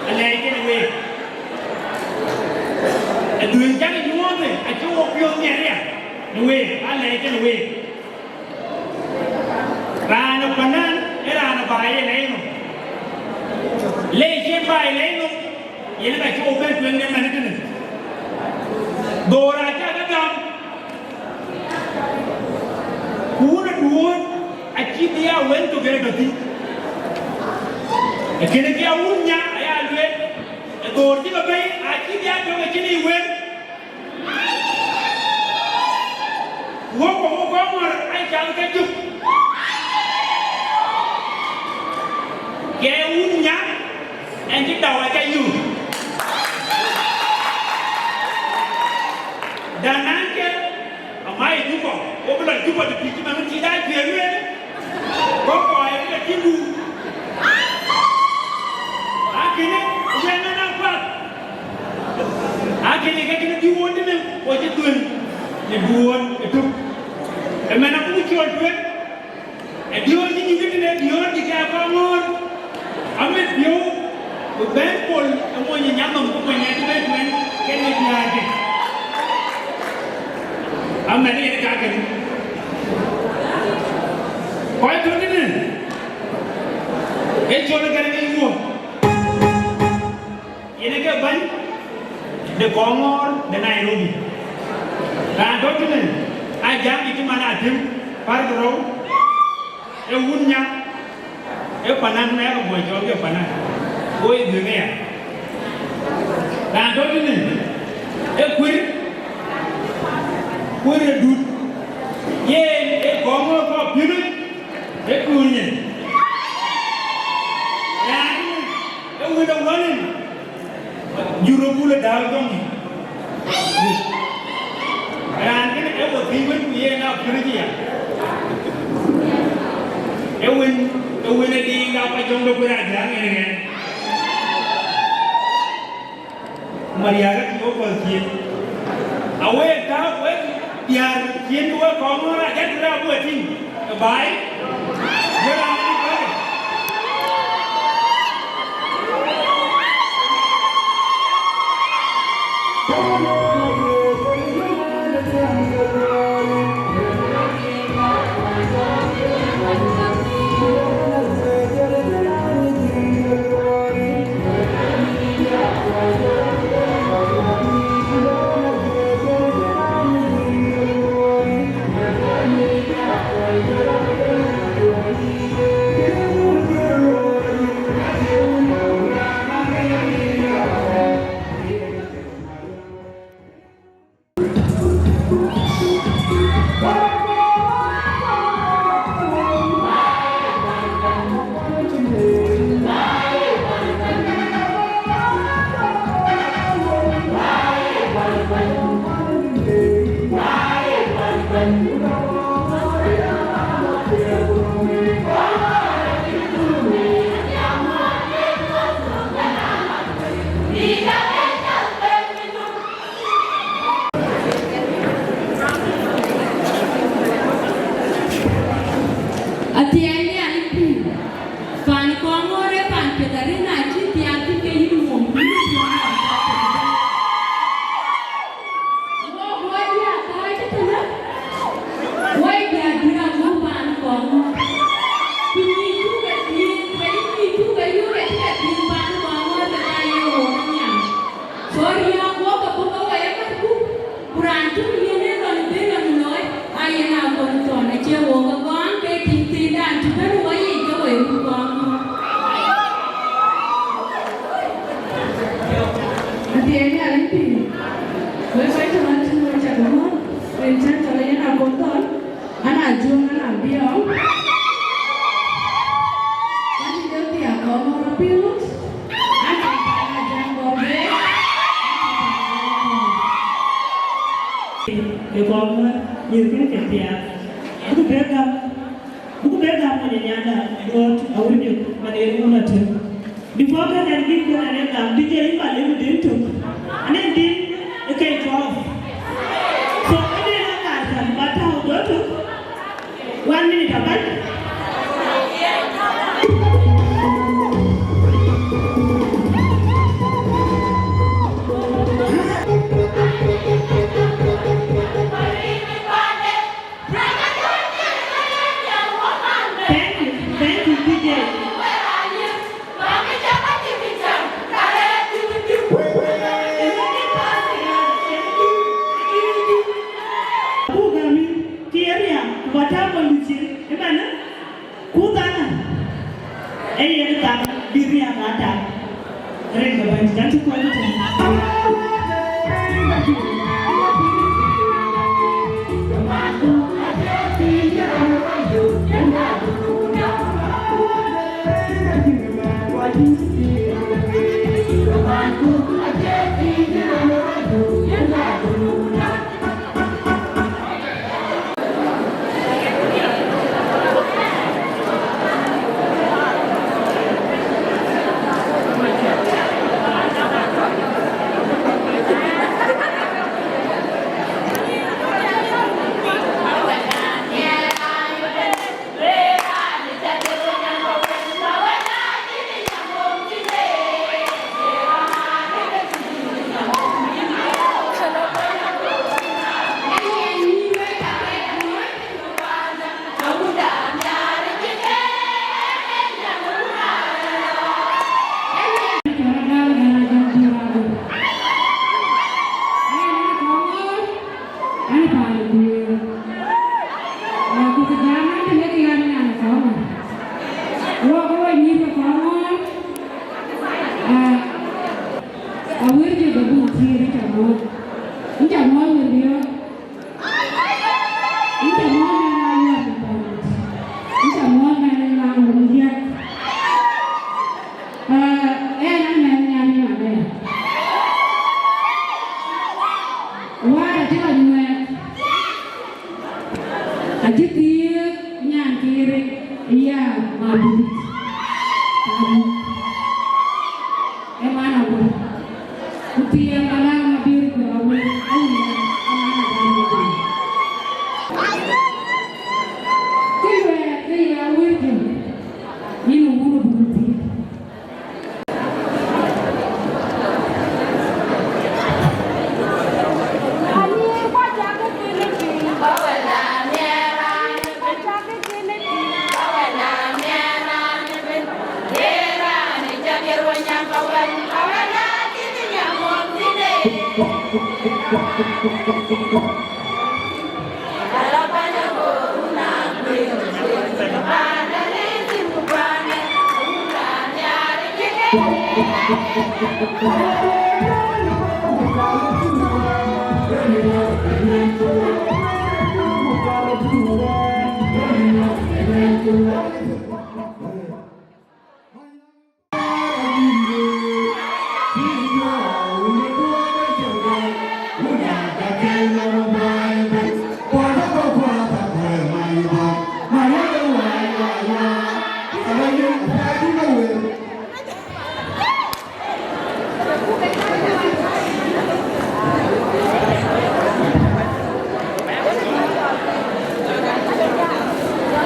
alɛɛc kenë week. Ë dhuëëŋ cak nyuɔɔthë acï wok piɔ̈ɔ̈th nhial ria në week, alɛɛc kenë week. Raan ë panan ë raan ë baai ë lɛc nɔm. Lɛc cïn baai lɛc nɔm, yen ka cï wo bɛ̈n tueŋ de mɛn tënë. Dhoor acä ke gam, ku wun ë duööt acï bï ya wën tök ë tɔ̈ thïn. Ee kënë bï ya wun nya aya lueel, ë dhoor cï ke bɛ̈i acï bï ya tök acïn yic wën. Wok, wok, wok Aŋɔ̈r aa cath ke cök. Ke wun nya, ɛn cï dau aca yök. Danaŋ ke, ama ye Juba, wo bï lɔ Juba të pïïr cï man cï daai piɛth lueel. Go kɔc ë ke cï luui. Akënë, yen ŋa na kuath. Akënë ke kënë bï won tënë, wo cï dhuëëŋ në duööt ëtök. Ëmɛn abuk cɔl tueŋ, ë diöör cï nyuc tënë diöör dï ke akɔŋ ŋöör. Amit piɔ̈u, ku bɛ̈n pol ë mony ë nyan nɔm ku mony ë cï bɛ̈n tueŋ, ke në diäärkë. Amen, yen ka kënë. Kɔc tɔ̈ tënë, ee cɔl ë Garaŋ ë wuɔ̈ɔ̈r. Yen ë ke bäny de kɔŋ ŋɔ̈ɔ̈r de Nairobi. Raan tɔ̈ tënë, aa jam cï man Atem, pär de rou, ee wun nya, ee panan, na yak bɔ̈ cɔl ke panan, go ye dhuëëŋ aya. Raan tɔ̈ tënë, ee kuër, kuër ë dut, yen ee kɔŋ ŋɔ̈ɔ̈r kɔ̈k piööc, ee kuur nyin. Raan tënë, ee wën ë ŋɔ̈l in, jur ë bul ë dääu jɔŋ. Raan kënë ee wo thiëc wën ku yen aa piööc ya. Ee wën, ee wën ë diiŋ aa pa jɔŋ de kuër aa jääŋ yen yen. Mariaga cï wo kɔ̈l thiëëc. Awek tääu wek diäär cïn wek kɔŋ ŋɔ̈ɔ̈r ajäk raan bï we tïŋ ë baai. Jɔl raan ë bï kɔ̈k. Athiɛɛn Nhialic pïïr, paan Kɔŋɔ̈ɔ̈r ee paan piɛth arëët, na cï thiaak thïn ke yïn mum, yïn mum. Wok wɔ diäär kääc tënë, wɔ diäär dït aguɔ paan Kɔŋɔ̈ɔ̈r. Ku nyïïn cuk ke thiëëk, ku nyïïn cuk ke yök, ke cï ke thiëëk paan Kɔŋɔ̈ɔ̈r ke ka ye wok nhial. So riääk wok ke bɔ̈ ke wɔ ye mat ku, ku raan cuk yen ë lɔn bï lɔn looi, aa yen akɔn thɔn, acie wok ke gɔ̈ɔ̈ŋ ke tïŋ thiindan cï bɛ̈n wɔ yiic ke wɔ ye ku gɔ̈ɔ̈ŋ. Athiɛɛn Nhialic pïïr, wek kɔc tɔ̈ ɣɛn cïn wek cak ëmɔ, rin cän tɔ̈ yen akɔn thɔn. Ana Juɔŋ, ana Biɔɔŋ. Wani jɔ bia kɔmɔ rɔ piŋ. Ana pana jam bɔ be. Ë kɔmɔ nyir kën ke piath. Buku be gam. Buku be gam mo nyanda. Dot awinyo. Mane una tën. Before ka dɛn bï kën ane gam, D J, yïn ba lëu din tök. Ane din ë ke twelve. So, ënë ë kaar kan, ba tääu dɔ̈ tök. One minute abäc. Thank you, thank you, D J. Ku gämi, kë ye riääk, ku ba tääu kɔn dït cin, ëmɛnë, ku dhana, ee yen dhana, bï riääk aa tak. Rin ke bɛ̈ny, jam cï kuany tën. Awër jɔ bɛ buk thiëër, ë ca mɔ̈ɔ̈th, ë ca mɔ̈ɔ̈th wël riɔ̈ɔ̈k. Ë ca mɔ̈ɔ̈th mɛn aa yɔ̈ɔ̈k ë pɔ̈l, ë ca mɔ̈ɔ̈th mɛn ë ŋaŋ wël diäk. Aa, ɣɛn a mɛn nyan ë man aya. Wäär acï rɔt nyuɛɛth. Acï thiëëk nyan Kiir ë ya Mabït. Mabït. Ë man awär. Ku thiëëk Malang Mabït ku awär. Aye, ë man awär. Kë luɛɛl, kë ye awär jɔ. Yïn Uhuru buk thiëëk.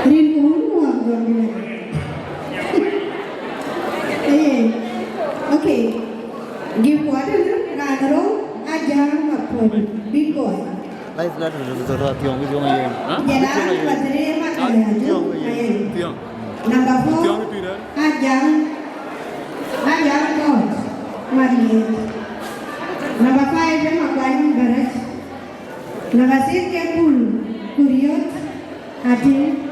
Rin ku wun muɔ̈ɔ̈th. Eh, okay. Give water, raan rou, Ajak Makuɔny, big boy. Ai, la tu tu tu tiong, tiong ye. Jela, Madre Makaya, Tiong ye. Ayen. Tiong. Number four, Tiong tu dah. Ajak, Ajak Kot, Mariet. Number five, Makuany Barat. Number six, ke Bul Kuriot, Atin.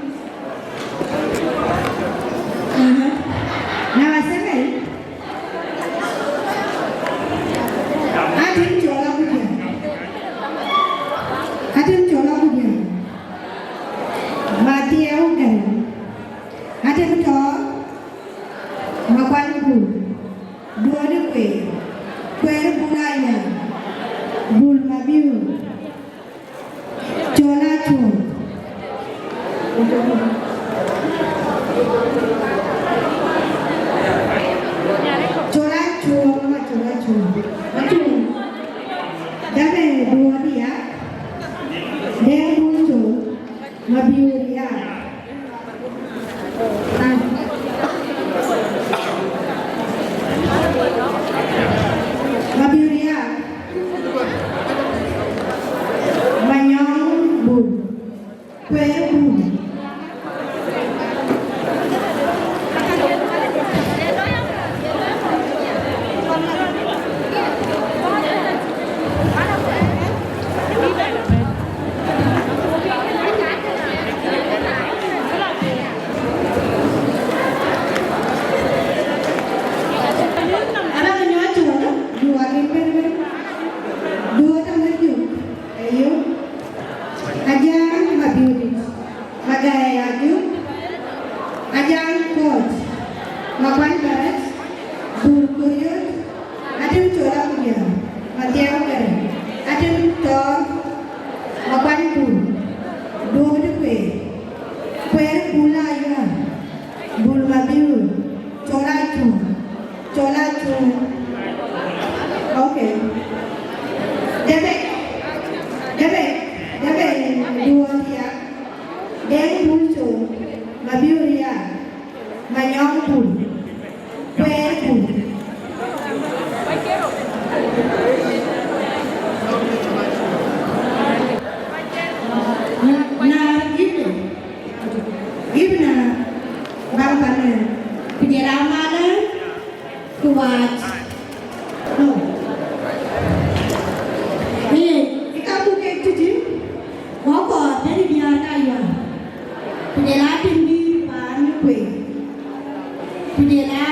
Aha. Number seven, Atin Chola Kudiang. Atin Chola Kudiang. Mathieu Garang. Atin Tor. Makuany Bul. Duɔ̈ɔ̈t ë Kueer. Kueer Bul Aya. Bul Mabiu. Col Acuɔɔk. Col Acuɔɔk, ama Col Acuɔɔk. Acuɔɔk. Dap ë Duɔ̈ɔ̈t Yak. Dɛŋ Bul Col. Mabiu Yak. Mabiu Yak. Manyɔŋ Bul. Kueer Bul. Araan ë nyuɔɔth cuɔɔr, duɔɔr rin bɛ̈n bɛ̈n. Duɔɔr tɔ ŋic juk, ayo. Ajak Mabiördït, Magaya Ajuk, Ajak Koot, Makuany Barat, Bul Kuriöt, Atem Col Akudiäŋ, Mathieu Garang, Atem Tɔɔr, Makuany Bul, Duɔɔt Kueer, Kueer Bul Ayuäär, Bul Mabiu, Col Acuŋ, Col Acuŋ. Okay. Debe, debe, debe, Duɔɔt Yak, Deng Bul Col, Mabiu Yak, Manyɔŋ Bul, Kueer Bul. Na, na, gibe, gibe na, bang panen, kujela malen, kuwat. No. Eh, ikabu ke titi. Wɔ kɔɔr bɛ̈ny diäär ka yuäär, ku jɔl a tiŋdït paan Kuei, ku jɔl a,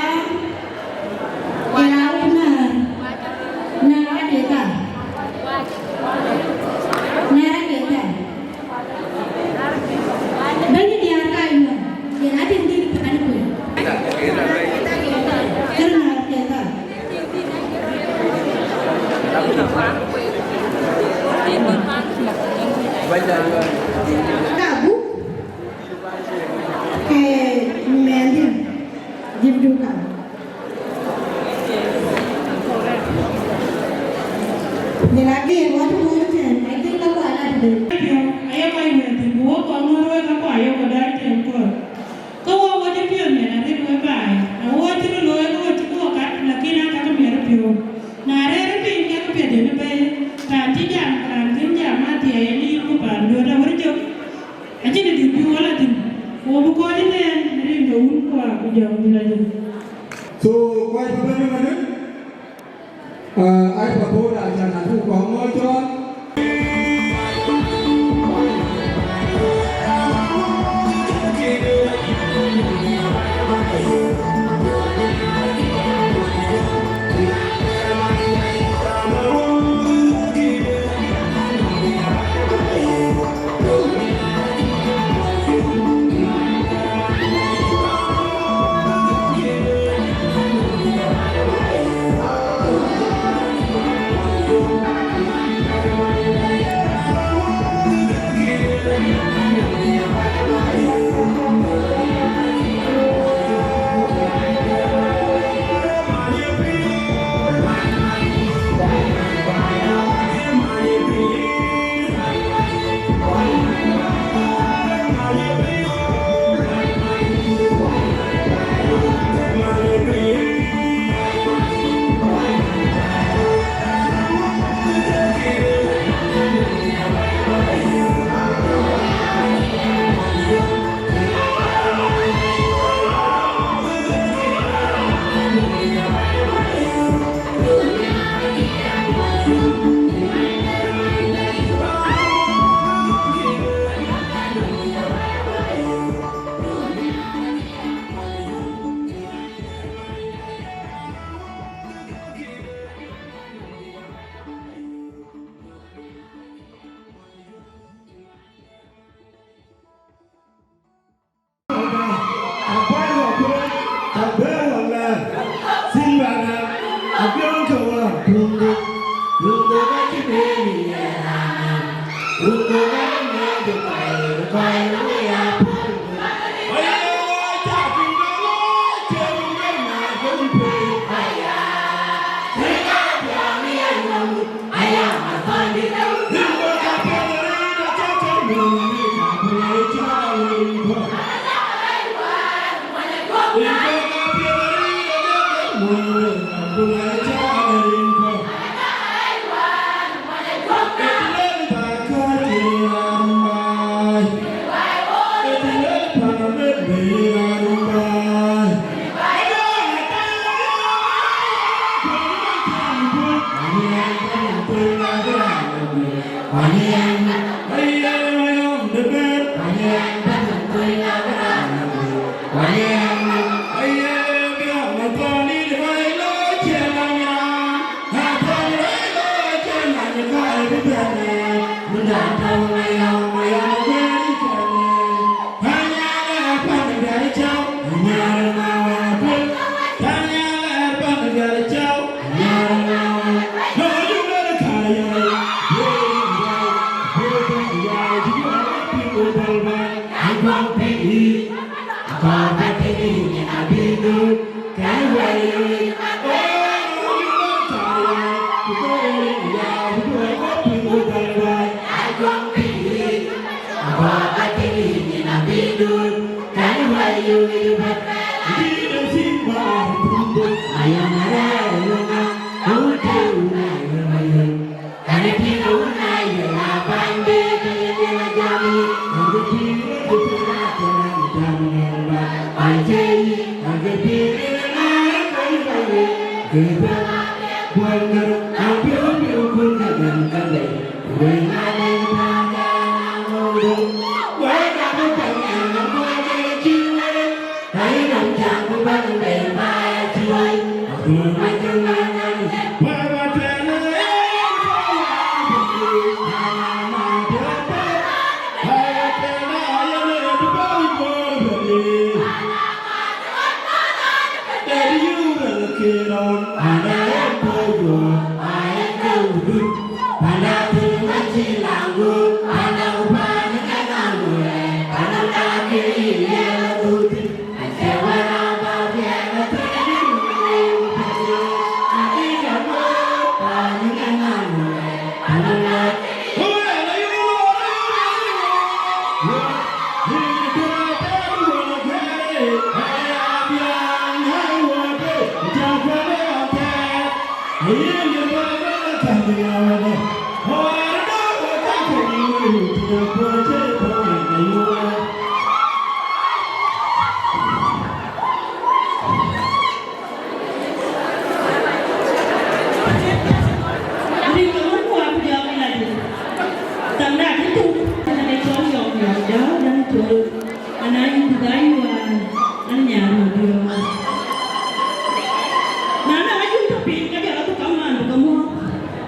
jɔl a wun näär, näär adeka, näär adeka. Bɛ̈ny diäär ka yuäär, jɔl a tiŋdït paan Kuei. Kër näär adeka. Kabu ke mɛnhdiɛ̈, jïp duka. Jɔl a gɛɛr wɔ tënë tɛ̈n, I think ka kual a tëde. Aye kɔc wël thïn, ku wok kɔn ŋɔ̈ɔ̈r wek ka kual yok kɔc dai tɛ̈n kɔ̈th. Ke wɔ wɔ cï piɔ̈ɔ̈th miɛt arëët wek baai, na wɔ cï röt looi ke wɔ cï ke wɔ kat, lakin aa kakë miɛt piɔ̈u. Na rëër piny ke ke piɛth en ë bɛ̈i, raan cï jam, raan cïn jam aa thiɛɛi en yïn ku paan duöt awär cök. Acïn ë dït bï wɔ la thïn, ku wɔ bï kɔc ëtɛ̈ɛ̈n rin ke wun ku aa ku jɔŋ dhil ajïn. So, kɔc bï bɛ̈n ëmënë, Ah, ai pa boda chan atu kɔŋ ŋɔl cɔɔl.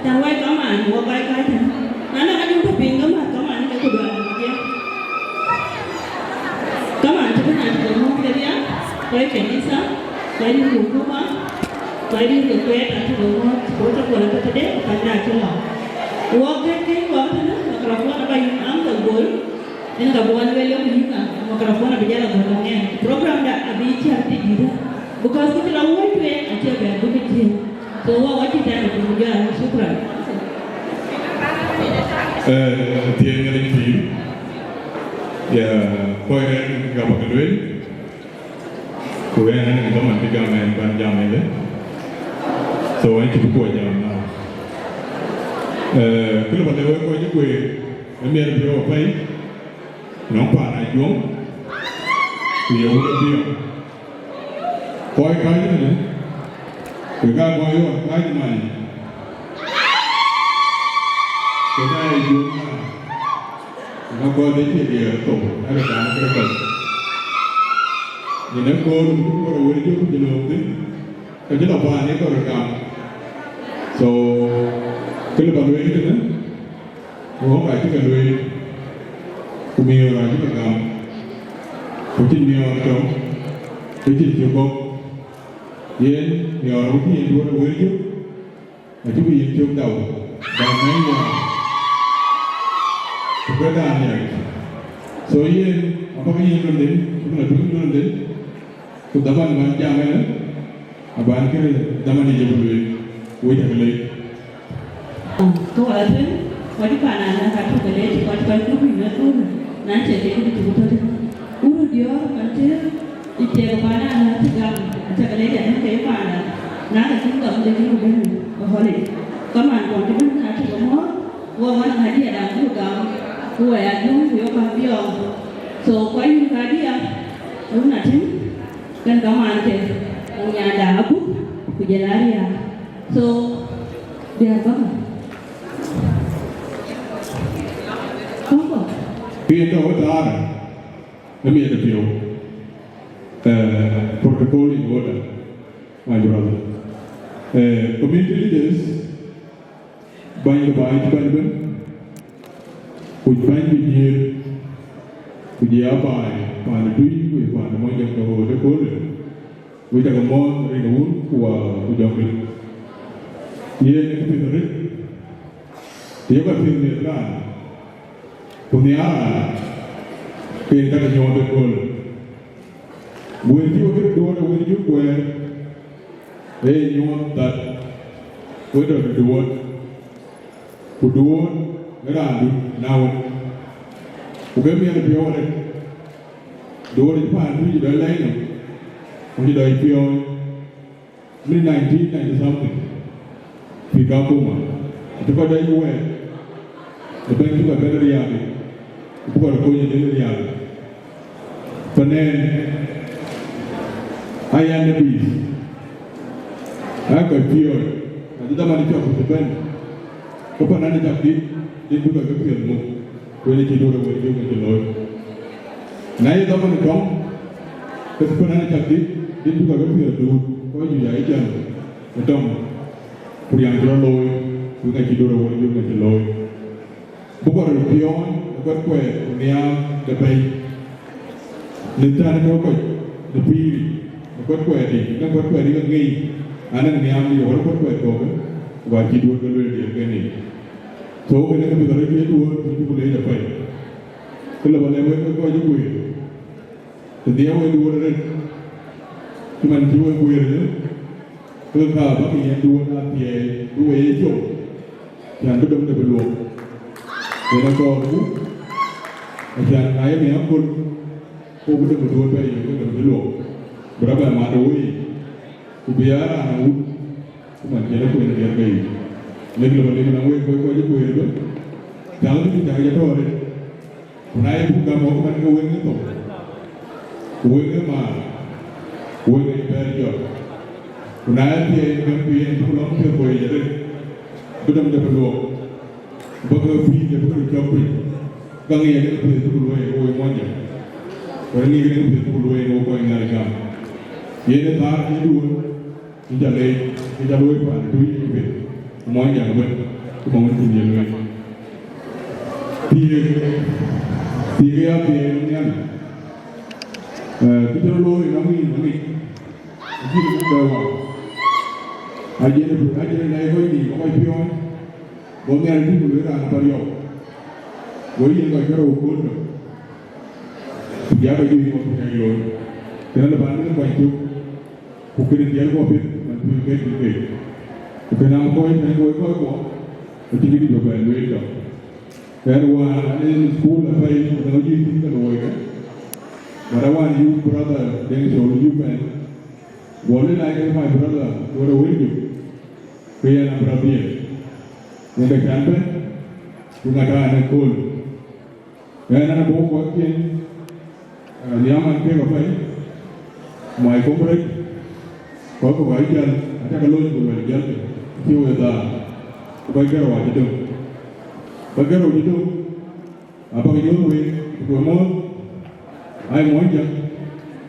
Can wai kaman, wä bai kai tɛ̈n. Na nɔŋ anyuɔ̈th tɔ̈ piny, ke mäth kaman ke ku dual ë diɛ̈. Kaman cï bɛ̈n acï ke mɔ̈th kedhia, kɔc kanitha, kɔc dït ke hukuma, kɔc dït ke kuɛɛt acï ke mɔ̈th, ku tɔ̈ kuɔl atɔ̈ tëde, ku panda acï lɔ. Wok kën kën wok tënë, microphone aba yïn Uncle Bol, yen ka bï wɔ lueel yök yïn ka, microphone abï jal agɔ̈t ëŋɛn. Programda abï cär tëdït, because kë cï lɔ wööc tueŋ acie bɛ̈n bï ke cieŋ. So, wɔ, wɔ cï tɛ̈n ku jɔl, shukran. Eh, thiëëc Nhialic pïïr. Ya, kɔc rɛ̈ɛ̈r ka bäk lueel. Ku ɣɛn, ɣɛn ë dhaman cï gam ɛn ban jam ëlë. So, ɣɛn cï bï kuɔc jam now. Eh, kë lë ba lɛ̈k wek kɔc cï kueer, ë miɛt bï wɔ pɛ̈i, nɔŋ paan Ajuɔŋ, ku ye wun ë biɔ̈ɔ̈k. Kɔc kääc tënë, ku ka kɔc ɣɔn kääc man, ku ka ye juöör man, ku ka kɔc de cï diɛɛr thou, ëlë dan kërë kɔc. Yen ë kööl ku kɔc wël cï ku cï lööm thïn, ka cï lɔ paan ye kɔc röt gam. So, kë lë ba lueel tënë, Wok acï ke lueel, ku miɔɔr acï ke gam, ku cïn miɔɔr tɔ̈, ku cïn cï gɔ̈k. Yen miɔɔr abï cï yen duɔ̈ɔ̈r ë wël cök, acï ku yen cök dau, dau mɛ̈ny ya, ku ke daan ya. So yen abäk yen luɔnden, ku bï la tueŋ luɔnden, ku dhaman ban jam ënë, aban kërë dhaman yic abï lueel, wec abï lec. Kë wala tueŋ, kɔc paan ala ka cuk ke lec, kɔc kɔc kuk yïn athur, na cɛ ke kë cuk tɔ̈ tënë. Wun diɔ̈ɔ̈r man cï ë tiɛɛk paan ala cï gam, acä ke lec adï ke paan ala. Aka cïn gam de cïn ku bɛ̈n ë holic. Kaman kɔn cï bɛ̈n ka cï ke mɔ̈ɔ̈th, wɔ wan ŋadiɛɛr aa cuk gam, ku wɔ ya dum ku yok ka biɔɔŋ. So kɔc yïn kadiɛɛr, wun atïŋ, kën kaman ke, wun nyanda abuk, ku jël ariääk. So, diäär bäkë. Kɔ̈ŋkɔ. Piɛn tɔ̈ wä thaar, ë miɛt ë piɔ̈u. Eh, protocol in order, my brother. Eh, community leaders, bäny ke baai cï bɛ̈n ëbën, ku bäny ke jiëër, ku jɔ ya baai, paan ë Tuic, ku paan ë Mɔnyjäŋ ke ɣööt ëköölë, wek cä ke mɔ̈ɔ̈th rin ë wun, ku, uh, ku jɔŋ rin. Yen ë këpiɛth arëët, të yök apiɛth miɛt raan, ku nhiaar raan, ke yen ka ke nyuɔɔth ëköölë. Wël cï wek kërë duɔ̈ɔ̈t ë wël cuk kuɛɛr, ee nyuɔɔth that wek tɔ̈ të duɔ̈ɔ̈t, ku duɔ̈ɔ̈t ë raandu na wën. Ku ke miɛt piɔ̈u arëët, duɔ̈ɔ̈t cï paan Tuic dɔc lɛc nɔm, ku cï dɔc piɔ̈ɔ̈ny. Në nineteen ninety something, pïïr Kakuma, acï kɔc dɔc wɛɛt ëbɛ̈n cï kɔc bɛ̈n riääk, ku bï kɔc kony ë riääk. Pan ɛn, aya nebï, aa kɔc piɔ̈ɔ̈c, acï dhaman cɔk ku cï bɛ̈n, ku pan ɛn acak dït, dït bï kɔc ke piɛth muk. Ku yen acï duɔ̈ɔ̈t ë wël cuk ke cï looi. Na ye dhaman tɔŋ, ke cï pan ɛn acak dït, dït bï kɔc ke piɛth duut, kɔc juëc aa ye jäl ë tɔŋ, ku riääk cï rɔt looi, ku yen acï duɔ̈ɔ̈t ë wël cuk ke cï looi. Bï kɔc röt piɔ̈ɔ̈ny ë kuɛt kuɛɛt ku nhiaar de bɛ̈i. Në tɛ̈n ke kɔc në pïïr, ë kuɛt kuɛɛt yic, në kuɛt kuɛɛt yic ke ŋic, anɔŋ nhiaar yic, wär kuɛt kuɛɛt kɔ̈k, ku acï duɔ̈ɔ̈t ke lueel diɛɛr ke ŋic. So, kënë ke piɛth arëët ye duɔ̈ɔ̈t, ku cuk leec apɛi. Kë lë ba lɛ̈k wek ke kɔc ë guëër, të dhiɛɛu wek duɔ̈ɔ̈t arëët, cï man cï wek guëër ëlë, ke ka bäk yen duɔ̈ɔ̈t athiɛɛi, bï wek ye com, cän bï dom de bï luɔk. Yen akɔɔrku, acän na ye miäk aköl, ku bï dom ë duɔ̈ɔ̈t bɛ yök, ke dom cï luɔk, bï rɔt bɛ mat ë wei, ku bï ya raan ë wut, ku man cïn akuën diɛɛr ke yic. Lek lɔ ba lek nɔm wek, wek kɔc ë kueer ëbën, cäk bï cäk jɔ tɔ̈ɔ̈r. Ku na ye buk gam wok man ke weŋ ë thok, ku weŋ ë maar, ku weŋ ë bɛ̈ɛ̈r jɔt. Ku na ye thiɛɛi gam ku yen buk lɔ̈ŋ piɛth kɔc yic arëët, bï dom de bï luɔk, bï ke pïïr de bï ke cɔk piny, ka ŋic ke piɛth buk luɔi ke wek Mɔnyjäŋ, ku ŋic ke piɛth buk luɔi ke wek kɔc Nhialic gam. Yen ë thaar ë duɔ̈ɔ̈t. Yïn ca leec, yïn ca luɔ̈i paan ë Tuic ë piɛth, ku Mɔnyjäŋ ëbën, ku ma wën cïn ye lueel. Thiëëk, thiëëk ë ya thiëëk ë Nhialic. Eh, kë cï rɔt looi ënɔŋ yïn aŋic, acïn muk bɛ waŋ. Ajiɛn, ajiɛn ë nɛ̈i kɔc nïïm, kɔc piɔ̈ɔ̈ny, go Nhialic tïŋ ku lueel raan ë Pariɔm. Go yen kɔc ke rou kööl tök, ku jakë juëc ŋɔ̈th ku kɛ̈ɛ̈c looi. Kënë lë bän bï kuany cök. Ku kënë dhiɛl guɔ piɛth, man pïïr ke pïïr ke. Ku kënë am kɔc tɛ̈n kɔc kɔc guɔ, ku cïn kë dït bɛ bɛ lueel tɔ. Ɣɛn wään an en school apɛi, ku tɛ̈n ɣɔn juëc thïn ke luɔikë. But awään youth brother Deŋ Col, youth man. Guɔ lë na ye my brother, wërë wël jök. Ke yɛn abï rɔt dhiëëth. Yen ke can bɛ̈n, ku ŋa tɔ̈ an ë kööl. Ɣɛn an abɔ̈ kɔc kiɛ̈n, eh, liaman kek apɛi, my comrade, kɔc kɔ̈k aa jäl, acäkë lony ku luɛl jäl, acï wek dhaar, ku kɔc kërou acï döŋ. Kɔc kërou cï döŋ, abäk nyuɔ̈th wek, ku mɔ̈ɔ̈th, ai Mɔnyjäŋ,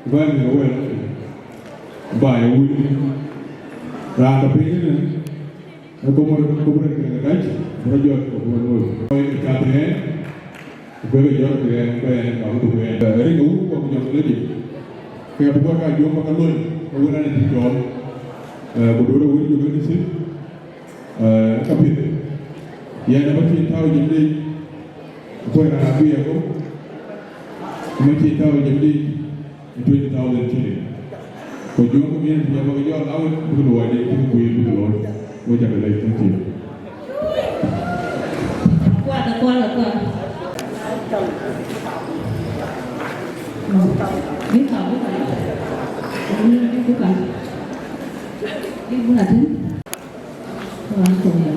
ku bä mïth ke wɛ̈ɛ̈r, bä ye wun. Raan tɔ̈ piny ënë, Ë komor, komor ke ke dac, bï rɔt jɔt ke bï rɔt looi. Kɔc ke cath ɣɛn, ku ke ke jɔt ke ɣɛn, ku ɣɛn ka bï dhuk ɣɛn. Ë, rin ke wun ku jɔŋ lec, ke bï kɔc ka jɔŋ ba ke lony, ke wun an ë cï cɔɔl. Ë, ku duɔ̈ɔ̈r ë wun jɔŋ ë dï thïn, ë, ka piɛth. Yɛn ë bä cïn tääu jëm dei, ku raan abï ye go, ku bä cïn tääu jëm dei. Twenty thousand shilling. Ku Juɔŋ community abä ke jɔl awën bïk luɔi de cï kuiir bïk looi. Wek ca ke lɛc, thank you. Kuat, kuat, kuat. Bï ka, bï ka. Bï ka. Ibu atin. Wan ko ya.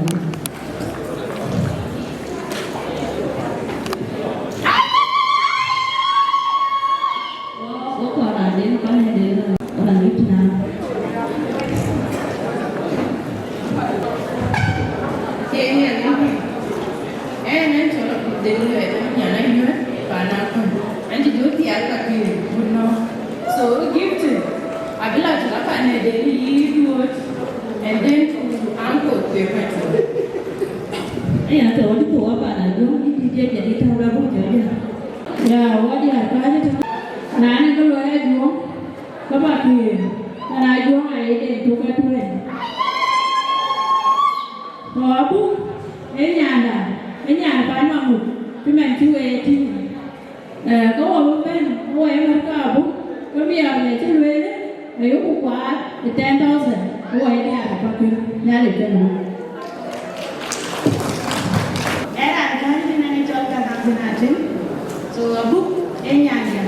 Wo ko na den ko ne den ko na ni tina. Kenya ni. Eh, ne to den le ko nyana yue pa na ko. Anti do ti aka ki no. So gift. Abila to ka ne den yi duot. And then to uncle Pepe. Aya, tɔ̈ wɔ cï thou apaan Ajuɔŋ, yïn dït diɛt jadït tɔ̈u la buk jɔt ya. Ya, wɔ diäär kääc ëtök. Raan ë ke luɔi Ajuɔŋ, ke bä tueŋ, man Ajuɔŋ aye den tök atueŋ. Tɔ̈ abuk, ee nyanda, ee nyan paan Maŋut, cï man cï wee tïŋ. Eh, ke wɔ bï bɛ̈n, ke wɔ ye mät ke abuk, ke miɔɔr le cï lueel, ayuku kuaar ë ten thousand, ke wɔ ye diäär ë path kën, Nhialic ke muk. Ee raan kääc ëtën ënë cɔl Garaŋ Binatin, so abuk ee nyanya.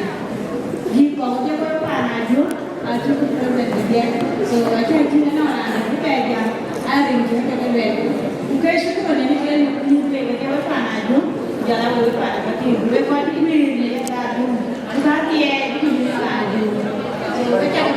Yï kɔ̈u cï wek paan Ajuɔŋ, acuk problem bï dhiɛl. So acï acï ënɔɔn raan bï bɛ jam, aa rin cï ke ke lueel. Ku ke shukran ënë ke yï ke ke wek paan Ajuɔŋ, jɔl aa wek paan Apath, ku wek kɔc cï wëër në ye ka Ajuɔŋ. Ku ka thiɛɛi bï ku yï ka Ajuɔŋ. So ke cak